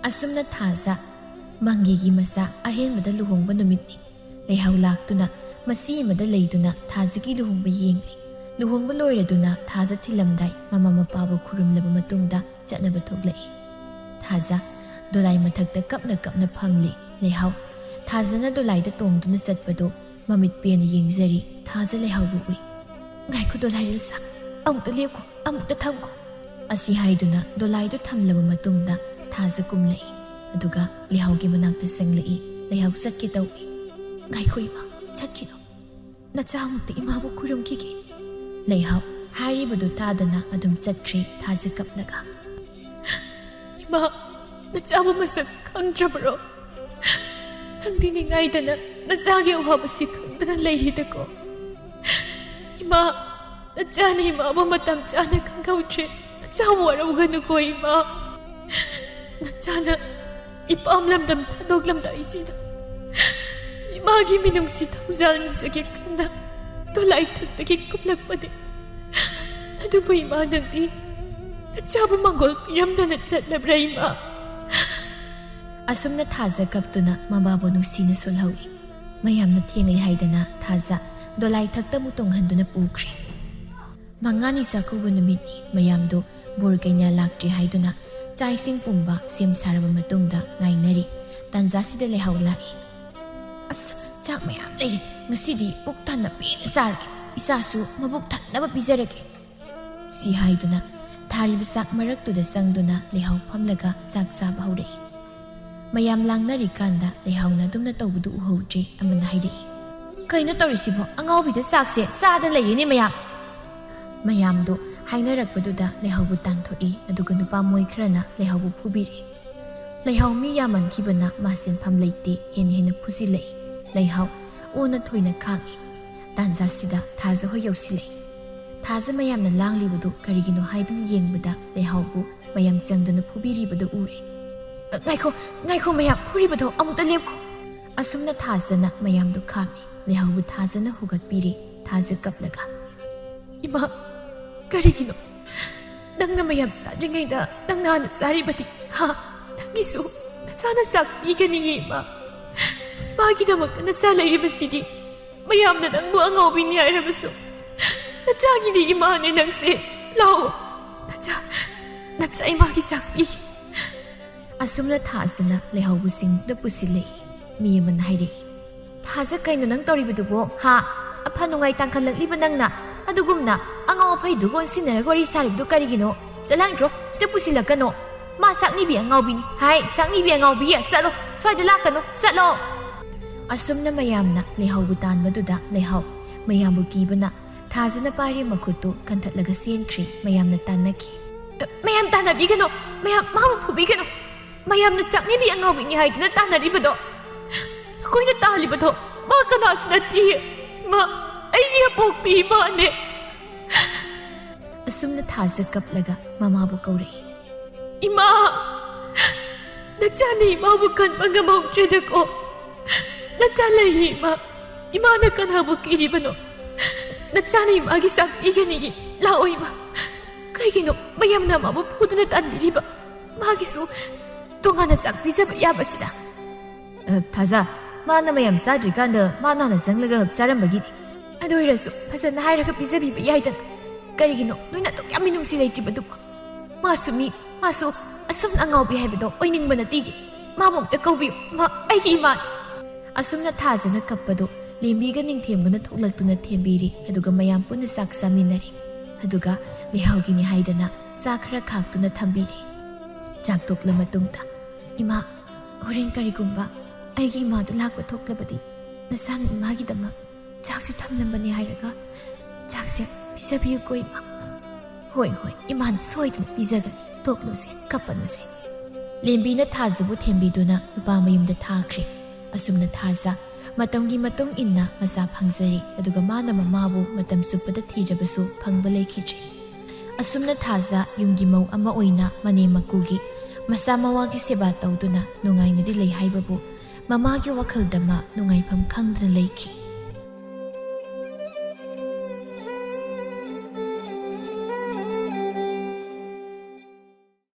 ꯑꯁꯨꯝꯅ ꯊꯥꯖ ꯃꯪꯒꯤꯒꯤ ꯃꯆꯥ ꯑꯍꯦꯟꯕꯗ ꯂꯨꯍꯣꯡꯕ ꯅꯨꯃꯤꯠꯅꯤ꯫ ꯂꯩꯍꯥꯎ ꯂꯥꯛꯇꯨꯅ ꯃꯆꯤ ꯑꯃꯗ ꯂꯩꯗꯨꯅ ꯊꯥꯖꯒꯤ ꯂꯨꯍꯣꯡꯕ ꯌꯦꯡꯂꯤ꯫ ꯂꯨꯍꯣꯡꯕ ꯂꯣꯏꯔꯗꯨꯅ ꯊꯥꯖ ꯊꯤꯜꯂꯝꯗꯥꯏ ꯃꯃꯥ ꯃꯄꯥꯕꯨ ꯈꯨꯔꯨꯝꯂꯕ ꯃꯇꯨꯡꯗ ꯆꯠꯅꯕ ꯊꯣꯛꯂꯛꯏ꯫ ꯊꯥꯖ ꯗꯣꯂꯥꯏ ꯃꯊꯛꯇ ꯀꯞꯅ ꯀꯞꯅ ꯐꯝꯂꯤ꯫ ꯂꯩꯍꯥꯎ ꯊꯥꯖꯅ ꯗꯣꯂꯥꯏꯗ ꯇꯣꯡꯗꯨꯅ ꯆꯠꯄꯗꯨ ꯃꯃꯤꯠ ꯄꯦꯟꯅ ꯌꯦꯡꯖꯔꯤ꯫ ꯊꯥꯖ ꯂꯩꯍꯥꯎꯕꯨ ꯎꯏ꯫ "ꯉꯥꯏꯈꯣ ꯗꯣꯂꯥꯏ ꯔꯤꯜꯁꯥ, ꯑꯃꯨꯛꯇ ꯂꯦꯞꯈꯣ, ꯑꯃꯨꯛꯇ ꯊꯝꯈꯣ꯫" ꯑꯁꯤ ꯍꯥꯏꯗꯨꯅ ꯗꯣꯂꯥꯏꯗꯨ ꯊꯝꯂꯕ ꯃꯇꯨꯡꯗ ꯊꯥꯖ ꯀꯨꯝꯂꯛꯏ꯫ ꯑꯗꯨꯒ ꯂꯩꯍꯥꯎꯒꯤ ꯃꯅꯥꯛꯇ ꯆꯪꯂꯛꯏ꯫ ꯂꯩꯍꯥꯎ ꯆꯠꯀꯦ ꯇꯧꯏ꯫ "ꯉꯥꯏꯈꯣ ꯏꯃꯥ, ꯆꯠꯈꯤꯅꯨ꯫ ꯅꯆꯥ ꯑꯃꯨꯛꯇ ꯏꯃꯥꯕꯨ ꯈꯨꯔꯨꯝꯈꯤꯒꯦ꯫" ꯂꯩꯍꯥꯎ ꯍꯥꯏꯔꯤꯕꯗꯨ ꯇꯥꯗꯅ ꯑꯗꯨꯝ ꯆꯠꯈ꯭ꯔꯦ ꯊꯥꯖ ꯀꯞꯂꯒ꯫ "ꯏꯃꯥ, ꯅꯆꯥꯕꯨ ꯃꯁꯛ ꯈꯪꯗ꯭ꯔꯕꯔꯣ? ꯅꯪꯗꯤ ꯅꯤꯡꯉꯥꯏꯗꯅ ꯅꯆꯥꯒꯤ ꯑꯋꯥꯕꯁꯤ ꯈꯪꯗꯅ ꯂꯩꯔꯤꯗꯀꯣ꯫ ꯏꯃꯥ, ꯅꯆꯥꯅ ꯏꯃꯥꯕꯨ ꯃꯇꯝ ꯆꯥꯅ ꯈꯪꯍꯧꯗ꯭ꯔꯦ꯫ ꯅꯆꯥ ꯋꯥꯔꯧꯒꯅꯨꯀꯣ ꯏꯃꯥ꯫ ꯅꯆꯥꯅ ꯏꯄꯥꯝ ꯂꯝꯗꯝ ꯊꯥꯗꯣꯛꯂꯝꯗꯥꯏꯁꯤꯗ ꯏꯃꯥꯒꯤ ꯃꯤꯅꯨꯡꯁꯤ ꯊꯧꯖꯥꯜ ꯅꯤꯖꯒꯦ ꯈꯟꯅ ꯗꯣꯂꯥꯏ ꯊꯛꯇꯒꯤ ꯀꯨꯝꯂꯛꯄꯅꯦ꯫ ꯑꯗꯨꯕꯨ ꯏꯃꯥ, ꯅꯪꯗꯤ ꯅꯆꯥꯕꯨ ꯃꯥꯡꯒꯣꯜ ꯄꯤꯔꯝꯗꯅ ꯆꯠꯂꯕ꯭ꯔꯥ ꯏꯃꯥ?" ꯑꯁꯨꯝꯅ ꯊꯥꯖ ꯀꯞꯇꯨꯅ ꯃꯃꯥꯕꯨ ꯅꯨꯡꯁꯤꯅ ꯁꯣꯜꯍꯧꯏ꯫ ꯃꯌꯥꯝꯅ ꯊꯦꯡꯂꯦ ꯍꯥꯏꯗꯅ ꯊꯥꯖ ꯗꯣꯂꯥꯏ ꯊꯛꯇ ꯑꯃꯨꯛ ꯇꯣꯡꯍꯟꯗꯨꯅ ꯄꯨꯈ꯭ꯔꯦ꯫ ꯃꯉꯥꯅꯤ ꯆꯥꯛꯀꯧꯕ ꯅꯨꯃꯤꯠꯅꯤ꯫ ꯃꯌꯥꯝꯗꯨ ꯕꯣꯔ ꯀꯩꯅꯥ ꯂꯥꯛꯇ꯭ꯔꯤ ꯍꯥꯏꯗꯨꯅ ꯆꯥꯛ ꯏꯁꯤꯡ ꯄꯨꯝꯕ ꯁꯦꯝ ꯁꯥꯔꯕ ꯃꯇꯨꯡꯗ ꯉꯥꯏꯅꯔꯤ꯫ ꯇꯥꯟꯖꯥꯁꯤꯗ ꯂꯩꯍꯥꯎ ꯂꯥꯛꯏ꯫ "ꯑꯁ, ꯆꯥꯛ ꯃꯌꯥꯝ ꯂꯩꯔꯦ꯫ ꯉꯁꯤꯗꯤ ꯄꯨꯛ ꯊꯟꯅ ꯄꯦꯟꯅ ꯆꯥꯔꯒꯦ꯫ ꯏꯆꯥꯁꯨ ꯃꯕꯨꯛ ꯊꯟꯅꯕ ꯄꯤꯖꯔꯒꯦ꯫" ꯁꯤ ꯍꯥꯏꯗꯨꯅ ꯊꯥꯔꯤꯕ ꯆꯥꯛ ꯃꯔꯛꯇꯨꯗ ꯆꯪꯗꯨꯅ ꯂꯩꯍꯥꯎ ꯐꯝꯂꯒ ꯆꯥꯛ ꯆꯥꯕ ꯍꯧꯔꯛꯏ꯫ ꯃꯌꯥꯝ ꯂꯥꯡꯅꯔꯤꯀꯥꯟꯗ ꯂꯩꯍꯥꯎꯅ ꯑꯗꯨꯝꯅ ꯇꯧꯕꯗꯨ ꯎꯍꯧꯗ꯭ꯔꯦ꯫ ꯑꯃꯅ ꯍꯥꯏꯔꯛꯏ, "ꯀꯩꯅꯣ ꯇꯧꯔꯤꯁꯤꯕꯣ? ꯑꯉꯥꯎꯕꯤꯗ ꯆꯥꯛꯁꯦ ꯆꯥꯗ ꯂꯩꯔꯦꯅꯦ ꯃꯌꯥꯝ!" ꯃꯌꯥꯝꯗꯨ ꯍꯥꯏꯅꯔꯛꯄꯗꯨꯗ ꯂꯩꯍꯥꯎꯕꯨ ꯇꯥꯟꯊꯣꯛꯏ, ꯑꯗꯨꯒ ꯅꯨꯄꯥ ꯃꯣꯏ ꯈꯔꯅ ꯂꯩꯍꯥꯎꯕꯨ ꯐꯨꯕꯤꯔꯤ꯫ ꯂꯩꯍꯥꯎ ꯃꯤ ꯌꯥꯝꯃꯟꯈꯤꯕꯅ ꯃꯥ ꯆꯦꯟꯐꯝ ꯂꯩꯇꯦ, ꯍꯦꯟꯅ ꯍꯦꯟꯅ ꯐꯨꯖꯤꯜꯂꯛꯏ꯫ ꯂꯩꯍꯥꯎ ꯑꯣꯟꯅ ꯊꯣꯏꯅ ꯈꯥꯡꯏ꯫ ꯇꯥꯟꯖꯥꯁꯤꯗ ꯊꯥꯖ ꯍꯣꯏ ꯌꯧꯁꯤꯜꯂꯛꯏ꯫ ꯊꯥꯖ ꯃꯌꯥꯝꯅ ꯂꯥꯡꯂꯤꯕꯗꯨ ꯀꯔꯤꯒꯤꯅꯣ ꯍꯥꯏꯗꯨꯅ ꯌꯦꯡꯕꯗ ꯂꯩꯍꯥꯎꯕꯨ ꯃꯌꯥꯝ ꯆꯪꯗꯅ ꯐꯨꯕꯤꯔꯤꯕꯗꯨ ꯎꯔꯦ꯫ "ꯑ, ꯉꯥꯏꯈꯣ, ꯉꯥꯏꯈꯣ ꯃꯌꯥꯝ, ꯐꯨꯔꯤꯕꯗꯣ ꯑꯃꯨꯛꯇ ꯂꯦꯞꯈꯣ!" ꯑꯁꯨꯝꯅ ꯊꯥꯖꯅ ꯃꯌꯥꯝꯗꯨ ꯈꯥꯝꯃꯤ꯫ ꯂꯩꯍꯥꯎꯕꯨ ꯊꯥꯖꯅ ꯍꯨꯒꯠꯄꯤꯔꯦ꯫ ꯊꯥꯖ ꯀꯞꯂꯒ, "ꯏꯃꯥ, ꯀꯔꯤꯒꯤꯅꯣ ꯅꯪꯅ ꯃꯌꯥꯝ ꯆꯥꯗ꯭ꯔꯤꯉꯩꯗ ꯅꯪꯅ ꯍꯥꯟꯅ ꯆꯥꯔꯤꯕꯗꯤ? ꯍꯥ? ꯅꯪꯒꯤꯁꯨ ꯅꯆꯥꯅ ꯆꯥꯛ ꯄꯤꯒꯅꯤꯌꯦ ꯏꯃꯥ꯫ ꯏꯃꯥꯒꯤꯗꯃꯛꯇ ꯅꯆꯥ ꯂꯩꯔꯤꯕꯁꯤꯗꯤ꯫ ꯃꯌꯥꯝꯅ ꯅꯪꯕꯨ ꯑꯉꯥꯎꯕꯤꯅꯤ ꯍꯥꯏꯔꯕꯁꯨ ꯅꯆꯥꯒꯤꯗꯤ ꯏꯃꯥꯅꯦ ꯅꯪꯁꯦ꯫ ꯂꯥꯛꯑꯣ, ꯅꯆꯥ, ꯅꯆꯥ ꯏꯃꯥꯒꯤ ꯆꯥꯛ ꯄꯤꯒꯦ꯫" ꯑꯁꯨꯝꯅ ꯊꯥꯖꯅ ꯂꯩꯍꯥꯎꯕꯁꯤꯡꯗ ꯄꯨꯁꯤꯜꯂꯛꯏ꯫ ꯃꯤ ꯑꯃꯅ ꯍꯥꯏꯔꯛꯏ, "ꯊꯥꯖ, ꯀꯩꯅꯣ ꯅꯪ ꯇꯧꯔꯤꯕꯗꯨꯕꯣ? ꯍꯥ? ꯑꯐ ꯅꯨꯡꯉꯥꯏ ꯇꯥꯡꯈꯠꯂꯛꯂꯤꯕ ꯅꯪꯅ ꯑꯗꯨꯒꯨꯝꯅ ꯑꯉꯥꯎ ꯑꯐꯩꯗꯨꯒ ꯑꯣꯟꯁꯤꯟꯅꯔꯒ ꯋꯥꯔꯤ ꯁꯥꯔꯤꯕꯗꯨ ꯀꯔꯤꯒꯤꯅꯣ? ꯆꯠꯍꯟꯈ꯭ꯔꯣ, ꯁꯤꯗ ꯄꯨꯁꯤꯜꯂꯛꯀꯅꯣ꯫" "ꯃꯥ ꯁꯛꯅꯤꯕꯤ ꯑꯉꯥꯎꯕꯤꯅꯤ꯫ ꯍꯥꯏ, ꯁꯛꯅꯤꯕꯤ ꯑꯉꯥꯎꯕꯤ, ꯆꯠꯂꯣ, ꯁ꯭ꯋꯥꯏꯗ ꯂꯥꯛꯀꯅꯨ, ꯆꯠꯂꯣ!" ꯑꯁꯨꯝꯅ ꯃꯌꯥꯝꯅ ꯂꯩꯍꯥꯎꯕꯨ ꯇꯥꯟꯕꯗꯨꯗ ꯂꯩꯍꯥꯎ ꯃꯌꯥꯝꯕꯨ ꯀꯤꯕꯅ ꯊꯥꯖꯅ ꯄꯥꯏꯔꯤ ꯃꯈꯨꯠꯇꯨ ꯀꯟꯊꯠꯂꯒ ꯆꯦꯟꯈ꯭ꯔꯦ꯫ ꯃꯌꯥꯝꯅ ꯇꯥꯟꯅꯈꯤ꯫ "ꯃꯌꯥꯝ ꯇꯥꯟꯅꯕꯤꯒꯅꯨ, ꯃꯌꯥꯝ ꯃꯥꯕꯨ ꯐꯨꯕꯤꯒꯅꯨ꯫ ꯃꯌꯥꯝꯅ ꯁꯛꯅꯤꯕꯤ ꯑꯉꯥꯎꯕꯤꯅꯤ ꯍꯥꯏꯗꯨꯅ ꯇꯥꯟꯅꯔꯤꯕꯗꯣ ꯑꯩꯈꯣꯏꯅ ꯇꯥꯜꯂꯤꯕꯗꯣ ꯃꯥ ꯀꯅꯥꯁꯨ ꯅꯠꯇꯤꯌꯦ꯫ ꯃꯥ ꯑꯩꯒꯤ ꯑꯄꯣꯛꯄꯤ ꯏꯃꯥꯅꯦ꯫" ꯑꯁꯨꯝꯅ ꯊꯥꯖ ꯀꯞꯂꯒ ꯃꯃꯥꯕꯨ ꯀꯧꯔꯛꯏ꯫ "ꯏꯃꯥ, ꯅꯆꯥꯅ ꯏꯃꯥꯕꯨ ꯀꯟꯕ ꯉꯝꯍꯧꯗ꯭ꯔꯦꯗꯀꯣ꯫ ꯅꯆꯥ ꯂꯩꯌꯦ ꯏꯃꯥ꯫ ꯏꯃꯥꯅ ꯀꯅꯥꯕꯨ ꯀꯤꯔꯤꯕꯅꯣ? ꯅꯆꯥꯅ ꯏꯃꯥꯒꯤ ꯆꯥꯛ ꯄꯤꯒꯅꯤꯌꯦ꯫ ꯂꯥꯛꯑꯣ ꯏꯃꯥ꯫ ꯀꯩꯒꯤꯅꯣ ꯃꯌꯥꯝꯅ ꯃꯥꯕꯨ ꯐꯨꯗꯨꯅ ꯇꯥꯟꯕꯤꯔꯤꯕ? ꯃꯥꯒꯤꯁꯨ ꯇꯣꯉꯥꯟꯅ ꯆꯥꯛ ꯄꯤꯖꯕ ꯌꯥꯕꯁꯤꯗ꯫" "ꯑ, ꯊꯥꯖ, ꯃꯥꯅ ꯃꯌꯥꯝ ꯆꯥꯗ꯭ꯔꯤꯀꯥꯟꯗ ꯃꯥꯅ ꯍꯥꯟꯅ ꯆꯪꯂꯒ ꯆꯥꯔꯝꯕꯒꯤꯅꯤ꯫ ꯑꯗꯨ ꯑꯣꯏꯔꯁꯨ ꯐꯖꯅ ꯍꯥꯏꯔꯒ ꯄꯤꯖꯕꯤꯕ ꯌꯥꯏꯗꯅ꯫ ꯀꯔꯤꯒꯤꯅꯣ ꯅꯣꯏꯅ ꯑꯗꯨꯛ ꯌꯥꯝ ꯃꯤꯅꯨꯡꯁꯤ ꯂꯩꯇ꯭ꯔꯤꯕꯗꯨꯕꯣ? ꯃꯥꯁꯨ ꯃꯤ, ꯃꯥꯁꯨ ꯑꯁꯨꯝꯅ ꯑꯉꯥꯎꯕꯤ ꯍꯥꯏꯕꯗꯣ ꯑꯣꯏꯅꯤꯡꯕ ꯅꯠꯇꯤꯒꯤ꯫ ꯃꯥꯕꯨ ꯑꯝꯇ ꯀꯧꯕꯤꯌꯨ, ꯃꯥ ꯑꯩꯒꯤ ꯏꯃꯥꯅꯤ꯫" ꯑꯁꯨꯝꯅ ꯊꯥꯖꯅ ꯀꯞꯄꯗꯨ ꯂꯦꯝꯕꯤꯒ ꯅꯤꯡꯊꯦꯝꯒꯅ ꯊꯣꯛꯂꯛꯇꯨꯅ ꯊꯦꯝꯕꯤꯔꯤ, ꯑꯗꯨꯒ ꯃꯌꯥꯝ ꯄꯨꯟꯅ ꯆꯥꯛ ꯆꯥꯃꯤꯟꯅꯔꯤ꯫ ꯑꯗꯨꯒ ꯂꯩꯍꯥꯎꯒꯤꯅꯤ ꯍꯥꯏꯗꯅ ꯆꯥ ꯈꯔ ꯈꯥꯛꯇꯨꯅ ꯊꯝꯕꯤꯔꯤ꯫ ꯆꯥꯛ ꯇꯣꯛꯂ ꯃꯇꯨꯡꯗ, "ꯏꯃꯥ, ꯍꯣꯔꯦꯟ ꯀꯔꯤꯒꯨꯝꯕ ꯑꯩꯒꯤ ꯏꯃꯥꯗꯨ ꯂꯥꯛꯄ ꯊꯣꯛꯂꯕꯗꯤ ꯅꯁꯥꯅ ꯏꯃꯥꯒꯤꯗꯃꯛ ꯆꯥꯛꯁꯦ ꯊꯝꯂꯝꯕꯅꯦ ꯍꯥꯏꯔꯒ ꯆꯥꯛꯁꯦ ꯄꯤꯖꯕꯤꯌꯨꯀꯣ ꯏꯃꯥ꯫" "ꯍꯣꯏ, ꯍꯣꯏ, ꯏꯃꯥꯅ ꯁꯣꯏꯗꯅ ꯄꯤꯖꯒꯅꯤ꯫ ꯇꯣꯛꯂꯨꯁꯦ, ꯀꯞꯄꯅꯨꯁꯦ꯫" ꯂꯦꯝꯕꯤꯅ ꯊꯥꯖꯕꯨ ꯊꯦꯝꯕꯤꯗꯨꯅ ꯅꯨꯄꯥ ꯃꯌꯨꯝꯗ ꯊꯥꯈ꯭ꯔꯦ꯫ ꯑꯁꯨꯝꯅ ꯊꯥꯖ ꯃꯇꯝꯒꯤ ꯃꯇꯨꯡ ꯏꯟꯅ ꯃꯆꯥ ꯐꯪꯖꯔꯦ, ꯑꯗꯨꯒ ꯃꯥꯅ ꯃꯃꯥꯕꯨ ꯃꯇꯝ ꯆꯨꯞꯄꯗ ꯊꯤꯔꯕꯁꯨ ꯐꯪꯕ ꯂꯩꯈꯤꯗ꯭ꯔꯦ꯫ ꯑꯁꯨꯝꯅ ꯊꯥꯖ ꯌꯨꯝꯒꯤ ꯃꯧ ꯑꯃ ꯑꯣꯏꯅ ꯃꯅꯦꯝ ꯃꯀꯨꯒꯤ ꯃꯆꯥ ꯃꯋꯥꯒꯤ ꯁꯦꯕꯥ ꯇꯧꯗꯨꯅ ꯅꯨꯡꯉꯥꯏꯅꯗꯤ ꯂꯩ ꯍꯥꯏꯕꯕꯨ ꯃꯃꯥꯒꯤ ꯋꯥꯈꯜꯗ ꯃꯥ ꯅꯨꯡꯉꯥꯏꯐꯝ ꯈꯪꯗꯅ ꯂꯩꯈꯤ꯫